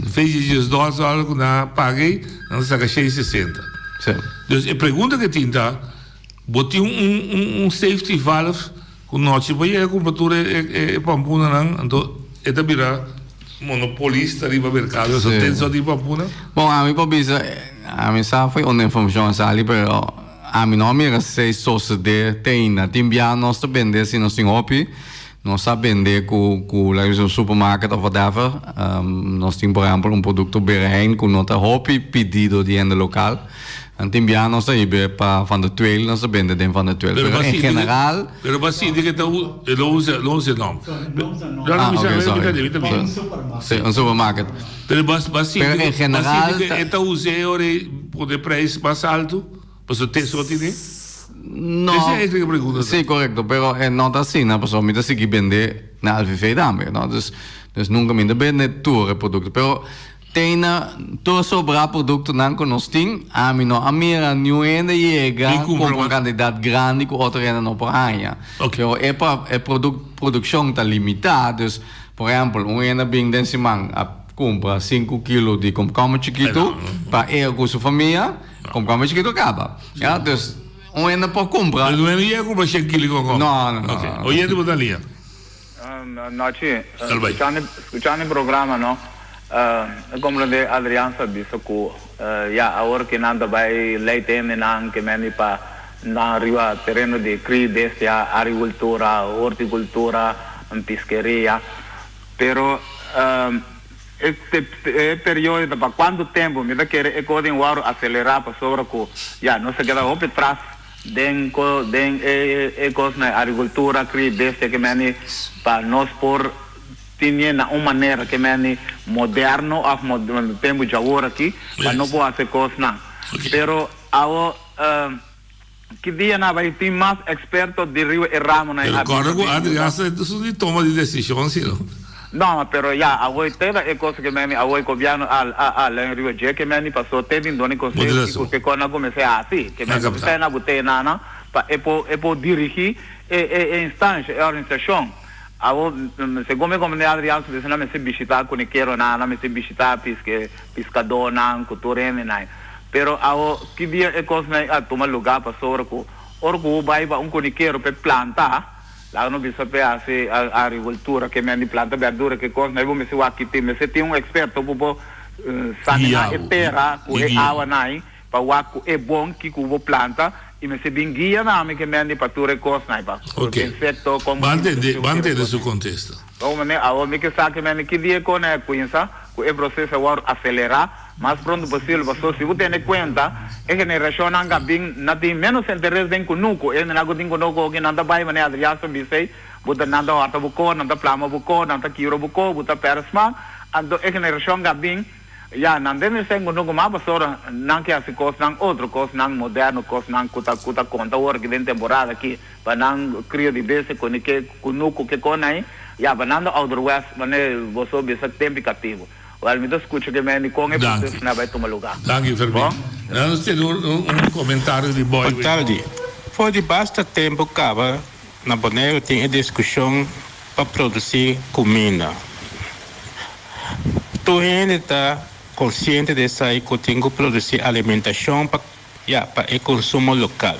fe dje 12 dòler ku nan a paga ei, nan ta saka 660. Sí. Dus e pregunta ku e tin ta, bo tin un un un safety valve Ku nochi bo yega kumpra tur e pampunanan, anto e ta bira monopolista riba merkado, so ten so di pampuna. Bon, ami por bisa, ami sa fo'i unda informashon a sali, pero ami no a mira si sosodé te ainda. Tin bia nos ta bende si nos tin hopi, nos sa bende ku ku laga bisa un supermarket of whatever. Nos tin por ehèmpel un produkto Berhein ku no ta hopi pidido di hende lokal. Nan tin bia nos ta hibe pa Van der Tweel, nos ta bende den Van der Tweel. Pero Pero ba en sinti que, general. pero ba sinti que ta u, e lo usa, lo usa e nom. No, No, no, Ah, mi sa, ok, mi sorry. ta mi ta Sorry. mi. Sí, un supermarket. Pero ba, ba sinti Pero que, en ba general sinti que ta- e ta usa e ora e pone prijs mas alto, pasobra te so tine? No. Esa es la pregunta. Sí, correcto, pero e no ta asina, pasobra mi ta sigui bende na LVV tambe, no? Dus, dus nunca mi ta bende tur e producto, pero Teina tur sobrá produktonan ku nos tin, ami no a mira niun hende yega Ni kumpra kumpra un mas. kantidat grandi ku otro hende no por haña. Ok. Pero e pa e produk produkshon ta limitá, dus por ehèmpel un hende a bin den siman a kumpra sinku kilo di komkomber chikitu pa e ku su famia, komkomber chikitu a kaba. Ya, dus un hende por kumpra. Pero un hende yega kumpra shen kilo di komkomber? No, no, no. Ok. Oyente bo ta lia. Nochi, scuchando e programa no, e comprende Adriaan sa bisa cu ya awor ki nan ta bay ley tene nan ke meni pa nan riba tereno di cri bestia, agricultura, horticultura, piskeria, pero e periodo ta pa cuanto tempo mi ta kere e cos den wou acelera pasobra cu ya nos ta keda hopi tras. Den ko den e e kos na agrikultura kri bestia ke meni pa nos por tinie na un manera ke meni moderno of mo tempu djawor aki pa no por hasi kosnan. Pero awo ki dia nan bai tin mas eksperto di riba e ramonan Pero a kòrda bisa ku den Adrian yuda. sa esun di toma di desishon si no. No, pero ya, awoy te ta e cosa ke meni awoy gobièrnu a a a len riba dje ke meni pasó te bin doni Bo konseho tin kiko rason. ke kon a kuminsá hasi, ke Na meni kapta. sena ku te nana pa e por e por dirigí e e e instansha, e organisashon. Awo, segun mi komprendé Adriaan su bisa nan mester bishitá kunikero nan, nan mester bishitá piske piskadónan ku tur hendenan. Pero awo ki dia e kosnan a tuma lugá pasobra ku ora ku bo bai pa un kunikero p'e planta, Laga no bisa p'e hasi agricultura ke men di planta berdura ke kos, no bo mester wak kiti, mester tin un experto ku por saminá e tera ku e awa nai pa wak ku e bon kiko bo planta i mester bin guia nami ke men di pa tur e kos nai pa insecto kon bo Ban tin tende, ban tende kos su nai. kontesta. Bo mane awo mi ke sa ke men di ki dia e kos nai a kuinsa ku e proseso a wòrdu aselerá Mas pronto posibel, pasobra si bo tene kuenta, e generashonnan ka bin na tin ménos interes den kunuku. E nan ku tin kunuku oki nan ta bai manera Adriaan sa bisa ei, bo ta nan ta hòrta bo ko, nan ta plama bo ko, nan ta kibra bo ko, bo ta pèrdè smak. Anto e generashon ka bin, ya, nan den mester kunuku mas pasobra nan ke hasi kosnan otro, kosnan moderno, kosnan ku ta ku ta konta awor aki den temporada aki pa nan krio di bestia ku ke kunuku ke kon ei, ya, pa nan ta ouderwets manera boso bisa tempi katibu. Wel, mi ta scucha ke meni con e Danki. proceso na bay tuma lugar. Danki, Fermin. Bon? Nan nos tene un, un, un comentario di Boy Bon tardi. For di basta tempu kaba na Boneiru tin e diskushon pa produsí kuminda. Tur hende ta konsiente di esei ku tin ku produsí alimentashon pa ya pa e konsumo lokal.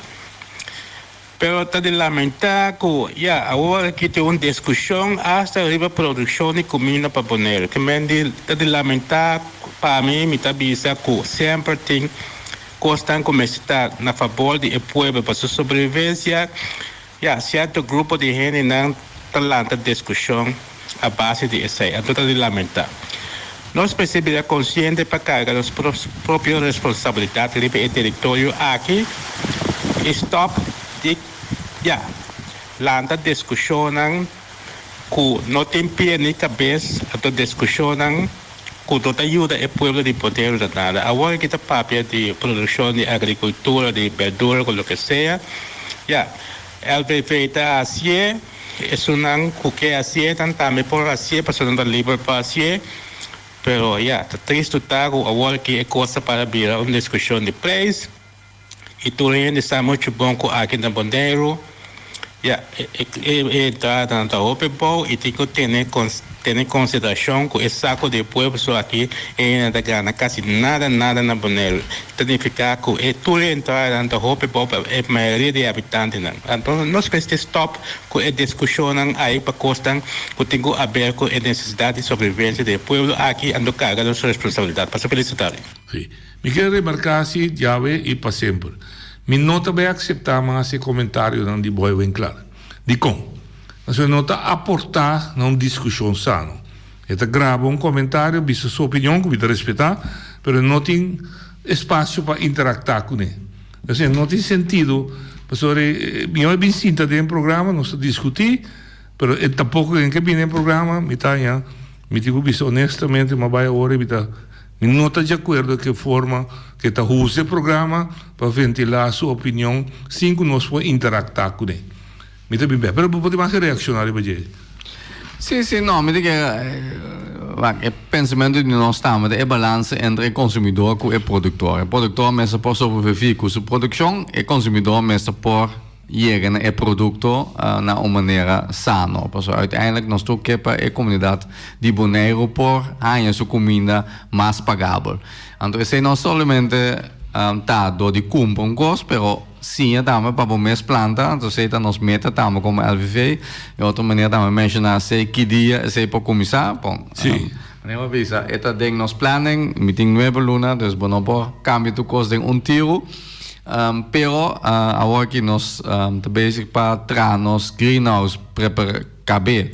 Pero ta di lamentá ku ya awor aki tin un diskushon asta riba produkshon di kuminda pa Boneiru. Ke men di ta di lamentá pa mi, mi ta bisa ku semper tin kosnan ku mester ta na fabor di e pueblo pa su sobrevivensia. Ya sierto grupo di hendenan ta lanta diskushon a base di esei. Anto ta di lamentá. Nos mester bira konsiente pa karga nos propio responsabilidat riba e teritorio aki i stòp di, ya, lanta diskushonnan ku no tin pie ni kabes, anto diskushonnan. Ku no ta yuda e pueblo di Boneiru na nada. Awor aki ta papia di produkshon di agrikultura, di berdura ku loke sea. Ya, LVV ta hasié, esunnan ku ke hasié nan tambe por hasié pasobra nan ta liber pa hasié. Pero ya, ta tristu ta ku awor aki e kos ta para bira un diskushon di preis. I tur hende sa muchu bon ku aki na Boneiru ya e entradanan ta hopi bou i tin ku tene tene konsiderashon ku e sako di e pueblo so aki e hende ta gana kasi nada nada na Boneiru. Ta nifiká ku e tur e entradanan ta hopi bou pa e mayoria di e habitantenan. Anto nos mester stòp ku e diskushonnan ai pa kosnan ku tin ku aber ku e nesesidat di sobrevivensia di e pueblo aki anto karga nos responsabilidat. Pasa felis tardi. Sí. Mi ke remarká si djawe i pa semper. Mi no ta bai akseptá mas e komentarionan di Boy Winklaar. Dikon? Pasobra e no ta aportá na un diskushon sano. E ta graba un komentario, bisa su opinion ku mi ta respetá, pero e no tin espasio pa interaktá kuné. Entonces no tin sentido, pasobra mihó e bin sinta den programa, nos ta diskutí, pero e tampoko e ke bini den programa, mi ta haña, mi tin ku bisa honestamente, mi a bai awor i mi ta. Mi no ta di akuerdo ku e forma ku e ta usa e programa pa ventilá su opinion sin ku nos por interaktá kuné. Mi ta bin bèk, pero bo por tin mas ke reakshoná riba dje. Sí, sí, no, mi ta kere, wak, e pensamentu di nos tambe ta e balanse entre e konsumidor ku e produktor. E produktor mester por sobreviví ku su produkshon, e konsumidor mester por yega na e produkto na un manera sano. Pasobra uiteindelijk nos tur ke pa e komunidat di Boneiru por haña su kuminda mas pagabel. Anto esei no solamente ta dor di kumpra un kos, pero siña tambe pa bo mes planta. Anto esei ta nos meta tambe komo LVV. E otro manera tambe menshoná esei ki dia esei por kuminsá. Bon, manera bo a bisa e ta den nos planning. Mi tin nuebe luna, dus bo no por kambia tur kos den un tiru. Pero awor ki nos ta bezig pa traha nos greenhouse prepara kab'é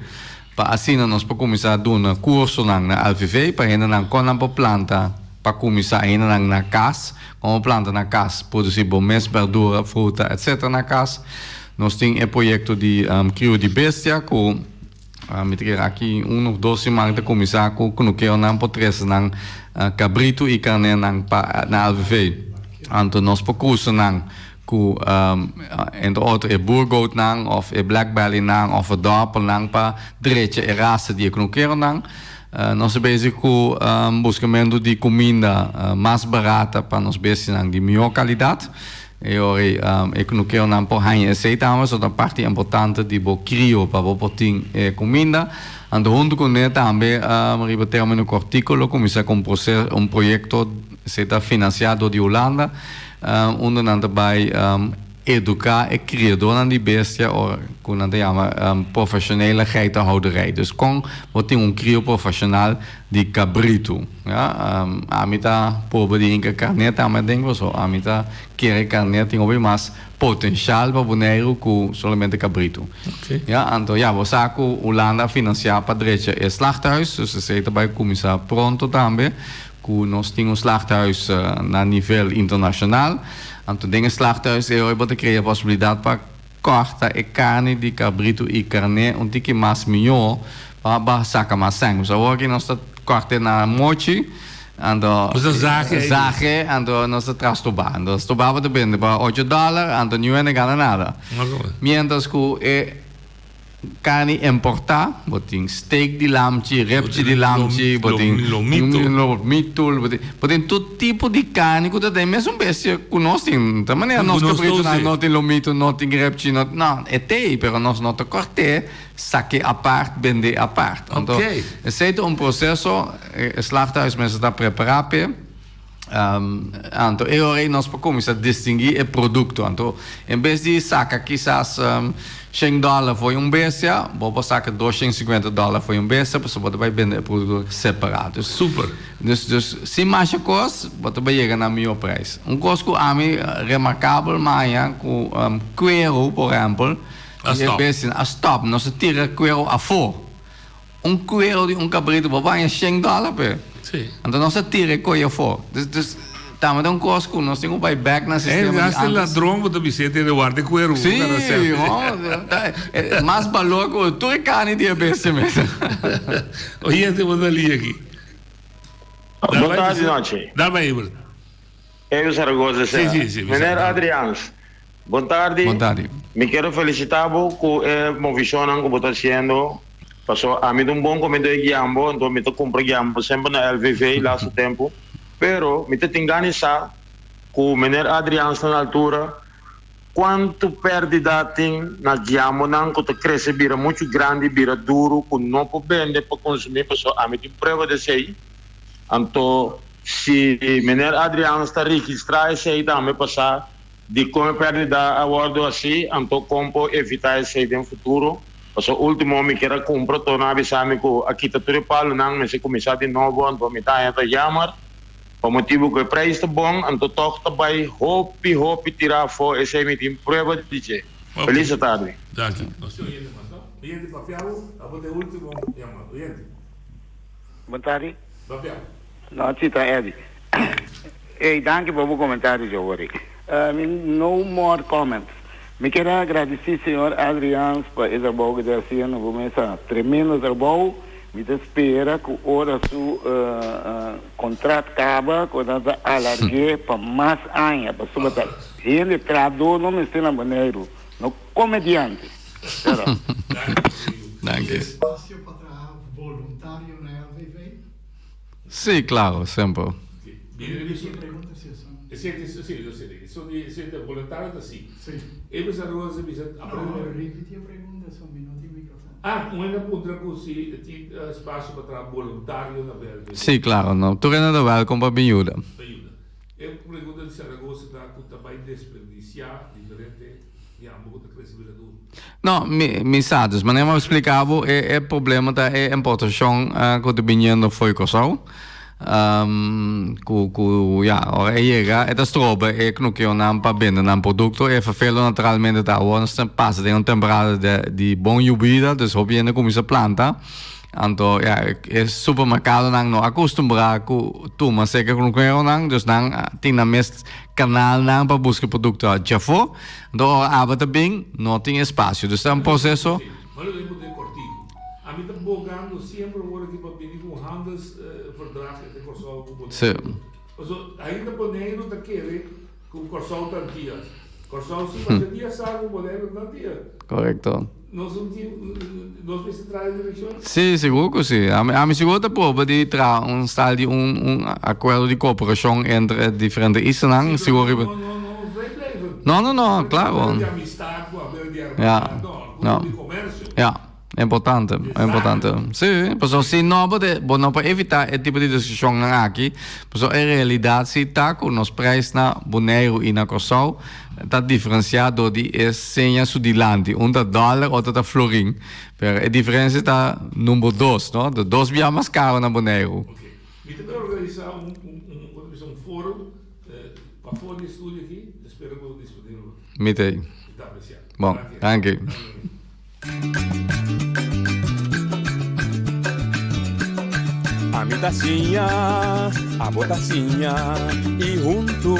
pa asina nos por kuminsá duna kursonan na LVV pa hendenan kon nan por planta pa kuminsá hendenan na kas kon bo planta na kas produsí bo mes berdura fruta etcetera na kas. Nos tin e proyekto di krio di bestia ku Mi ta kere aki un of dos siman ta kuminsá ku kunukeronan por trese nan kabritu i karnénan pa na LVV. Anto nos por krusa nan ku entre otro e boergoatnan of e black bellynan of e dorpernan pa drecha e rasa di e kunukeronan. Nos ta bezig ku buskamentu di kuminda mas barata pa nos bestianan di mihó kalidat. E ora ei e kunukeronan por haña esei tambe, so ta parti importante di bo krio pa bo por tin e kuminda. Anto huntu kuné tambe riba término kòrtiku lo kuminsá ku un proses un proyekto, esei ta finansiá dor di Hulanda, unda nan ta bai eduká e kriadónan di bestia ora ku nan ta yama profeshonele geitenhouderij. Dus kon bo tin un krio profeshonal di kabritu. Ya, ami ta proba di hinka karné tambe aden paso ami ta kere karné tin hopi mas potenshal pa Boneiru ku solamente kabritu. Ya, anto ya bo sa ku Hulanda a finansiá pa drecha e slachthuis, dus esei ta bai kuminsá pronto tambe ku nos tin un slachthuis na nivel internashonal. Anto den e slachthuis ei bo ta krea posibilidat pa Kòrta e karni di kabritu i karné un tiki mas mihó pa ba saka mas sèn. Pues awor aki nos ta kòrt'é na mochi, anto Nos ta zage ei. zage, anto nos ta trastobá. Anto stobá bo ta bende pa ocho dòler, anto niun hende gana nada. Miéntras ku e Carni importá, bo tin steak di lamchi, repchi di lamchi, bo tin lomito, lomito, bo tin, bo tin tur tipo di carni cu ta den mesun bestia cu nos tin. Ta manera nos cabritonan no tin lomito, no tin repchi, no, no, e t'ey, pero nos no ta cort'é, sak'é apart, bend'é apart. Anto, esey ta un proceso, e slachthuis mester ta prepará p'e. Anto e ora ei nos por kuminsá distinguí e produkto. Anto en bes di saka kisas shen dòler for un bestia, bo por saka doshen sinkuenta dòler for un bestia pasobra bo ta bai bende e produkto separá. Dus, Super. dus, dus sin masha kos bo ta bai yega na mihó preis. Un kos ku ami remarkabel maña ku kueru por ehèmpel A di e stòp. bestia a stòp. Nos a tira kueru afó. Un kuero di un kabritu bo baña shen dòler p'e. Sí. Anto nos a tira e koyo afó. Dus, dus tambe ta un kos ku nos tin ku bai bèk na sistema di antes. Hasta ladron bo ta bis'é tene warda e kuero. Sí, no, mas balor ku tur e karni di e bestia mes. Oyente bo ta li aki. Bon tardi nochi. Dame Ebert. Evi Zaragoza Sí, sí, sí, Meneer Adriaans, bon tardi. Bon tardi. Mi kier felicita bo cu e movicionnan cu bo ta haciendo. Paso ami ta un bon comedor di guiambo, anto mi ta cumpra guiambo semper na LVV laatste tempo. Pero mi ta tin gana di sa cu meneer Adriaans ta na altura cuanto perdida tin na guiambonan cu ta crece bira mucho grandi, bira duro cu no por bende pa consumi paso ami tin prueba di esey. Anto si meneer Adriaans ta registra esey tambe pa sa dicon e perdida a wordo haci, anto con por evita esey den futuro. Pasobra ultimo mi kier a cumpra to nan a bisa mi cu a kita tur e palonan, mester cuminsa di nobo, anto mi ta haña ta jammer pa motibo cu e prijs ta bon, anto toch ta bay hopi hopi tira afo, esey mi tin prueba di dje. Feliz tardi. Danki. Nos tin oyente mas no? Oyente papia bo, abo ta e ultimo yamado. Oyente. Bon tardi. Papia. No, si ta Eddy. Ey, danki pa bo comentario, Giovanni. Mi no more comments. Mi kier a agradeci señor Adriaans pa e trabou cu ta haciendo bo mesa. Tremendo trabou. Mi ta spera cu ora su contract caba cu nan ta alargue pa mas aña pasobra ta hende trahador no mester na Boneiru, no comediante. Pero. Danki. Espacio pa traha voluntario na LVV? Sí, claro, semper. Sí, claro, no. Tur hende ta welkom pa bin yuda. No, mi mi sa. Dus manera mi a splika bo e e problema ta e importashon ku ta biniendo fo'i Kòrsou. Ku ku ya ora e yega e ta stroba e knukionan pa bende nan produkto. E fervelo naturalmente ta awor nos ta pasa den un temporada de di bon yubida dus hopi hende kuminsá planta. Anto ya e supermerkadonan no a kustumbrá ku tuma seka knukeronan dus nan tin nan mes kanalnan pa buska produkto djafó. Anto ora aba ta bin no tin espasio. Dus ta un proseso. Malo den poder kortiku. Ami ta bogando siempre ora ki pa bini ku un handelsverdrag entre Kòrsou ku Boneiru. Sí. Paso ainda Boneiru ta kere ku Kòrsou ta Antias. Kòrsou si masha dia sa ku Boneiru ta Antias. Korekto. Nos un tin nos mester traha den direkshon? Sí, sigur ku sí. Ami ami sigur ta proba di traha un stal di un un akuerdo di kooperashon entre e diferente islanan. Sí, Sigur pero riba. no no no vrijblijvend. No, no, no, klaro. Acuerdo di amistad ku acuerdo di Ja, hermandad, no, acuerdo no. di komersio. Ja, importante, importante. Sí, pasobra si no bo te bo no por evitá e tipo di diskushonnan aki, pasobra e realidat si ta ku nos prijs na Boneiru i na Kòrsou ta diferensiá dor di e seña su dilanti. Un ta dòler, otro ta florin. Pero e diferensia ta number dos, no? Ta dos bia mas karo na Boneiru. Ok. Mi ta bai organisá un un un un bisa un forum pafó di e studio aki. Espero ku bo disponibel. Mi ta ei. Mi ta apresiá. Bon, danki. Ami ta siña, abo ta siña y huntu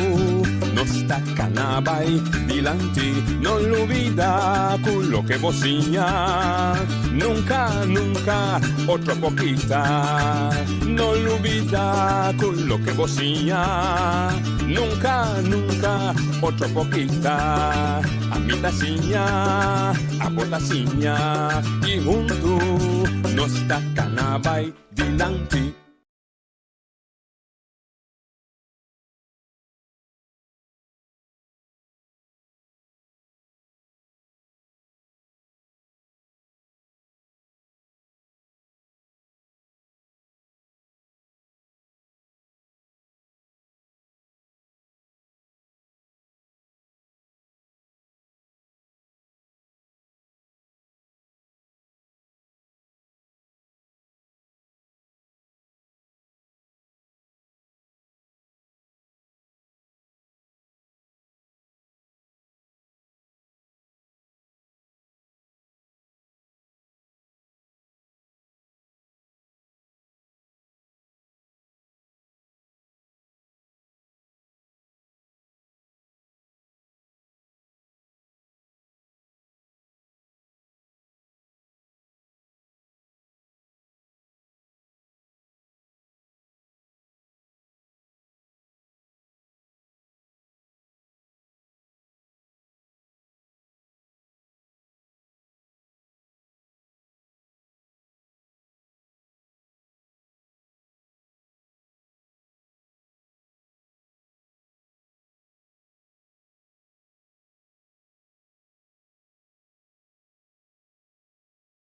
nos ta cana bay dilanti. No lubida cu loke bo siña nunca, nunca otro por kita. No lubida cu loke bo siña nunca, nunca otro por kita. Ami ta siña, abo ta siña y huntu nos ta cana bay dilanti.